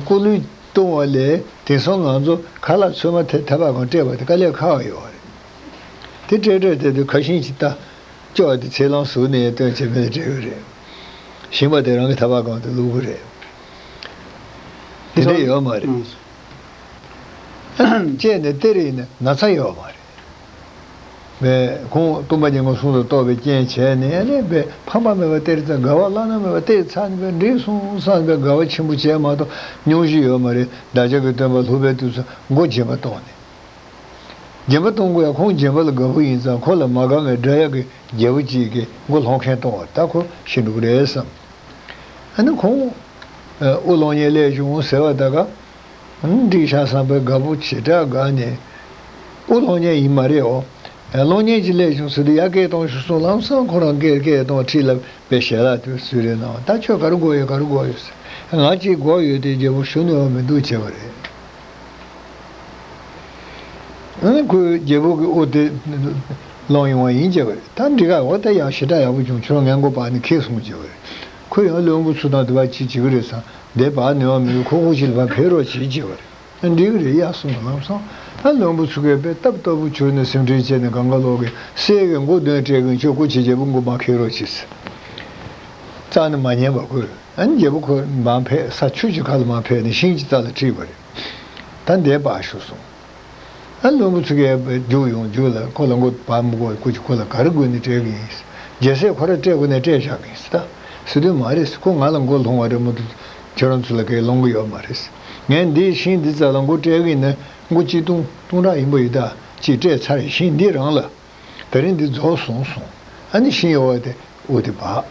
སྐུ་ལུས་གཏོང་བ་ལས་དེང་སང་ང་ཚོ་ཁ་ལག་ཚོད་མ་ཐེ་ཐེ་བ་གང་སྤྲད་པ་དེ་དཀའ་ལས་ཁག་ཡོད་རེད། དེ་སྤྲད་སྤྲད་དེ་དུས་ཁ་ཞེང་ཅིག་ལྟ། ལྕོག་དེ་ཚེ་ལང་ཟུག་ནས་སྟོན་བྱེད་མེད་སྤྲད་ཡོད་རེད། ཞིང་པ་དེ་རང་གི་ཐག་པ་གང་དུ་བླུག་གི་རེད། དེ་འདྲ་ཡོད་མ་རེད། ཨ་ནི་བཅད་ནས་སྟེར་ཡིན་ན་ན་ཚ་ཡོད་མ་རེད། བས་ཁོང་སྟོང་པ་ཉིད་མངོན་སུམ་དུ་རྟོགས་པའི་རྐྱེན་བྱས་ནས་ཨ་ནི་བས་ཕངས་པ་མེད་པར་སྟེར་ཙང་དགའ་བ་བླ་ན་མེད་པར་སྟེར་ཚར་ནས་བས་འགྲིག་སོང་བསམ་པའི་དགའ་བ་ཆེན་པོ་བྱས་མ་གཏོགས་སྙུང་གཞི་ཡོད་མ་རེད། བདག་ཅག་གི་སྟོན་པ་ལྷུག་པའི་དུས་སུ་མགོ་སྦྱིན་པ་གཏོང་ནས། སྦྱིན་པ་གཏོང་དགོས་ཡ་ཁོང་སྦྱིན་པ་ལ་དགའ་པོ་ཡིན་ཙང་ཁོ་ལ་མ་དགའ་བའི་དགྲ་ཡག་གི་རྒྱལ་པོ་གཅིག་གིས་མགོ་ལྷོག་མཁན་གཏོང་བར་ད་ཁོ་ཤི་འགྲོ་གི་རེད་བསམ། ཨ་ནི་ཁོང་དབུ་ལོང་ཉེས་སླེབས་བྱུང་ཟེར་བ་ད་ག་འགྲིག་ཤག་བསམ་པའི་དགའ་པོ་ཇི་འདྲ་དགའ་ནས། དབུ་ལོང་ཉེས་ཡིན་མ་རེད་འོ། ལོང་ཉེས་ཅིག་སླེབས་བྱུང་ཟེར་དུས་ཡ་སྐད་གཏོང་ཤོག་གསུངས། ལམ་སང་ཁོ་རང་སྐད་སྐད་གཏོང་ཁྲིད་ལ་པའི་ཞལ་ལག་དུ་གསོལ་རས་གནང་བ། ད་ཁྱོད་ག་རེ་དགོས་ཡོད་ག་རེ་དགོས་ཡོད་ཟེར། ང་གཅིག་དགོས་ཡོད་དེ་རྒྱལ་པོ་ཞུ་ནུས་པ་མི་འདུག་བྱས་པ་རེད། ཨ་ནི་ཁོས་རྒྱལ་པོ་གི་དབུ་དེ་སློང་ཡོང་བ་ཡིན་བྱས་པ་རེད། ད་འགྲིག་ག་འོ་ད་ཡག་ཞེ་དྲག་ཡག་པོ་བྱུང་། ཁྱོད་རང་ངའི་མགོ་སྦག་ནས་ཁེལ་སོང་བྱས་པ་རེད། ཁོས་ཡང་བློན་པོ་ཚོ་དང་དེ་བ་ཅི་བྱེད་ཀྱི་རེད་བསམ། འདས་པ་ནུས་པ་མི་འདུག་ཁོ་ཁོ་ཅི་ལ་ཕར་ཕེབས་རོགས་བྱེད་བྱས་པ་རེད། ཨ་འགྲིག་གི་རེད་ཡ་གསུངས། ལམ་སང་ད་བློན་པོ་ཚོ་གིས་དཔེ་སྟབས་སྟབས་པོ་གྱུར་ནས་སེམས་ཁྲལ་བྱས་ནས་གང་ག་ལོག་གིས་སྲས་ཀྱི་མགོ་དོན་སྤྲད་གིན་ཁྱོད་སྐུ་མཁྱེན་རྒྱལ་པོ་མགོ་མ་ཁེལ་རོགས་བྱེད་ཟེར། རྩ་ནས་མ་ཉན་པ་ཁོས། ཨ་ནི་རྒྱལ་པོ་ཁོ་མར་ཕེབས་ས་ཆུ་ཅིག་ཁ་ལ་མར་ཕེབས་ནས་ཤིང་ཅིག་རྩ་ལ་ཁྲིད་པ་རེད། ད་འདས་པ་ཞུ་སོང་། ཨ་བློན་པོ་ཚོ་གས་རྒྱུགས་ཡོང་རྒྱུགས་ལ་ཁོ་ལ་མགོ་བར་མི་དགོས་སྐུ་མཁྱེན་ཁོ་ལ་ག་རེ་དགོས་ནས་སྤྲད་གི་ཡིན། རྒྱལ་སྲས་ཁོ་ར་སྤྲད་དགོས་ནས་སྤྲད་བཞག་གི་ཡིན་ཟེར། ད་ཟེར་དུས་མ་རེད་ཟེར། ཁོ་ང་ལ་མགོ་ལྷུང་བ་རེད་མ་གཏོགས་ཁྱོད་རང་ཚོ་ལ་གའི་ལྷུང་གི་ཡོད་མ་རེད་ཟེར། ངས་འདི་ཤིང་འདི་རྩ་ལ་མགོ་སྤྲད་གི་ཡིན་ན་མགོ་གཅིག་སྟོང་སྟོང་ཕྲག་ཡིན་པ་ཡོད། ད་ཅིག་སྤྲད་ཚར་རེད། ཤིང་འདི་རང་ལ། དེ་རིང་འདི་རྫོགས་སོང་གསུངས། ཨ་ནི་ཤིང་ཡོད་པ་དེ་དབུ་དེ་འབག་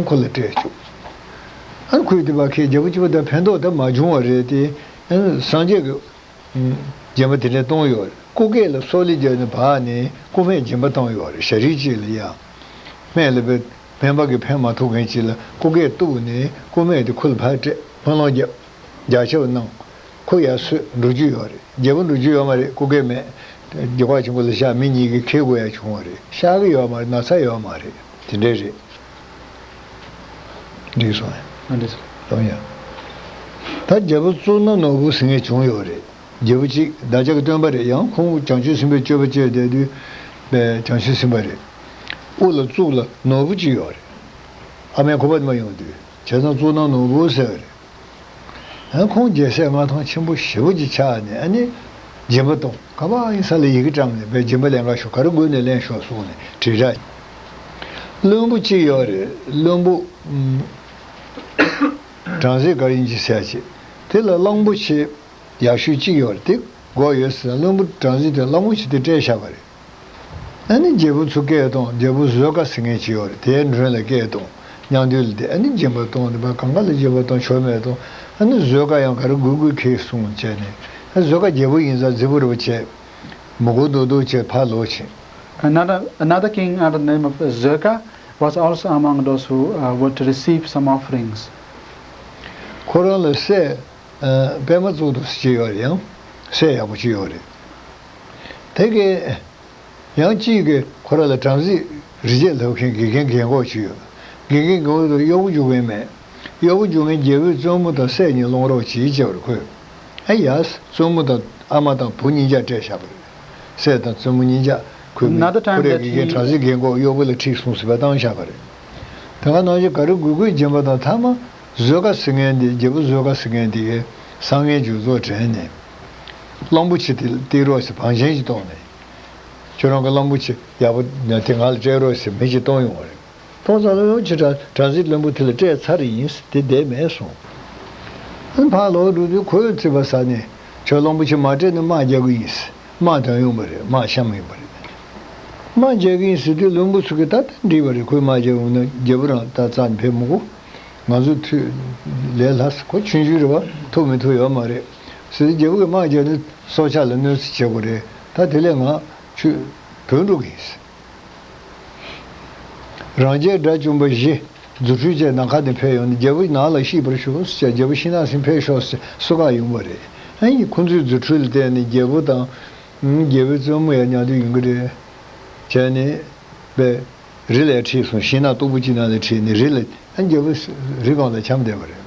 ཁོ་ལ་སྤྲད་བཅུག་ཨ་ནི་ཁོས་དེ་འབག་ཁའི་རྒྱལ་པོ་སྐྱིད་པོ་དང་ཕན་ཐོགས་དེ་མ་བྱུང་བ་རེད་དེ། ཨ་ནི་སངས་རྒྱས་ཀྱི་སྦྱིན་པ་དེ་འདྲ་གཏོང་ཡོད་རེད། སྐུ་སྐེད་ལ་སོག་ལེ་བརྒྱབ་ནས་འབག་ནས་སྐུ་སྨད་སྦྱིན་པ་བཏང་ཡོད་རེད། ཞག་རིས་གཅིག་ལ་ཡ། སྨད་ལ་བས་སྨན་པ་གིས་ཕན་མ་ཐོགས་མཁན་ཅིག་ལ་སྐུ་སྐེད་གཏུགས་ནས་སྐུ་སྨད་དེ་ཁོ་ལ་ཕར་སྤྲད། ཕར་སློང་རྒྱབ། རྒྱག་ཆོག་གནང་། ཁོ་ཡར་སོད་འགྲོ་རྒྱུ་ཡོད་རེད། རྒྱལ་པོ་འགྲོ་རྒྱུ་ཡོད་མ་རེད། སྐུ་སྐེད་མེད། རྒྱལ་བ་ཆེན་པོ་ལ་བཞག་མི་གཉིས་ཀྱིས་འཁྱེར་དགོས་ཡ་བྱུང་བ་རེད། གཤགས་ཀྱི་ཡོད་མ་རེད། ན་ཚ་ཡོད་མ་རེད། དེ་འདྲས་རེད། འགྲིག་སོང་ངས། ཨ་འདྲས་སོང་། ལོང་ཡ། ད་རྒྱལ་པོ་གཙུག་ན་ནོར་བུ་ཟེར་མཁན་བྱུང་ཡོད་རེད། རྒྱལ་པོ་གཅིག་བདག་ཅག་གི་སྟོན་པ་རེད། ཡང་ཁོང་བྱང་ཆུབ་སེམས་དཔའི་སྤྱོད་པ་སྤྱོད་བསྡད་དུས། བྱང་ཆུབ་སེམས་དཔའ་རེད། དབུ་ལ་གཙུག་ལ་ནོར་བུ་གཅིག་ཡོད་རེད། ཨ་མའི་ཁོག་པ་ནས་མར་ཡོང་དུས་བྱས་ཙང་གཙུག་ན་ནོར་བུ་ཟེར་བ་རེད། ཨ་ཁོང་རྒྱལ་སྲས་མངའ་ཐང་ཆེན་པོ་ཞེ་པོ་ཅིག་ཆགས་ནས་ཨ་ནི་སྦྱིན་པ་གཏོང་ག་པར་ཡིན་ས་ལ་ཡི་གེ་བཀྲམ་ནས་བས་སྦྱིན་པ་ལེན་ག་ཤོག་ག་རེ་དགོས་ནས་ལེན་ཤོག་གསུངས་ནས་དྲིལ་བསྒྲགས། བློན་པོ་གཅིག་ཡོད་རེད། བློན་པོ་ཨུམ་བྲམ་ཟེ་ག་རེ་ཡིན་གྱི་ཟེར་ཅིག་དེ་ལ་གླང་པོ་ཆེ་ཡག་ཤོས་གཅིག་ཡོད་རེད། དེ་དགོས་ཡོད་ཟེར་ན་བློན་པོ་བྲམ་ཟེ་དེ་གླང་པོ་ཆེ་དེ་སྤྲད་བཞག་པ་རེད། ཨ་ནི་རྒྱལ་པོ་ཚོ་སྐད་གཏོང་། རྒྱལ་པོ་བཟོད་དཀའ་ཟེར་མཁན་ཅིག་ཡོད་རེད། དེའི་མགྲོན་ལ་སྐད་གཏོང་། མཉམ་འདུས་ལ་དེ་ཨ་ནི་སྦྱིན་པ་གཏོང་། དེ་བ་གང་ག་ལ་སྦྱིན་པ་གཏོང་ཆོ་མེད་གཏོང་། ཨ་ནི་བཟོད་དཀའ་ཡང་ག་རེ་དགོས་དགོས་ཁེལ་གསུངས་བྱས་ནས། ཨ་བཟོད་དཀའ་རྒྱལ་པོ་ཡིན་ཙང་རྫི་བོ་རེ་བ་བྱས། མི་གོ་མདོག་མདོག་བྱས་ཕར་ལོག་ཕྱིན། Another, another king under the name of Zoka was also among those who uh, were to receive some offerings. ཁོ་རང་ལ་སྲས་ཨ་པད་མ་གཙུག་ཏོར་ཟེར་གྱི་ཡོད་རེད། ཡང་སྲས་ཡག་པོ་ཅིག་ཡོད་རེད། དེ་གས་ཡང་གཅིག་གིས་ཁོ་ར་ལ་བྲམ་ཟེ་རི་བྱེད་ལབ་མཁན་དགེ་རྒན་རྒན་གོག་ཅིག་ཡོད། དགེ་རྒན་རྒན་གོག་དེ་གཡོག་པོ་རྒྱུག་མཁན་མེད། གཡོག་པོ་རྒྱུག་མཁན་རྒྱལ་པོའི་བཙུན་མོ་དང་སྲས་གཉིས་སློང་རོགས་གྱིས་བྱས་པར་ཁོས། ཨ་ཡ། བཙུན་མོ་དང་ཨ་མ་དང་བུ་གཉིས་ཆ་སྤྲད་བཞག་པ་རེད། སྲས་དང་བཙུན་མོ་གཉིས་ཆ་ཁོས་མི་Another time ཁོ་རའི་that དགེ་རྒན་he བྲམ་ཟེ་རྒན་གོག་གཡོག་པོ་ལ་ཁྲིད་སོང་ཟེར་བ་བཏང་བཞག་པ་རེད། དེ་ག་ནང་བཞིན་ག་རེ་དགོས་དགོས་སྦྱིན་པ་དང་མཐའ་མ་བཟོད་དཀའ་ཟེར་མཁན་དེ་རྒྱལ་པོ་བཟོད་དཀའ་ཟེར་མཁན་དེ་གས་བསམ་ངན་ཇུས་གཙོ་དྲན་ནས། གླང་པོ་ཆེ་དེ་སྟེར་རོགས་ཟེར་བང་ཆེན་ཞིག་བཏང་ནས། ཁྱོད་རང་གི་གླང་པོ་ཆེ་ཡག་པོ་དེ་ང་ལ་སྤྲད་རོགས་ཟེར་མི་ཞིག་བཏང་ཡོང་བ་རེད། བཏང་ཙང་ལ་ཡང་ཁྱེད་བྲམ་ཟེ་བློན་པོ་དེ་ལ་སྤྲད་ཚར་ཡིན་ཟེར་དེ་བསྡད་མེད་སོང་། ཕར་ལོག་འགྲོ་དུས་ཁོས་རྩིས་པ་ཟ་ནས་ཁྱོད་གླང་པོ་ཆེ་མ་སྤྲད་ན་དམག་རྒྱག་གི་ཡིན་ཟེར་དམག་དོན་ཡོང་བ་རེད། དམག་བཤམས་ཡོང་བ་རེད། དམག་རྒྱག་གི་ཡིན་ཟེར་དུས་བློན་པོ་ཚོ་གིས་ད་ལྟ་འགྲིག་པ་རེད། ཁོས་དམག་རྒྱག་ཡོང་ན་རྒྱལ་པོ་རང་ད་རྩ་ནས་ཕེབས་མི་དགོས། ང་ཚོ་ཐུགས་ལས་སླ་ས་ཁོ་ཆུང་ཆུང་རེད་བ། ཐུབ་མི་ཐུབ་ཡོད་མ་རེད་ཟེར་དུས་རྒྱལ་པོ་གིས་དམག་རྒྱག་ན་སྲོག་ཆགས་ལ་གནོད་འཚེ་བྱེད་དགོས་རེད། ད་དེ་ལས་ང་ཁྱོད་བྲོས་འགྲོ་གི་ཡིན་ཟེར། རང་རྒྱལ་དགྲ་བཅོམ་པ་བཞི། རྫུ་འཕྲུལ་ཅན་ནམ་མཁའ་ནས་ཕེབས་ཡོང་ནས་རྒྱལ་པོ་ནགས་ལ་གཤེགས་པར་ཞུ་ཟེར། རྒྱལ་པོ་ཤིང་ནགས་སུ་ཕེབས་ཤོག་ཟེར་གསོལ་ཁ་ཡོང་བ་རེད། ཨ་ནི་ཁོ་ཚོའི་རྫུ་འཕྲུལ་ལ་བརྟེན་ནས་རྒྱལ་པོ་དང་། ཨུམ། རྒྱལ་པོའི་བཙུན་མོ་ཡང་མཉམ་དུ་ཡོང་གི་རེད། བྱས་ནས། པས། རི་ལ་ཁྲིད་སོང་། ཤིང་ནགས་སྟུག་པོ་གཅིག་ནང་ལ་ཁྲིད་ནས་རི་ལ། ཨ་རྒྱལ་པོ་རི་སྒང་ལ་འཁྱམས་བསྡད་པ་རེད།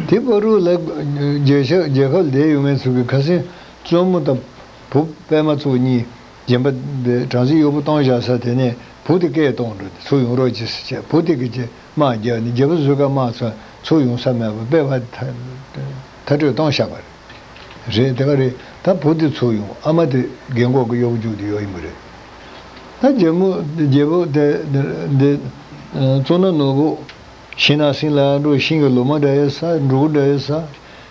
དེ་བར་དུ་ལ་རྒྱལ་ཤ་རྒྱལ་ཁབ་བསྡད་ཡོད་མཁན་ཚོ་གི་ཁ་སང་བཙུན་མོ་དང་བུ་པད་མ་ཚོ་གཉིས་སྦྱིན་པ་དེ་བྲམ་ཟེ་གཡོག་པོ་བཏང་བཞག་ས་དེ་ནས་བུ་དེ་སྐད་གཏོང་འགྲོ་དེ་ཚུར་ཡོང་རོགས་གྱིས་ཟེར་བྱས། བུ་དེ་གིས་ཀྱི་དམག་རྒྱག་ནས་རྒྱལ་པོ་བཟོད་དཀའ་དམག་ཚོ་ཚུར་ཡོང་ས་མེད་པར་པད་བ་དེ་ཐ་ མཐར་སྐྲོད་བཏང་བཞག་པ་རེད། རེད་དེ་ག་རེད། ད་བུ་དེ་ཚུར་ཡོང་། ཨ་མ་དེ་རྒན་གོག་གི་གཡོག་རྒྱུག་དེ་ཡོད་ཡིན་པ་རེད། ད་རྒྱལ་མོ་རྒྱལ་པོ་དེ་འདི་གཙུག་ན་ནོར་བུ་ཤིང་ནགས་གསེང་ལ་འགྲོ། ཤིང་གི་ལོ་མ་འདྲ་ཡོད་ས། འབྲུག་འདྲ་ཡོད་ས།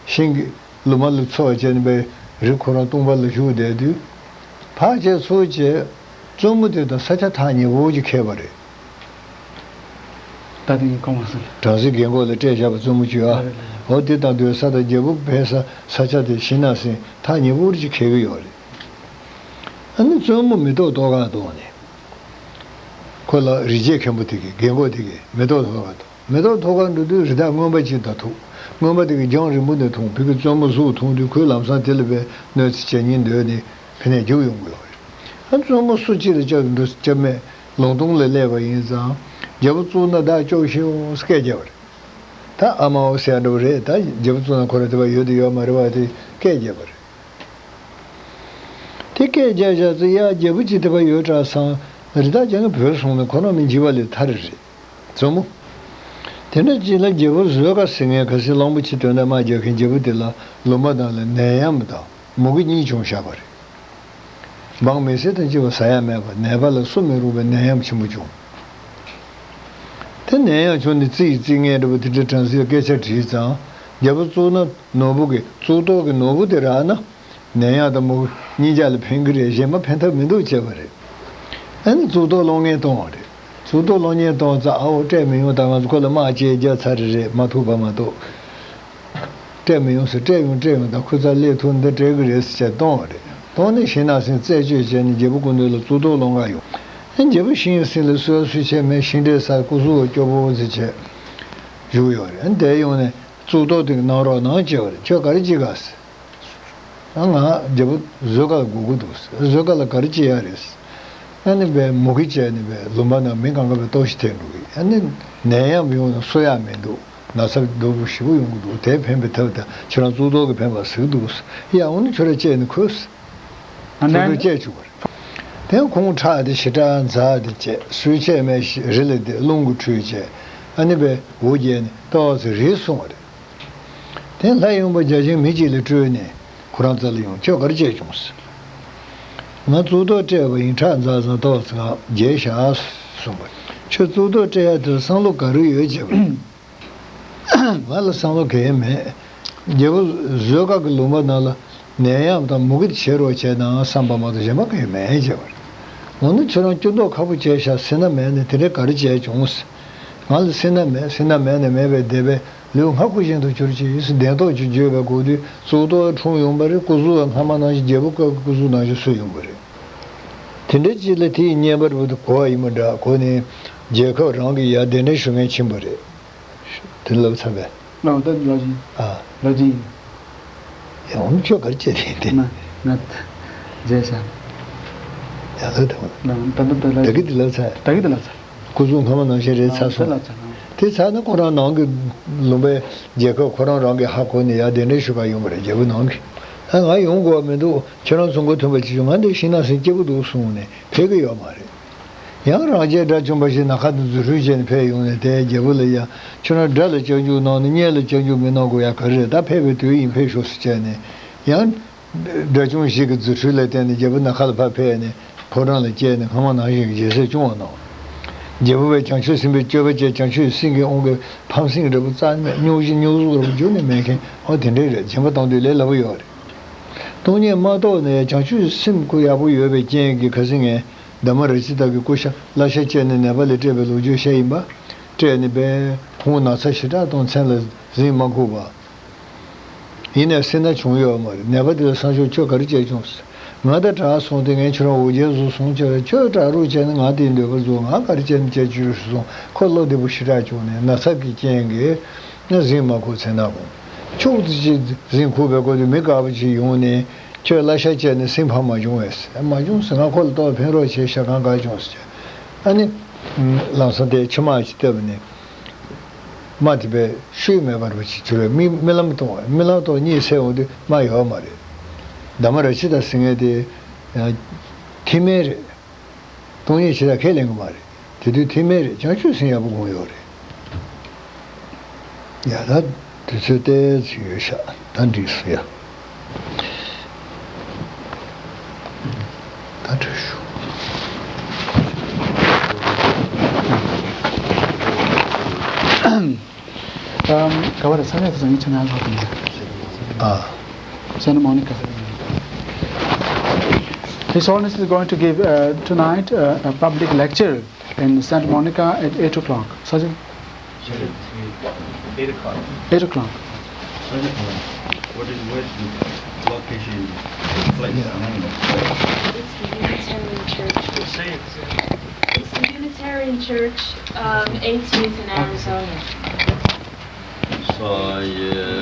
ཤིང་གི་ལོ་མ་ལ་འཚོ་བ་བྱས་ནས་པའི་རི་ཁོ་རང་སྟོང་པ་ལ་བཞུགས་བསྡད་དུས། ཕར་བྱས་ཚུར་བྱས་བཙུན་མོ་དེ་དང་ས་ཆ་ཐག་ཉེ་པོ་ཅིག་འཁེལ་བ་རེད། ད་དེ་ཡིན་གོང་མ་སོང་། བྲམ་ཟེ་རྒན་གོག་ལ་སྤྲད་བཞག་པ་བཙུན་མོ་བཅུ་ཨ། ཨ་རེད་རེད། འོ་དེ་དང་སྡོད་ས་དང་རྒྱལ་པོ་ཕེབས་ས་ས་ཆ་དེ་ཤིང་ནགས་གསེང་ཐག་ཉེ་པོ་ཅིག་འཁེལ་གྱི་ཡོད་རེད། ཨ་ནི་བཙུན་མོ་མེ་ཏོག་ཏོག་ཁ་གཏོང་ནས། ཁོ་ལ་རི་སྐྱེས་མཁན་པོ་དེ་གིས་རྒན་གོག་དེ་གིས་མེ་ཏོག་ཐོག་ཁ་འགྲོ། མེ་ཏོག་ཐོག་ཁ་འགྲོ་དུས་རི་དྭགས་རྔོན་པ་ཅིག་དང་ཐུག་རྔོན་པ་དེ་གིས་རྒྱང་རིང་པོ་ནས་མཐོང་། ཕ་གི་བཙུན་མོ་གཟུགས་མཐོང་དུས་ཁོས་ལམ་སང་དེ་ལ་བས་གནོད་འཚེ་བྱེད་སྙིང་འདོད་ནས་ཕ་ནས་རྒྱུགས་ཡོང་གི་ཡོད་རེད། ཨ་བཙུན་མོ་སུ་གཅིག་ལ་སྐྱབས་འགྲོ་སྐྱབས་མེད་ལུང་སྟོང་ལ་སླེབས་པ་ཡིན་ཙང་རྒྱལ་པོ་བཙུགས་ན་བདག་སྐྱོབ་ཤོག་སྐད་རྒྱབ་པ་རེད། ད་ཨ་མའོ་ཟེར་འགྲོ་བ་རེད། ད་རྒྱལ་པོ་བཙུགས་ན་ཁོ་རང་དེ་བ་ཡོད་དུ་ཡོད་མ་རེད་བ་དེ་སྐད་རྒྱབ་པ་རེད། དེ་སྐད་རྒྱག་བཞག་ཚེ་ཡ་རྒྱལ་པོ་ཅིག་དེ་བ་ཡོད་དྲག་སང་རི་དྭགས་ཅན་གྱི་བོས་སོང་ནས་ཁོ་རང་མི་འཇིགས་པ་ལས་ཐར་རེད། བཙུན་མོ། དེ་འདྲ་ཅིག་ལ་རྒྱལ་པོ་བཟོད་དཀའ་ཟེར་མཁན་ག་སྲིད་གླང་པོ་ཆེ་དོན་དག་དམག་རྒྱག་མཁན་རྒྱལ་པོ་དེ་ལ་ལུང་པ་ནང་ལ་ནད་ཡམས་དང་མུ་གེ་གཉིས་བྱུང་བཞག་པ་རེད། འབངས་མི་སེར་དང་བཅས་པ་ཟ་ཡ་མེད་པ་ནད་པ་ལ་གསོ་མི་རུང་བའི་ནད་ཡམས་ཆེན་པོ་བྱུང་། དེ་ནད་ཡམས་བྱུང་ནས་རྩིས་ཡིན་རྩིས་ངན་འདྲ་པོ་དེ་འདྲ་བྲམ་ཟེས་སྐད་ཆ་དྲིས་ཙང་རྒྱལ་པོ་གཙུག་ན་ནོར་བུ་གིས་གཙུག་ཏོར་གྱི་ནོར་བུ་དེ་རག་ན། ནད་ཡམས་དང་མུ་གེ་གཉིས་ཆ་ལ་ཕན་གྱི་རེད། གཞན་པ་ཕན་ཐབས་མི་འདུག་བྱས་པ་རེད། ཨ་ནི་གཙུག་ཏོར་སློང་མཁན་གཏོང་བ་རེད། གཙུག་ཏོར་སློང་མཁན་གཏོང་ཙང་ཨ་འོ་སྤྲད་མི་ཡོང་། ད་ང་ཚོ་ཁོ་ལ་དམག་ཅིག་རྒྱག་ཚར་རེད། རེད་མ་ཐུབ་པ་མ་གཏོགས། སྤྲད་མི་ཡོང་ཟེར། སྤྲད་ཡོང་སྤྲད་ཡོང་ད་ཁོ་རྩ་སླེབས་ཐུབ་འདི་སྤྲད་གི་རེད་ཟེར་བྱས་གཏོང་བ་རེད། གཏོང་ནས་ཤིང་ནགས་གསེང་རྩད་གཅོད་བྱས་ནས་རྒྱལ་པོ་སྐུ་མདུན་ལ་གཙུག་ཏོར་སློང་ག་ཡོང་། ཨ་རྒྱལ་པོ་ཤིང་གསེང་ལ་གསོལ་གསོལ་བྱས་མེད། ཤིང་འབྲས་ཟ། སྐུ་གཟུགས་སྐྱོ་པོ་ཟེར་བྱས་བཞུགས་ཡོད་རེད། ཨ་དེ་ཡོང་ནས་གཙུག་ཏོར་དེ་གནང་རོགས་གནང་བྱས་པ་རེད། ཁྱོད་ག་རེ་བྱེད་ག་ཟེར། ཨ་ང་རྒྱལ་པོ་བཟོད་དཀའ་ལ་སྒུག་གི་འདུག་ཟེར། བཟོད་དཀའ་ལ་ག་རེ་བྱེད་ཡ་རེད་ཟེར། ཨ་ནི་བས་མུ་གེ་བྱས་ནས་བས་ལུང་པ་ནང་མི་གང་ག་བས་ལྟོགས་ཤི་ཐེབས་འགྲོ་གི། ཨ་ནི་ནད་ཡམས་ཡོང་ནས་གསོ་ཡ་མི་འདུག་ན་ཚ་སྡུག་པོ་ཞེ་པོ་ཡོང་གི་འདུག་དེ་ཕན་པའི་ཐབས་དང་ཁྱོད་རང་གཙུག་ཏོར་གྱི་ཕན་པ་གཟིགས་འདུག་ཟེར། ཡ་འོ་ནི་ཁྱོད་རང་བཅད་ནས་ཁོས་ཟེར། ཨ་ཁྱོད་ཚོ་ནན། བཅད་བཅུག་པ་རེད། དེ་ཁོང་ཁྲག་དེ་ཞེ་དྲག་འཛག་དེ་བཅད་སུས་བཅད་མེད་རི་ལ་དེ་རླུང་གིས་འཁྲུད་བཅད། ཨ་ནི་བས་འུ་བརྒྱལ་ནས་ཏོག་ཙེ་རིལ་སོང་བ་རེད། དེ་ལྷ་ཡུམ་པ་བརྒྱ་བྱིན་མི་གཅིག་ལ་སྤྲུལ་ནས་ཁོ་རང་རྩ་ལ་ཡོང་། ཁྱོད་ག་རེ་བྱས་བྱུང་ཟེར། ང་གཙུག་ཏོར་སྤྲད་པ་ཡིན། ཁྲག་འཛག་ཙང་ཏོག་ཙེ་ང་བརྒྱལ་བཞག་གསུངས་པ། ཁྱོད་གཙུག་ཏོར་སྤྲད་ཡ་དེར་བསམ་བློ་ག་རེ་ཡོད་བྱས་པ་རེད། ང་ལ་བསམ་བློ་གང་ཡང་མེད། རྒྱལ་པོ་བཟོད་དཀའ་གི་ལུང་པ་ནང་ལ་ནད་ཡམས་དང་མུ་གེ་བྱེད་རོགས་བྱས་ན་བསམ་པ་མ་གཏོགས་གཞན་པ་གང་ཡང་མེད་བྱས་པ་རེད། འོ་ན་ཁྱོད་རང་སྐྱོ་མདོག་ཁ་པོ་བྱས་ཤག་སེར་སྣ་མེད་ནས་དེ་འདྲའི་ག་རེ་བྱས་བྱུང་ཟེར། ང་ལ་སེར་སྣ་མེད། སེར་སྣ་མེད་ནས་མེད་པའི་སྡེ་པས་ལུས་ངག་ཡིད་གསུམ་དུ་གྱུར་ཅིག་ཟེར། གདན་ཐོག་ཅིག་བརྗོད་པའི་སྐོར་དུས་གཙུག་ཏོར་འཁྲུངས་ཡོང་པ་རེད། སྐུ་གཟུགས་སྔ་མ་ནང་བཞིན་རྒྱལ་པོ་ཀ་གི་སྐུ་གཟུགས་ནང་བཞིན་བཟོས་ཡོང་པ་རེད། དེ་འདྲ་ཅིག་ལ་དེ་ཡི་བསྙེན་པར་འབད་དུ་གོ་བ་ཡིན་པ་འདྲ། གོ་ནས་རྒྱལ་ཁབ་རང་གི་ཡར་གདན་འདྲེན་ཞུ་མཁན་ཕྱིན་པ་རེད། དེ་ལབ་ཚར་བས། ལགས་ད་ལགས་ཀྱི། ཨ། ལགས་ཀྱི། ཡ་འོ་ན་ཁྱོད་ག་རེ་བྱས་དེ་དེ། ང་ང་མཇལ་ཤག་ཡ་ལགས་ད་འོ། ལགས་ད་ད་ད་ལགས། ད་གི་དེ་ལབ་ཚར། ད་གི་དེ་ལབ་ཚར། སྐུ་གཟུགས་སྔ་མ་ནང་བཞིན་རེད་ཚར་སོང་། ལགས་ཚར་ལགས། དེ་ཚར་ན་ཁོ་རང་ནང་གི་ལུང་པའི་རྒྱལ་ཁབ་ཁོ་རང་རང་གི་ཧ་གོ་ནས་ཡར་གདན་འདྲེན་ཞུ་ག་ཡོང་བ་རེད། རྒྱལ་པོ་ནང་གི། ཨ་ང་ཡོང་དགོས་པ་མི་འདུག་ཁྱོད་རང་ཚོ་མགོ་ཐོན་པ་ཅིག་བྱུང་། ང་འདི་ཤིང་ནགས་གསེང་སྐྱིད་པོ་འདུག་གསུངས་ནས་ཕེབས་ཀྱི་ཡོད་མ་རེད། ཡང་རང་རྒྱལ་དགྲ་བཅོམ་པ་ཞིག་ནམ་མཁའ་ནས་རྫུ་འཕྲུལ་བྱས་ནས་ཕེབས་ཡོང་ནས་དེ་རྒྱལ་པོ་ལ་ཡ་ཁྱོད་རང་དགྲ་ལ་སྐྱབས་འཇུག་གནང་ནས་གཉེན་ལ་སྐྱབས་འཇུག་མི་གནང་དགོས་ཡ་ག་རེ་རེད། ད་ཕེབས་པའི་དུས་ཡིན། ཕེབས་ཤོག་ཟེར་བྱས་ནས་ཡང་དགྲ་བཅོམ་ཞིག་གི་རྫུ་འཕྲུལ་ལ་བརྟེན་ནས་རྒྱལ་པོ་ནམ་མཁའ་ལ་ཕར་ཕེབས་ནས་ཕོ་བྲང་ལ་བསྐྱལ་ནས་སྔ་མ་ནང་བཞིན་གྱི་རྒྱལ་སྲིད་སྐྱོང་བ་གནང་། རྒྱལ་པོ་བས་བྱང་ཆུབ་སེམས་དཔའི་སྤྱོད་པ་བྱས། བྱང་ཆུབ་སེམས་ཀྱི་དབང་གིས་ཕམ་སེམས་འདྲ་པོ་རྩ་ནས་མེད། སྙུང་གཞི་སྙུང་གཟུགས་འདྲ་པོ་རྒྱུན་ནས་མེད་མཁན་འོ་དེ་འདྲས་རེད། སྦྱིན་པ་བཏང་དུས་ལས་སླ་པོ་ཡོད་རེད། སྟོང་ཉིད་མ་རྟོགས་ནས་བྱང་ཆུབ་སེམས་ཁོ་ཡག་པོ་ཡོད་པའི་རྐྱེན་གྱིས་ཁ་སང་ངས་དྷརྨ་རཀྵི་ཏ་གི་སྐུ་ཤ་བརླ་ཤ་བཅད་ནས་ནད་པ་ལ་སྤྲད་པའི་ལོ་རྒྱུས་བཤད་ཡིན་པ། སྤྲད་ནས་པས་ཁོང་ན་ཚ་ཞེ་དྲག་དང་མཚན་ལ་གཟིངས་མ་ཁུག་པ། ཡིན་ནའི་སེར་སྣ་བྱུང་ཡོད་མ་རེད། ནད་པ་དེ་ལ་སང་ཞོགས་ཁྱོད་ག་རེ་བྱས་བྱུང་ཟེར། ང་ད་དྲག་སོང་སྟེ་ངས་ཁྱོད་རང་འུར་རྒྱལ་བཟོ་སོང་། ཁྱོད་ཁྱོད་དྲག་རུ་བྱས་ན་ང་དེའི་འདོད་པ་རྫོགས། ང་ག་རེ་བྱས་ན་བྱས་བཅུག་སོང་། ཁོ་བློ་བདེ་པོ་ཞེ་དྲག་བྱུང་ནས་ན་ཚ་གི་རྐྱེན་གྱིས་ང་གཟིངས་མ་ཁུག་ཚེ་ན་གོང་ཕྱོགས་དེ་ཅིག་གཟིངས་ཁུག་པའི་སྐོར་དུ་མི་དཀར་པོ་ཅིག་ཡོང་ནས་ཁྱོད་བརླ་ཤ་བཅད་ནས་སེམས་ཕམ་མ་བྱུང་བས་ཟེར། མ་བྱུང་ཟེར། ང་ཁོ་ལ་ལྟོགས་ཕན་རོགས་བྱས་ཤག་གང་ག་བྱུང་ཟེར། ཨ་ནི་ལམ་སང་དེ་མཆི་མ་ཅིག་བཏབ་ནས། རྨ་དེ་པས་ཤུལ་མེད་པར་བ་ཅིག་གྱུར་བས་རྨི་རྨི་ལམ་གཏོང་བས། རྨི་ལམ་གཏོང་གཉིད་སད་འོང་དུས་རྨ་ཡོད་མ་རེད། དྷརྨ་རཀྵི་ཏ་ཟེར་མཁན་དེ་ཐིག་སྨན་རེད། སྟོང་ཉིད་ཇི་ལྟར་ཁས་ལེན་གྱི་མ་རེད། དེ་དུས་ཐིག་སྨན་རེད། བྱང་ཆུབ་སེམས་ཡག་པོ་སྒོམ་ཡོད་རེད། ཡ་ད་ དུས་ཚོད་ཏོག་ཙམ་ཡོད་ཤག་ད་འགྲིག་སོང་ཡ། ད་འགྲིག་ཤག Um, ག་པར་ས་གནས་དེ་ཚོ་ཡིན་ཆ་ན་ལྷག་ཏུ་ཨ། Santa Monica. His Holiness is going to give uh, tonight uh, a public lecture in Santa Monica at eight o'clock. Sajid? Eight o'clock. Eight o'clock. What is, where's the location? Place, name? It's the Unitarian Church. It's the Unitarian Church, um, eighteenth in Arizona. So, yeah.